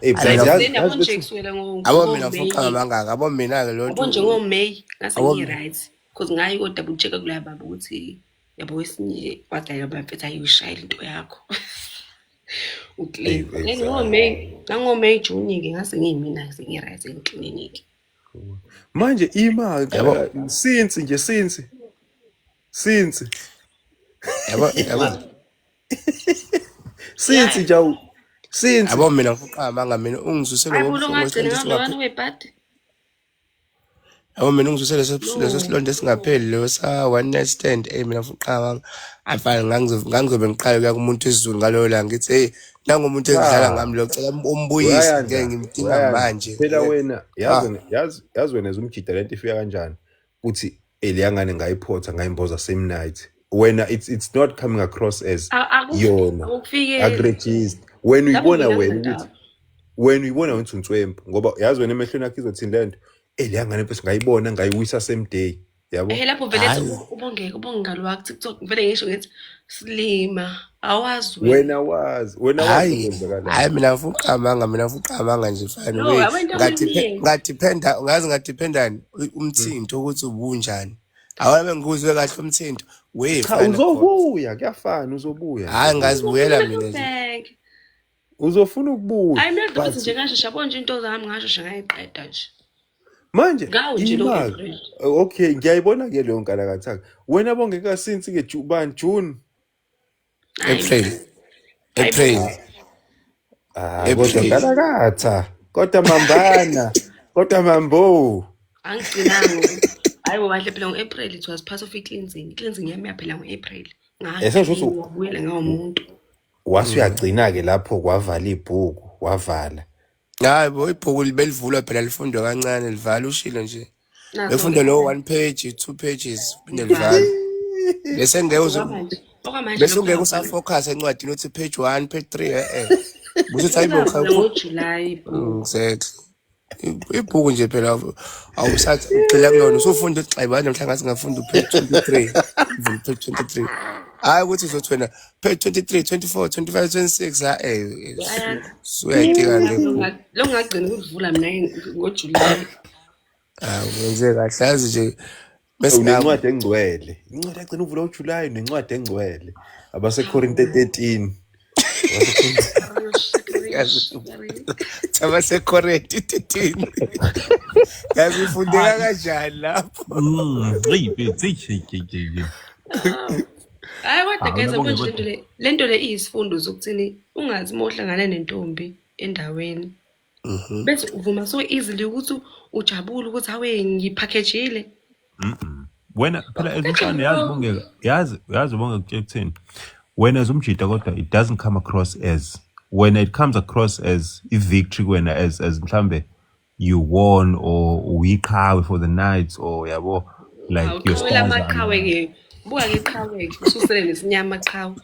Hey Hayi, but mina- yazi Then yabo yazi nje ukuthi kusukela Abo mina ngo-May. mfuqa ngamangaka, abo mina ke lo Yabo nje ngo-May ngase Abo- ngi-right. Cause ngayi ko-double check kuloya baba ukuthi yabo wesinye wadala bamfethu ayishayela into yakho. Uclean. Hey, hey, Then ngo-May, nango-May June-ke ngase ngiyimina sengi-right engiklinikhi. manje ima Yabo. since nje since since Yabo yabo since nje awu since yabo mina mfuqa ngamanga mina ungizwise Hayi lobo bo lo buhlungu ngagcina wesilonda ngihamba esingapheli. webhadi. Yabo mina ungizwise leso leso No. silonda esingapheli leyo sa one night stand. Eh mina mfuqa ngamanga. Afana ngangizobe ngiqala kuya kumuntu esiZulu ngaloyo langa ngithi hey nangu umuntu engidlala Cha. ngami lo cela umbuyise Uyayanda, ngeke ngimdinga uyayanda. manje. Phela wena Ah. yazi yazi yazi wena umjida lento ifika kanjani uthi eliyangane ngayiphotha ngayimboza same night wena it's not coming across as yona Akufikeli. akuregister wena Lapho uyibona mina wena nginendaba. ukuthi wena uyibona wena unswempu ngoba yazi wena emehlweni akho izothini lento eliyangane mfethu ngayibona ngayiwisa same day yabo Eh lapho vele ethi Hayi. ubongeke ubonga lo wakho TikTok vele ngisho ngithi silima awazi wena. wena wazi wena wazi Hayi, okwenzakalayo hayi mina mfuqa amanga mina mfuqa amanga nje fana No, we yabo into okumele ngadependa ngazi ngadependani umthinto ukuthi ubunjani. Awona bengikuzwe kahle umthinto. We cha fana khona. uzobuya kuyafana uzobuya nje Hayi ngazibuyela mina nje. back. Uzofuna ukubuya Hayi mina but ukuthi nje ngashesha yabo nje into zami ngashesha ngayiqeda nje. manje Ngawo nje lo ima April. okay ngiyayibona ke leyo nkalakathaka wena bongeka since ke bani June Hayi April. hayi April. ah kodwa April. nkalakatha kodwa mambana kodwa mambo angigcinanga. Hayi bo bahle phela ngo-April it was part of i-cleansing. I-cleansing yami yaphela ngo-April. Esesho ukuthi Ngaclean ngabuyela ngawumuntu. wase uyagcina ke lapho kwavala ibhuku wavala Hayi bo ibhuku belivulwa phela lifundwe kancane livala ushilo nje. Naso-ke Befunda lo one page, two pages phinde livala. Bese ngeke uze okwamanje okwamanje bese lokhu ungeke ngavala. usafocus encwadini uthi page 1, page 3 eh. Buthi hayi bo Ngavula ngoJuly ibhuku. Exactly. Ibhuku nje phela awusathi ugxila kulona usufunda uthi xayi manje mhlawumbe ngathi ngafunda upage 23 uvula upage 23 hayi ukuthi uzothi wena page 23 24 25 26 ha eh Uyayanda. suyayidinga ngebhuku. Lo ngagcina ukuvula mina ngoJuly. Ah wenze kahle yazi nje bese unencwadi engcwele incwadi agcina uvula uJuly nencwadi engcwele abaseKorinte 13 yazi abasekhorenti 13 yazi ifundeka kanjani lapho. Hey, mfethu, hey, hey, hey, hey, hey. Hayi kodwa Hawu guys, nabonge yabo nje kodwa. lento le iyisifundo zokuthini ungazi uma uhlangane nentombi endaweni. Bese uvuma so easily ukuthi ujabule ukuthi hawe ngiphakhejile. Wena phela as Kahle umfana yazi lo. Bongeka, yazi Bongeka kutshela ukuthini. Wena as umjita kodwa it doesn't come across as when it comes across as i victory wena as mhlambe you won or uyiqhawe for the night or yabo like your Awuqhawe stars are lamaqhawe aligned. ke. Buka ke qhawe ke ususele nesinyama qhawe.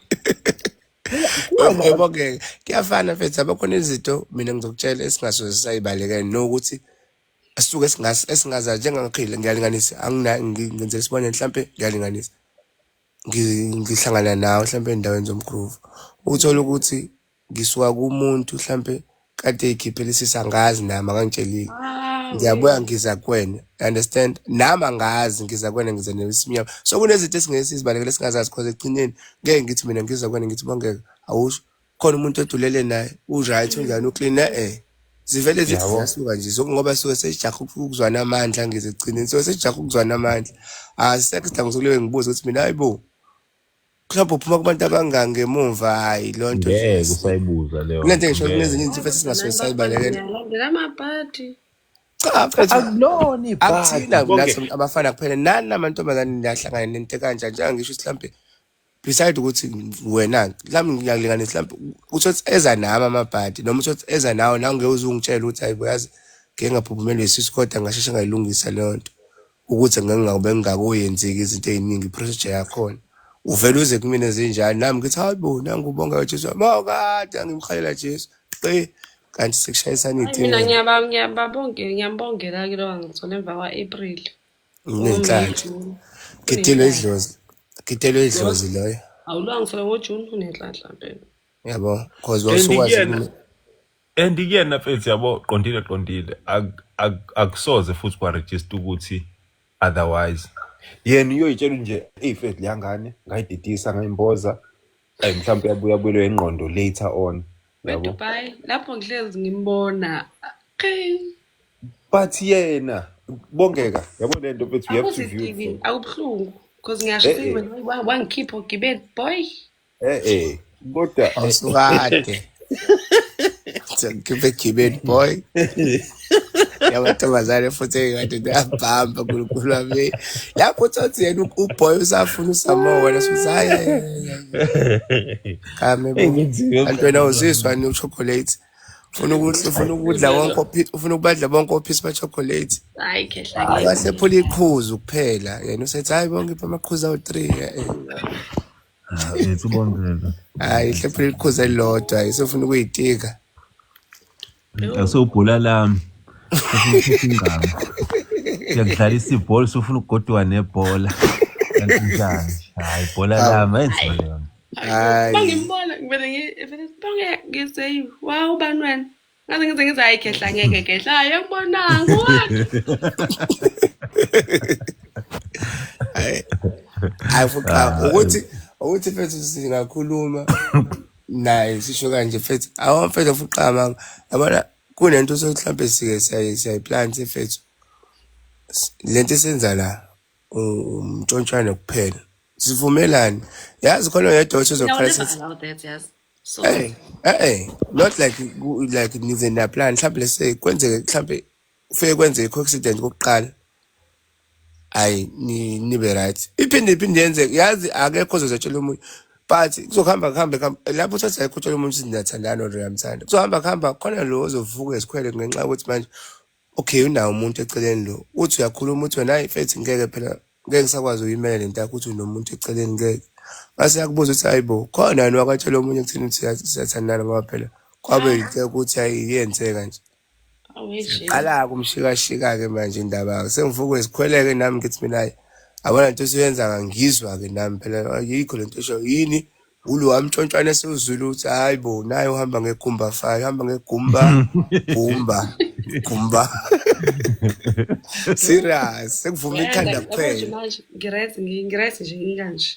Kuwena Yebo-ke kuyafana mfethu, abakhona izinto mina ngizokutshela esingasoze sayibalekela nokuthi sisuke esingazazi njengangikhile ngiyalinganisa angina ngenzela isibonelo mhlampe ngiyalinganisa ngihlangana nawe mhlampe endaweni zomgroove uthole ukuthi ngisuka kumuntu mhlampe kade eyikhiphele isisu angazi nami akangitshelile Hawe. ngiyabuya ngiza kuwena you understand nami angazi ngiza kuwena ngiza nesimnyama so kunezinto esingeke sizibalekele singazazi cause ekugcineni ngeke ngithi mina ngiza kuwena ngithi bongeka awusho khona umuntu odulele naye u-right unjani uclean eh zivele zithi yabo. ziyasuka nje so ngoba suke sesijaha ukuzwana amandla ngize ekugcineni suke sesijaha ukuzwana amandla asisekho isidingo sokuliwe ngibuze ukuthi mina hayibo mhlawumbe uphuma kubantu abangangemuva hayi leyo nto nje Ngeke usayibuza leyo kunento nto ngisho ngeke. kunezinye izinto futhi Kodwa singasuke nani bafana sayibalekela niyalandela amabhadi. cha mfethu Akulona ibhadi akuthina Bonke nathi abafana kuphela nani namantombazane niyahlangana nento ekanjani njengangisho ukuthi mhlampe beside ukuthi wena mhlawumbe ngiyakulinganisa mhlawumbe uthi ukuthi eza nami amabhadi noma uthi ukuthi eza nawe nawe ngeke uze ungitshele ukuthi hayi bo yazi ngeke ngaphuphumelwa isisu kodwa ngasheshe ngayilungisa leyo nto ukuthi ngeke ngabe ngingakuyenzeki izinto ey'ningi i-procedure yakhona uvele uze kumina zinjani nami ngithi hayi bo nangu ubonga Jesu mawukade angimhalela Jesu qi kanti sekushayisana Hayi mina iy'timela ngiyababongela ngiyambongela ke lo angithola emva kwa-April. NgoMay nginenhlanhla June. gidelwe Unenhlanhla. idlozi gidelwe Lo idlozi loyo awulo angithola ngoJune unenhlanhla mpela. yabo cause And wawusukwazi kuyena and kuyena mfethu yabo qondile qondile akusoze futhi kwaregister ukuthi otherwise yena uyoyitshela nje eyi mfethu leya ngane ngayididisa ngayimboza ayi mhlawumbe yabuya buyelwe ingqondo later on yabo. We-Dubai lapho ngihlezi ngimbona. Okay. But yena Bongeka yabo lento mfethu you have to view it Akuzitiki from akubuhlungu because ngiyasho eh ukuthi eh wena wangikhipha ugibele boy. eh eh kodwa awusukade ngikhiphe egibeni boy yamantombazane futhi engade niyabhamba nkulunkulu wami lapho uthothi yena uboy usafuna usamo wena suthi hayi hayi, hayi, hayi. Kame Eyi bo kunzima kanti wena emhlabeni uziswa ni uchocolate ufuna ukudla ufuna ukudla wonke ufuna ukubadla bonke ophisi ba-chocolate Hayi khehla ngeke. wahlephula iqhuzu kuphela yena usethi hayi bonke ipha amaqhuzu awu-three eh, eh. Mfethu Bongeka. Hhayi hlephula iqhuzu elilodwa isefuna ukuyitika Yo. Asewubhola lami. Sefuna ukukhipha ingane. Siyakudlalisa ibhola sufuna ukugoduka nebhola. Kanti njani? Hayi ibhola hawu lami ayinzima leyo nto. Hayi bo, hhayi mangimbona ngivele ngivele bonke ngithi wow ubani wena? Ngaze ngize ngithi hayi khehla ngeke khehla hayi angibonanga what? Hhayi hayi fuqa Ah, ukuthi mfethu singakhuluma naye sisho kanje mfethu awu mfethu fuqa manga yabona kunento sokuthi mhlampe sike siyayiplant mfethu lento esenza la umntshontshwane kuphela sivumelane yazi khona oyedwa othi I will uzoqhala never sithi allow that, yes. So hey eh not like like nize naplan mhlampe lese kwenzeke mhlampe ufike kwenzeke i-accident kokuqala hayi nibe right iphinde iphinde yenzeke yazi akekho ozozotshela omunye but kuzokuhamba kuhambe kuhambe lapho uthatha ayikho utshela umuntu ukuthi niyathandana or uyamthanda kuzohamba kuhamba khona lo ozovuka esikhwele ngenxa yokuthi manje okay unawo umuntu eceleni lo uthi uyakhuluma uthi wena hayi mfethu ngeke phela ngeke ngisakwazi uyimela lento yakho uthi unomuntu eceleni ngeke mase yakubuza ukuthi hayi bo khona yena wakatshela omunye kuthini ukuthi siyathandana ngoba phela kwabe yinto ukuthi hayi iyenzeka nje aweje. qala-ke umshikashika-ke manje indaba-ke sengivuke zikhweleke nami ngithi mina hayi abona nto osuyenza ngizwa-ke nami phela ayikho lento esho yini ulo wamtshontshwane esewuzwile ukuthi hayi bo naye uhamba ngegumba fayo uhamba ngegumba gumba gumba serious sekuvuma Wena ikhanda yabo nje kuphela manje ngiright ngiright nje ngikanje.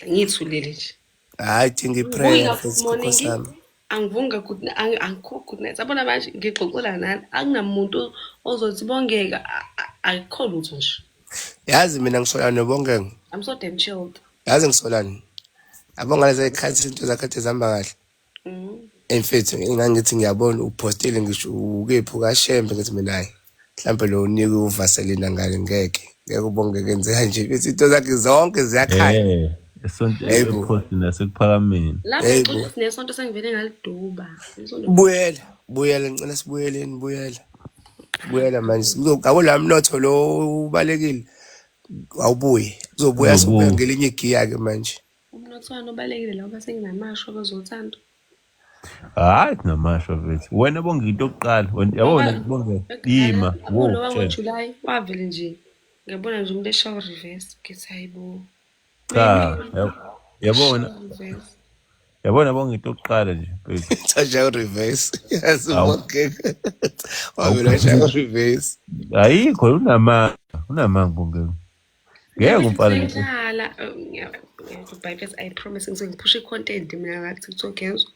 Ngithulele nje. hhayi dinga Angivuki i-prayer nga mfethu good morning. Nkosi yami Angivuki nga good angikho good night. Yabona manje ngixoxela nani akunamuntu ozothi bongeka akukho lutho nje. Yazi mina ngisolani nobongeng I'm so damn chilled. yazi ngisolani Yabo ngalezi zikhathi izinto zakhe kade zihamba kahle. Mfethu ngangithi ngiyabona uphostile ngisho ukephi ukaShembe ngithi mina hayi mhlampe lo unike uVaseline ngale ngeke ngeke ubonge kenzeka nje bese into zakhe zonke ziyakhanya. Esonto Yebo. epost nasekuphakameni. Lapho Yebo. ngixoxa nesonto sengivele ngaliduba. Isonto Buyela, buyela ngicela sibuyeleni buyela. Buyela manje yabo la mnotho lo ubalekile awubuye. Uzobuya sobuya Uzobuya. ngelinye igiya ke manje. Umnothwane ubalekile la ngoba senginamashwa kwezothando. Hayi namasho mfethu. Wena bonke into yokuqala. Wena yabona bonke ima Yabo wo lo tshela. wangoJulayi wavele nje ngiyabona nje umuntu eshawa reverse ngithi hayibo. Cha, yabona Reverse. yabona bonke into yokuqala nje mfethu. Thasha reverse. Yazi Awu. ubonke. Wavela washaya reverse. Ayikho unamanga, unamanga bonke. Ngeke umfana nje. Ngihlala ngiyabhayibhesi I promise ngise ngiphusha i-content mina la TikTok yezwa.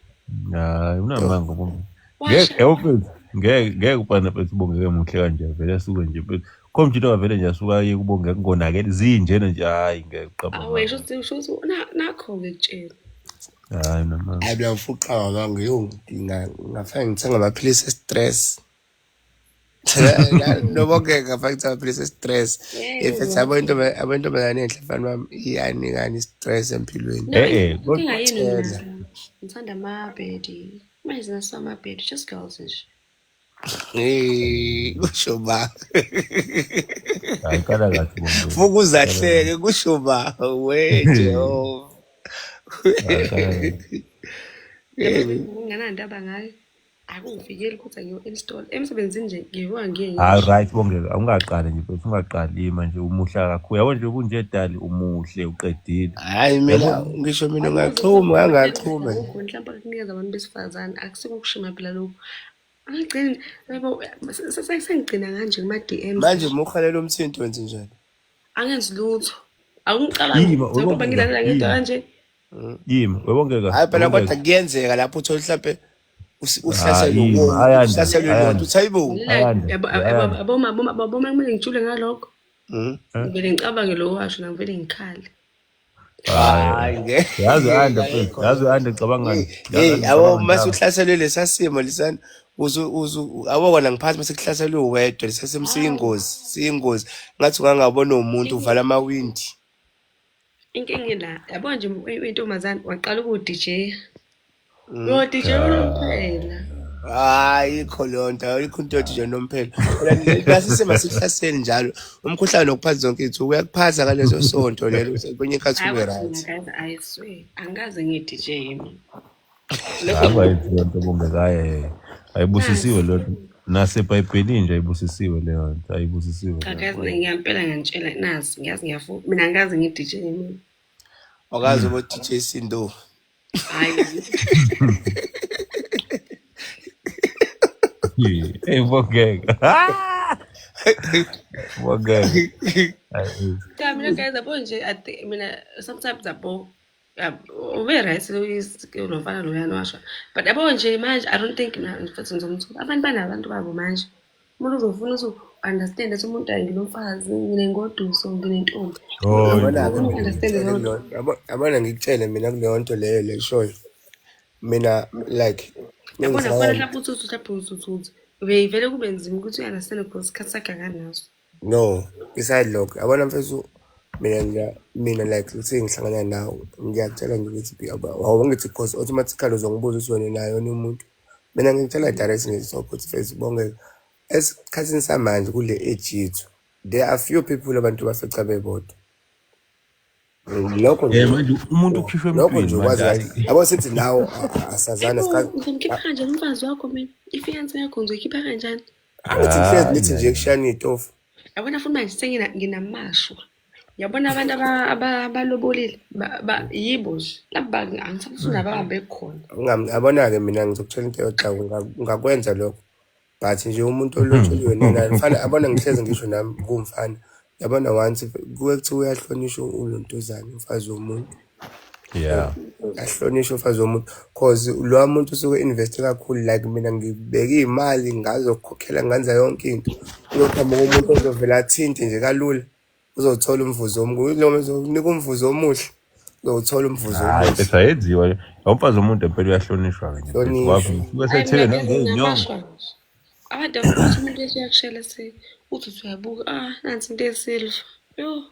Hayi unamanga bonke. Washa Ngeke yabo mfethu, ngeke ngeke umfana mfethu ubongeke muhle kanje vele asuke nje mfethu. Khomjito vele nje asuka aye kubongeka kungonakele zinjena nje hayi ngeke uqamba awe amanga. shuthi shuthi nakho-ke kutshela. Hayi unamanga. Hayi mina ngifuqa ngamanga yo ngafake ngithenga amaphilisi e-stress. Nobonke ngafake ngithenga amaphilisi e-stress. If Yebo. abentombazane enhle mfana wami iyanikana i-stress empilweni. No, Eh eh kodwa inkinga yini Tshela. mina ngithanda amabhedi. Manje zinaso amabhedi just girls nje. Eh, kusho ba. hayi qala kahle bonke. Fuku uzahleke kusho ba we Jehova. Hayi qala kahle. Yabo nginganandaba ngayo. Akungifikeli ukuthi angiyo-install. Emsebenzini nje ngivuka ngiye Hayi ngisho. right bongeka ungaqali nje mfethu ungaqali ima nje umuhle kakhulu. Yabo nje ubunje dali umuhle uqedile. Hayi mina Yabo ngisho mina ungaxhuma angaxhuma. Mhlawumbe kunikeza abantu besifazane akusiko ukushima phela lokhu. Angigcini yabo sengigcina kanje kuma-DMs. Manje muhalela umthinto wenze njani? Angenzi lutho. Awungicabangi Yima njengoba webongeka ngilalela ngedwa yima kanje. yima webongeka Hayi phela kodwa webongeka. kuyenzeka lapho uthola mhlampe Hayi uhlaselwe yima ayanda uhlaselwe lonto ayanda uthi hayibo. Lalela ayanda yabo ayanda. yabo kumele ngijule ngalokho. Eh? Ngivele ngicabange lo washo na ngivele ngikhale. Hayi Hayi ngeke. yazi ayanda mfethu Ayikho yazi leyo. ayanda cabangani Hey, yazi hey, ayanda yabo cabangani mase njalo. uhlaselwe lesa simo lesana uzu uzu yabo kona ngiphathi mase kuhlaselwe uwedwa lesa simo Hawu. siyingozi, siyingozi. Ngathi ungangabona umuntu uvala amawindi. Inkinga ila yabo nje uyintombazane waqala uku-DJ. Uyo-DJ Cha. unomphela. Hayi ikho leyo nto, ayikho into yothi nje nomphela. Phela lasisema sihlasele njalo. Umkhuhlane nokuphatha zonke iy'nsuku uyakuphatha ngaleso sonto lelo kwenye inkathi Hayi ube kodwa mina right. guys I swear angikaze ngiyi-DJ mina. Hayi ayenzi leyo nto bongeka hayi ayibusisiwe Nazi. leyo nto. NaseBhayibhelini nje ayibusisiwe leyo nto ayibusisiwe Cha leyo guys nto. ngiyampela ngiyantshela nazi ngiyazi ngiyafu mina angikaze ngiyi-DJ mina. Awukazi ube DJ Sindo. Hayi. Hey bongeka. Bongeka. Hayi. Cha mina guys yabo nje I think mina sometimes yabo ube right lo mfana loyana washo but yabo nje manje I don't think mina mfethu ngizomthola abantu banabantu babo manje umuntu uzofuna ukuthi understand ukuthi umuntu angilomfazi nginengoduso nginentombi Oh, Yabona-ke ufuna mina uku-understand ngikutshele leyo nto kuleyo yabona ngikutshele mina kuleyo nto leyo leshoyo. Mina like yabona khona mengihlangana mhlawumbe uthi uthi mhlawumbe uthi uthi ubeyivele kube nzima ukuthi uyi-understand because isikhathi sakhe akanaso. No, beside lokho yabona mfethu mina mina like let's say ngihlangana nawe ngiyakutshela nje ukuthi awungithi because automatically uzongibuza ukuthi wena nayo yini umuntu. Mina ngikutshela direct nje ukuthi mfethu bongeka esikhathini samanje kule age yethu there are few people abantu bafica bebodwa. Lokho nje Manje umuntu ukhishwe lokho emntwini nje manje ukwazi kahle. hayi. Yabo sithi nawe asazana Yabo sikaze ngizomkhipha kanjani umfazi wakho mina i-fiance yakho ngizoyikhipha kanjani? Angithi nihlezi Hayi nithi nje hayi. kushayana iy'tofu. Yabona futhi manje senginamashwa. Yabona abantu abalobolile yibo nje laba angisafuni abahambe khona. Yabona-ke mina ngizokutshela into eyodwa ungakwenza lokho. But nje umuntu olotsholiwe nina mfana yabona ngihlezi ngisho nami kuwumfana. Yabona once kuke kuthiwa uyahlonishwa ulontuzana umfazi womuntu. Yeah. Ahlonishwe umfazi womuntu cause lowa muntu usuke investe kakhulu like mina ngibeke iy'mali ngazokhokhela ngenza yonke into. Uyoqhamuka umuntu ozovela athinte nje kalula uzothola umvuzo omkhulu, uzokunika umvuzo omuhle. Uyowuthola umvuzo Hayi omuhle. mfethu ayenziwa le. Lo mfazi womuntu empela uyahlonishwa-ke nje mfethu. Hlonishwa. Wabe Hayi sethele mina yazi nangey'nyongo. nginamashwa nje. Abantu uthi umuntu ethi uyakushela se uthi uthi uyabuka ah nansi into esilva. Yo.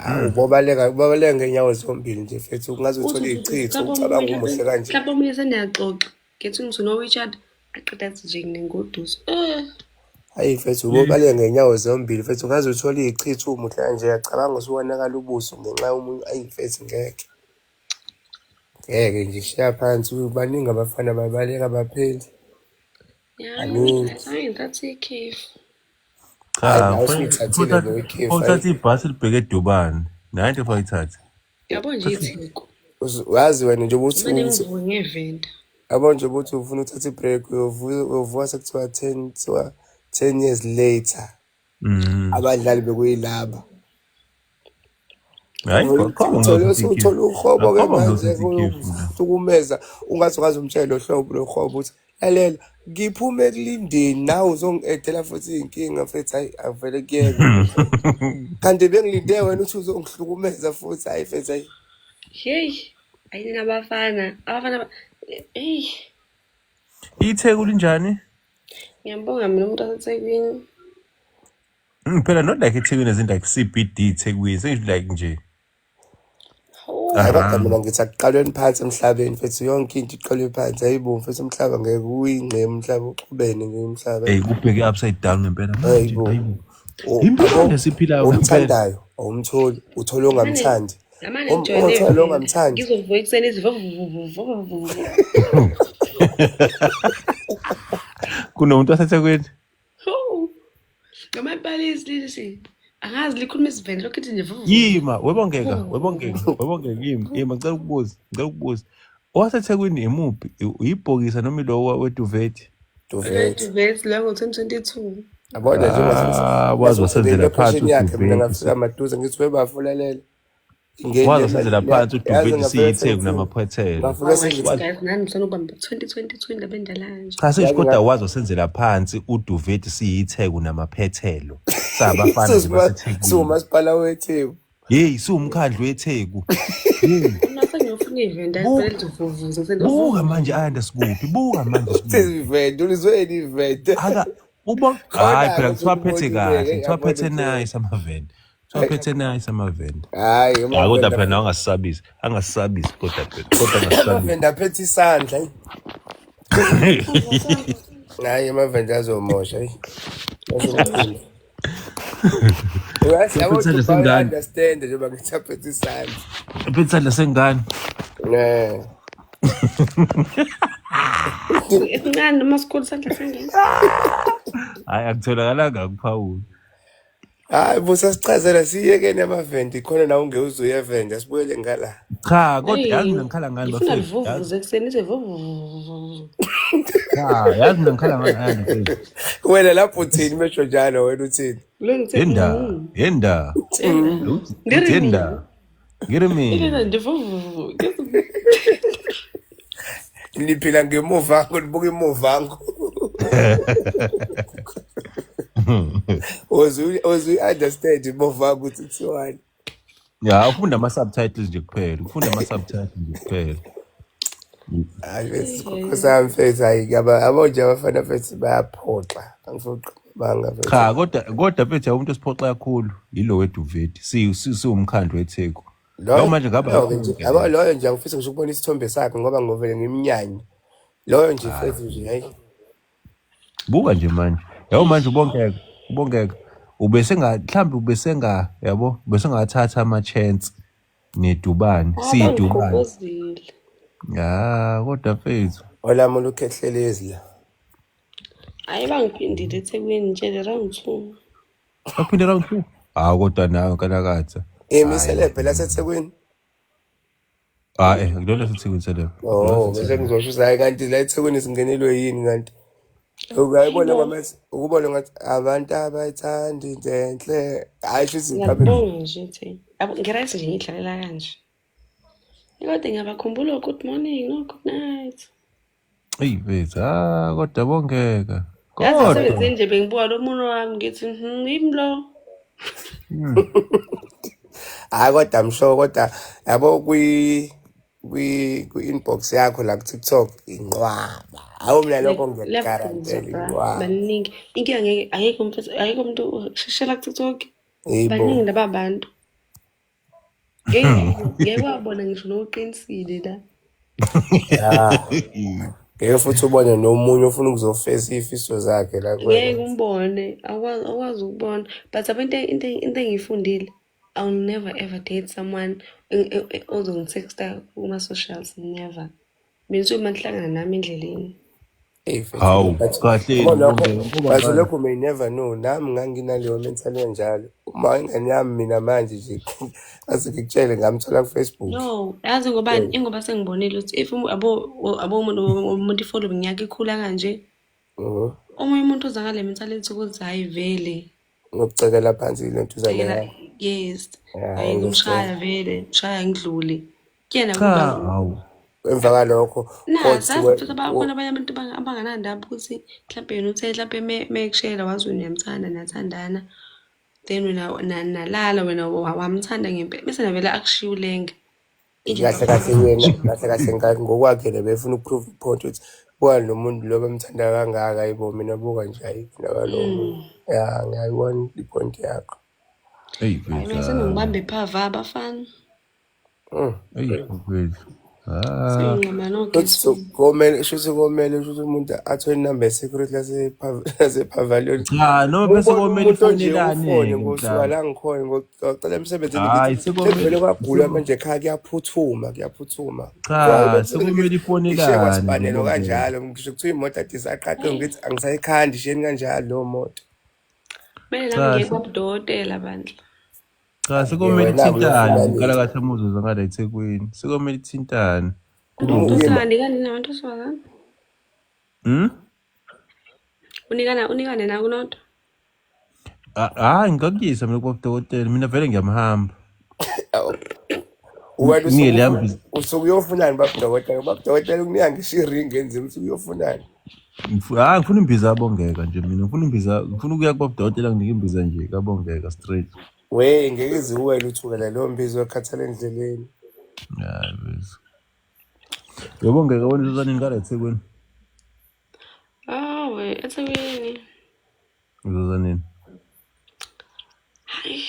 Hawu ubobaleka ubobaleka ngeenyawo zombili nje mfethu ungaze Uthi uthole uthi uthi ichitho mhlawumbe ucabanga omunye umuhle mhlawumbe kanje. mhlawumbe omunye seniyaxoxa. Ngithi ngithi no Richard aqeda athi nje nginengoduso. Eh. Hayi mfethu ubobaleka ngeenyawo zombili mfethu ungaze uthole ichitho umuhle kanje uyacabanga usuwonakala ubuso ngenxa yomunye ayi mfethu ngeke. Ngeke nje shiya phansi baningi abafana babaleka bapheli. Ya Baningi. hayi ngithathe ikhefu. Cha, Hayi nawe kufanele usuyithathile lo ikhefu hayi. uthathe ibhasi libheke eDubane. Nayo into fanele uyithathe. Yabo nje itheko. Wazi wena nje ukuthi Kumele uthi ngivuke ngevenda. yabo nje ukuthi ufuna uthatha i-break uyovuka sekuthiwa 10 kuthiwa 10 years later abadlali bekuyilaba. Hayi, khomba Uthole ngizothatha ikhefu. uthole uhobo ke Akhomba manje ngizothatha ikhefu mina. ukuhlukumeza ungaze ungaze umtshele lo hlobo lo hobo ukuthi lalela ngiphume ekulindeni nawe uzongi-edela futhi iy'nkinga mfethu hayi avele kuyeke kanti bengilinde wena uthi uzongihlukumeza futhi hayi mfethu hayi Hey, ayini abafana. Abafana hey, Itheku linjani? ngiyambonga mina umuntu waseThekwini. Phela not like eThekwini as in like CBD Thekwini, sengisho like nje. Hawu. Hayi kodwa Around. mina ngithi akuqalweni phansi emhlabeni mfethu yonke into iqalwe phansi hayibo mfethu umhlaba ngeke uyingqe umhlaba uxubene nje umhlaba Hey, kubheke upside down ngempela manje. hayibo Hayibo. Impilo yabo lesiphilayo ngempela. omthandayo awumtholi uthole Ngamane ongamthandi ngamane ngijoyine othole ivenda. ongamthandi Ngizovuka ekuseni izivuvuvuvuvuvu. Kunomuntu waseThekwini? Hawu. Noma impala isilili angazi likhuluma isivenda lokhu ithi nje vuvuvu. Yima, webongeka, webongeka, webongeka yima, yima ngicela ukubuza, ngicela ukubuza. OwaseThekwini imuphi? Ibhokisa noma ilo weduvethi? Duvet Duvet lo ngo-2022. yabona nje Ah, wazi ngasengene wasenzela phansi ephesheni yakhe mina uduvethi. ngafika maduze ngithi webafulalela ingene Wazi wasenzela phansi yazi uduvethi ngafika siyitheku sengithi namaphethelo. ngafika Hawu sengithi guys nani ngisanokubamba 2022 indaba endala kanje. Cha sengisho yazi kodwa wazi wasenzela phansi uduvethi siyitheku namaphethelo. Sabafana nje baseThekwini. siwumasipala wetheku Hey, siwumkhandlu weTheku. Hey, Mina sengiyofuna ivenda buka phela lizovuvuza buka manje ayanda sikuphi? Buka manje sikuphi? sezivende ulizweni ivende Aka ubo hayi phela khona-ke kuthiwa phethe sengibonile-ke kahle, kuthiwa yabona phethe nje nice amavenda. Kuthiwa phethe nice amavenda. hhayi Hayi kodwa amavenda phela nawe angasisabisi, angasisabisi kodwa phela, kodwa angasisabisi. amavenda aphethe isandla eyi. Hhayi amavenda azomosha eyi azomcima uyazi yabo Phethe isandla ukuthi sengane. bayi-understand njengoba ngithi aphethe isandla Phethe isandla sengane. ne Esincane noma sikhulu sandla sengane. Hayi akutholakalanga kuphawula. Hayi busa sichazela siyekeni amavenda khona nawe ungeke uze uyevenda sibuyele ngala Cha kodwa yazi Hey, mina ngikhala ngani ngifuna bafethu. Yazi livuvuze ekuseni ize vuvuvuvuvu. cha yazi mina ngikhala ngani ayanda mfethu. wena lapho uthini mesho njalo wena uthini Lo ngithe Yenda, yenda. Yenda. Uthi Ngiri yenda. mina. Ngiri mina. Ilena nje vuvuvu. niphila ngemuvango nibuka imuvango uze uyi-understand imuvango ukuthi kuthiwani Ya ufunda ama subtitles nje kuphela. Ufunda ama subtitles nje kuphela. Hayi mfethu isikhokho sami mfethu hayi yabo nje abafana mfethu bayaphoxa angifuni ukuqamba amanga mfethu Cha kodwa kodwa mfethu umuntu osiphoxa kakhulu yilo weduveti. Si siwumkhandlu weTheku. Yabo loyo manje ngaba loyo nje yonke yabo le. loyo nje angifisi ngisho ukubona isithombe sakhe ngoba ngovele ngimnyanye loyo nje mfethu nje hayi Buka nje manje. Yabo manje ubongeka, ubongeka. Ubesenga mhlambe ubesenga yabo, ubesengathatha ama chance nedubane, siyidubane. Abangigqobozile. Ya kodwa mfethu. olami olukhehlelezi la Hayi bangiphindile eThekwini nje round 2. Baphinde round 2. Ah kodwa nawe nkalakatha. imi Hayi. iselebhe lasethekwini Ah eh kulona seThekwini selebhe. Kulona oh bese seThekwini. ngizosho ukuthi hayi kanti la ethekwini singenelwe yini kanti Uyayibona Hayibo. ngamathi ukubona ngathi abantu abayithandi into enhle hayi shuthi ngabe Ngiyabonga nje eThekwini. Yabo ngiright nje ngidlalela kanje. Kodwa ngiyabakhumbula good morning no good night. Eyi mfethu, ah kodwa bongeka. Yazi Kodwa emsebenzini nje bengibuka lo muno wami ngithi yimi lo. Hayi kodwa I'm sure kodwa yabo kwi inbox yakho la ku TikTok inqwaba. Hawu mina lokho Liyabhuzwa ngiyakugarantela bra, inqwaba. baningi. Inkinga ngeke akekho umfethu, akekho umuntu sheshela ku-TikTok. Yebo. Baningi laba bantu. Ngeke ngeke wabona ngisho noqinisile la. Ya. Ngeke futhi ubone nomunye ofuna ukuzofesa izifiso zakhe la Ngeke kuwena. umbone, awukwazi awukwazi ukubona. But yabo into engiyifundile, I'll never ever date someone ozongitexta kuma-socials, never. Mina usuke manihlangana nami endleleni. Hey mfethu Hawu, but kahle yabo lokho Bongeka ngoba but ngani? lokho may never know nami nganginaleyo mental enjalo uma ingane yami mina manje nje ase ngikutshele ngamthola ku-Facebook. No, yazi ngobani ingoba sengibonile ukuthi if abo umuntu i-following yakhe ikhula kanje, omunye umuntu uza ngale mentality ukuthi hhayi vele Ngokucekela phansi le ntuzane cekela yakho. yes, Yeah, hhayi I ngimshaya understand. vele, ngishaya ngidlule. Kuyena Cha, kuba hawu. Emva kalokho na kodwa sazi futhi abakhona abanye abantu abanganandaba ukuthi mhlampe yena uthe mhlampe mekushela wazi wena uyamthanda niyathandana, then wena nalala wena wamthanda ngempela bese navele akushiye ulenga. Indlela kahle kahle yena kahle kahle ngokwakhe yena befuna ukuprove ipoint ukuthi buka lo muntu lo bemthanda kangaka ayibo mina buka nje ayikho nakalowo muntu. Ya ngiyayibona ipoint yakho. Eyi Hayi mfethu, mina ah. seningibambe phava abafana. Eyi mfethu. Ah. Sengingqamana Futhi so nogesi. komele shuthi komele shuthi umuntu athole inamba ye-security lasepavilion. Cha, noma bese Ubona komele umuntu onje ifonelane ufone ke ngosuka mhlawumbe. la ngikhona ngocela emsebenzini Hayi ngithi sekuvele sekomele kwagula manje ekhaya kuyaphuthuma kuyaphuthuma. cha, Fone emsebenzini sekomele ngithi ngishiye ifonelane kwasibanelo Bongeka. kanjalo ngisho kuthiwa imoto ade isaqaqe ngithi angisayikhandi shiyeni kanjalo leyo moto. Kumele nami Cha, ngiye kwabudokotela bandla. cha Hayi-ke sekomele wena-ke ithintane uyofuna ngikala lutho. kahle umuzuzu ngala eThekwini. Sekomele ithintane. Kube Uma ukuthi uye Udokotela anikani nabantu besifazane? Unikane na kunodo? Hayi ngingakuyisa mina kubodokotela mina vele ngiyamhamba. Wena Ngiye usuke leya ufuna mbiza usuke uyofunani babudokotela babudokotela ukunika ngisho iringi enzima usuke uyofunani. Hayi ngifuna imbiza yabongeka nje mina ngifuna imbiza ngifuna ukuya kubodokotela nginike imbiza nje kabongeka straight. We ngeke ize uwele uthukela leyo mbizo ekhathala endleleni. Hayi bese. Yabongeka wena uzoza nini ngala eThekwini? Awe, eThekwini. Uzoza nini? Hayi.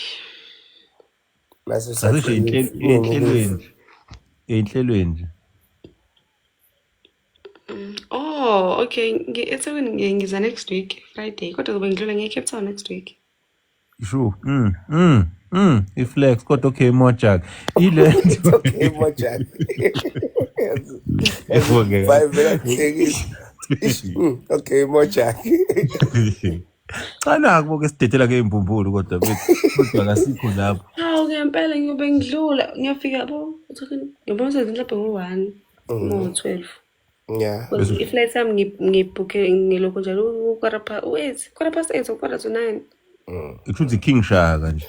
Mase Asisho usathe ey'nhlelweni nje. Ey'nhlelweni nje. Oh, okay. eThekwini ngiza next week, Friday. Kodwa kube ngidlula ngiye Cape Town next week. Sure. I-flex kodwa okay mojak. Ile It's okay mojak. Yabongeka. Five vela kuhlekisa. Ish, okay mojak. Cha naku ke sidedela ngey'mbumbulu kodwa bethu kodwa akasikho lapho. Hawu ngempela ngiyobe ngidlula ngiyafika yabo eThekwini. Ngiyobona umsebenzi mhlawumbe ngo-1 noma ngo-12. Yeah. Because i-flight yami ngiyibhukhe ngilokhu njalo u-quarter past wait, 8:15 or 8:45. Kusho ukuthi King Shaka nje.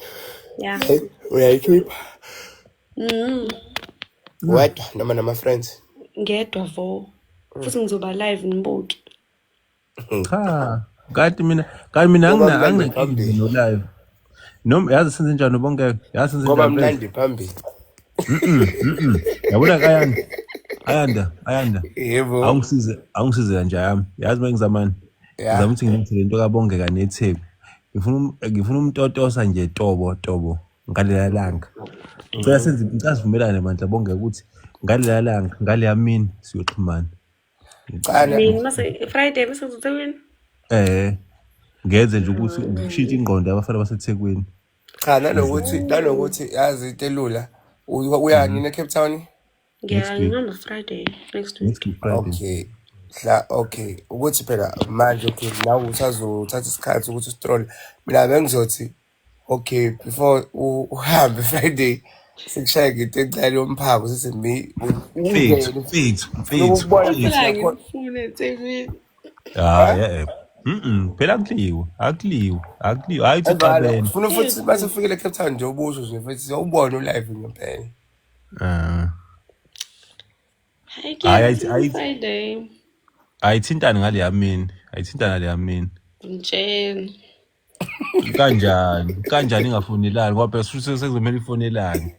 Yeah. Hey, uyayikhipha wedwa noma nama friends. Ngedwa vo. Futhi ngizoba live nibuke. Cha, kanti mina Ngoba angina mnandi anginankinga phambili. no live. Noma yazi senze njani bonke, yazi senze Ngoba njani mfethu. mnandi phambili. Yabona Ayanda, Ayanda, Ayanda. Yebo. Awungisize, awungisize kanje yami. Yazi mengizamani. Yeah. Ngizama ukuthi ngilungise lento kaBongeka neTheku. Ngifuna umtotosa nje tobo tobo ngalela langa. Ngicela senze ngicela sivumelane bandla Bongeka ukuthi ngalela langa ngaleya mini siyoxhumana. Cana Nini mase Friday bese ngizothekwini? Ngenze nje ukuthi ngishintshe ingqondo yabafana baseThekwini. Cha nanokuthi yazi into elula. Uya nini eCape Town? Next week. Ngihamba Friday next week. Next week Friday. Okay. Hla okay ukuthi phela manje okay nawe usazothatha isikhathi ukuthi ustroll. Mina bengizothi okay before uhambe Friday sikushaye ngento encane yomphako sithi mi Mfethu, ungene mfethu, ufuna mfethu, ukubona mfethu. futhi Phela nakhona. ngifune eThekwini. Hayi eh. Phela akuliwe, akuliwe, akuliwe. Hayi uthi Evalo xabene. ufuna futhi mase ufikele eCape Town nje ubusho nje futhi ubone ulive ngempela. Ah. Hayi ke Hayi ayi Friday. ayithintani ngaleya mini. Ayithintani ngaleya mini. Ngitshela. Kanjani? Kanjani ingafonelani? Ngoba phela shuthi sekuzomele ifonelane.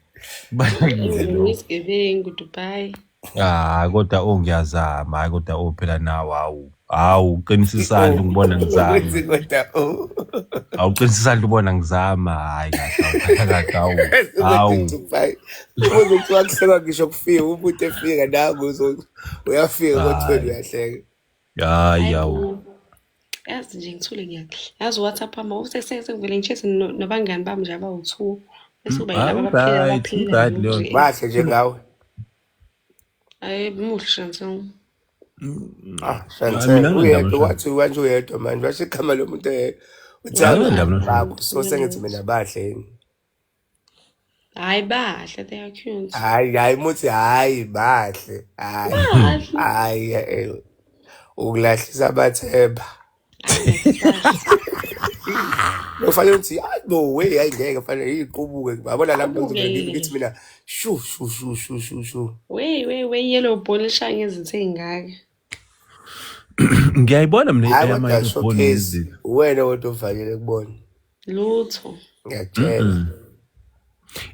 Kubalulekile lokho. Isigebengu Dubai. Ah, kodwa oh ngiyazama, hayi kodwa oh phela nawe hawu. Hawu uqinisa isandla ungibona ngizama. Uthi kodwa oh. Awuqinisa isandla ubona ngizama. Hayi kahle, hawu kahle hawu. Hawu. Dubai. Ubuze kuthiwa kuhlekwa ngisho kufika umuntu efika nangu uyafika ngo-20 Hayi. uyahleka. Hayi Hayi hawu. bo. Yazi nje ngithule ngiyaxi. Yazi WhatsApp wami sekuvele ngichathe nabangani bami nje abawu-2. Bese kuba yilaba Hayi abaphila right, abaphila right leyo. nje. Bahle nje ngawe. Hayi muhle Chantel. Ah, Hayi Chantel, mina nginandaba uyedwa noShantel. wathi kanje uyedwa manje washo igama lomuntu oyedwa. Uthi Hayi hayi nginandaba noShantel. bakho so sengithi mina bahle yini. Hayi bahle, they are cute. Hayi hayi muthi hayi bahle. Hayi Bahle. hayi ukulahlisa abathemba. Hayi bahle. Kufanele ukuthi hayi bo we hayi ngeke kufanele iqubuke yabona la muntu Qubuke. ngithi mina shu shu shu shu shu shu. We we we yellow bone lishaya ngezitho ey'ngaka. Ngiyayibona mina Hayi eyama kodwa yellow bone showcase nezitho. uwena wodwa ovalile kubona. Lutho. Ngiyakutshela.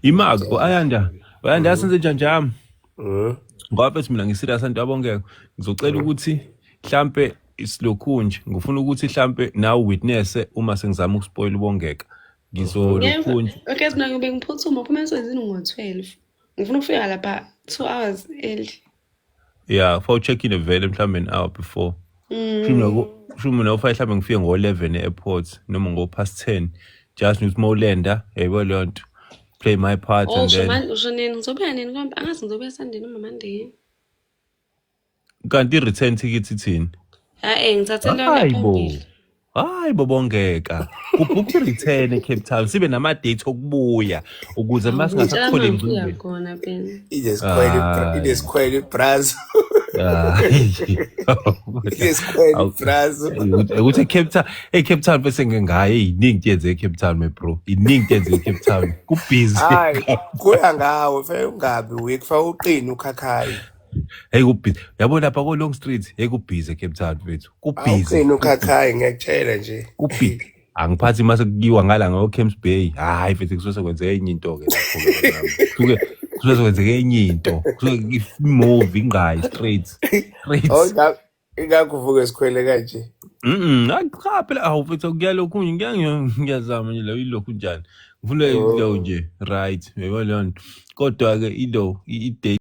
Imako Ayanda, Ayanda yasenze njani njami? Mhm. Ngoba mfethu mina ngiserious antu abongeke. Ngizocela ukuthi mhlambe isilokhu nje ngifuna ukuthi mhlambe nawe witness uma sengizama ukuspoil ubongeka. Ngizolokhu nje. Okay, mina ngibe ngiphuthuma phuma emsebenzini ngo-12. Ngifuna ukufika lapha 2 hours early. Yeah, for check in vele mhlambe an hour before. Sho mina ufake mhlambe ngifike ngo-11 e-airport noma ngo-past 10 just ukuthi mawulenda yayibona leyo nto play my part Oh, and usho then manje usho nini? Ngizobuya nini kombe? Angazi ngizobuya Sunday noma Monday. Kanti i-return ticket ithini? Hayi, ngithathela Hayi bo. phambili. Hayi bo bongeka. Kubhukha i-return e-Cape Town sibe nama-date okubuya ukuze uma Ngitshela singasakutholi uma ngifika engcingweni. khona Ben. Inesikhwele Hayi. inesikhwele ibrazo. Hayi. Inesikhwele ibrazo. Ukuthi eCape Town, eCape Town bese ngingaye iningi into yenze eCape Town my bro. Iningi into yenze eCape Town. Kubhizi. Hayi kuya ngawe fanele ungabi weak fanele uqine ukhakhayi. Hey kubhizi. Yabo lapha ko Long Street, hey kubhizi eCape Town mfethu. Kubhizi. Awuqine ukhakhayi ngiyakutshela nje. Kubhizi. Angiphathi mase kuyiwa ngala ngo Camps Bay. Hayi mfethu kusuke sekwenzeka enye into ke lapho ke nami. Kusuke kusuke sekwenzeka enye into. Kusuke movie ingqayi straight. Straight. Oh ingakho uvuke esikhwele kanje. Hayi cha phela awu mfethu kuyalokhu ngiyazama nje la ilokhu njani. Ngifuna Oh. ilo nje right. Uyabona leyo nto. Kodwa ke ilo i-date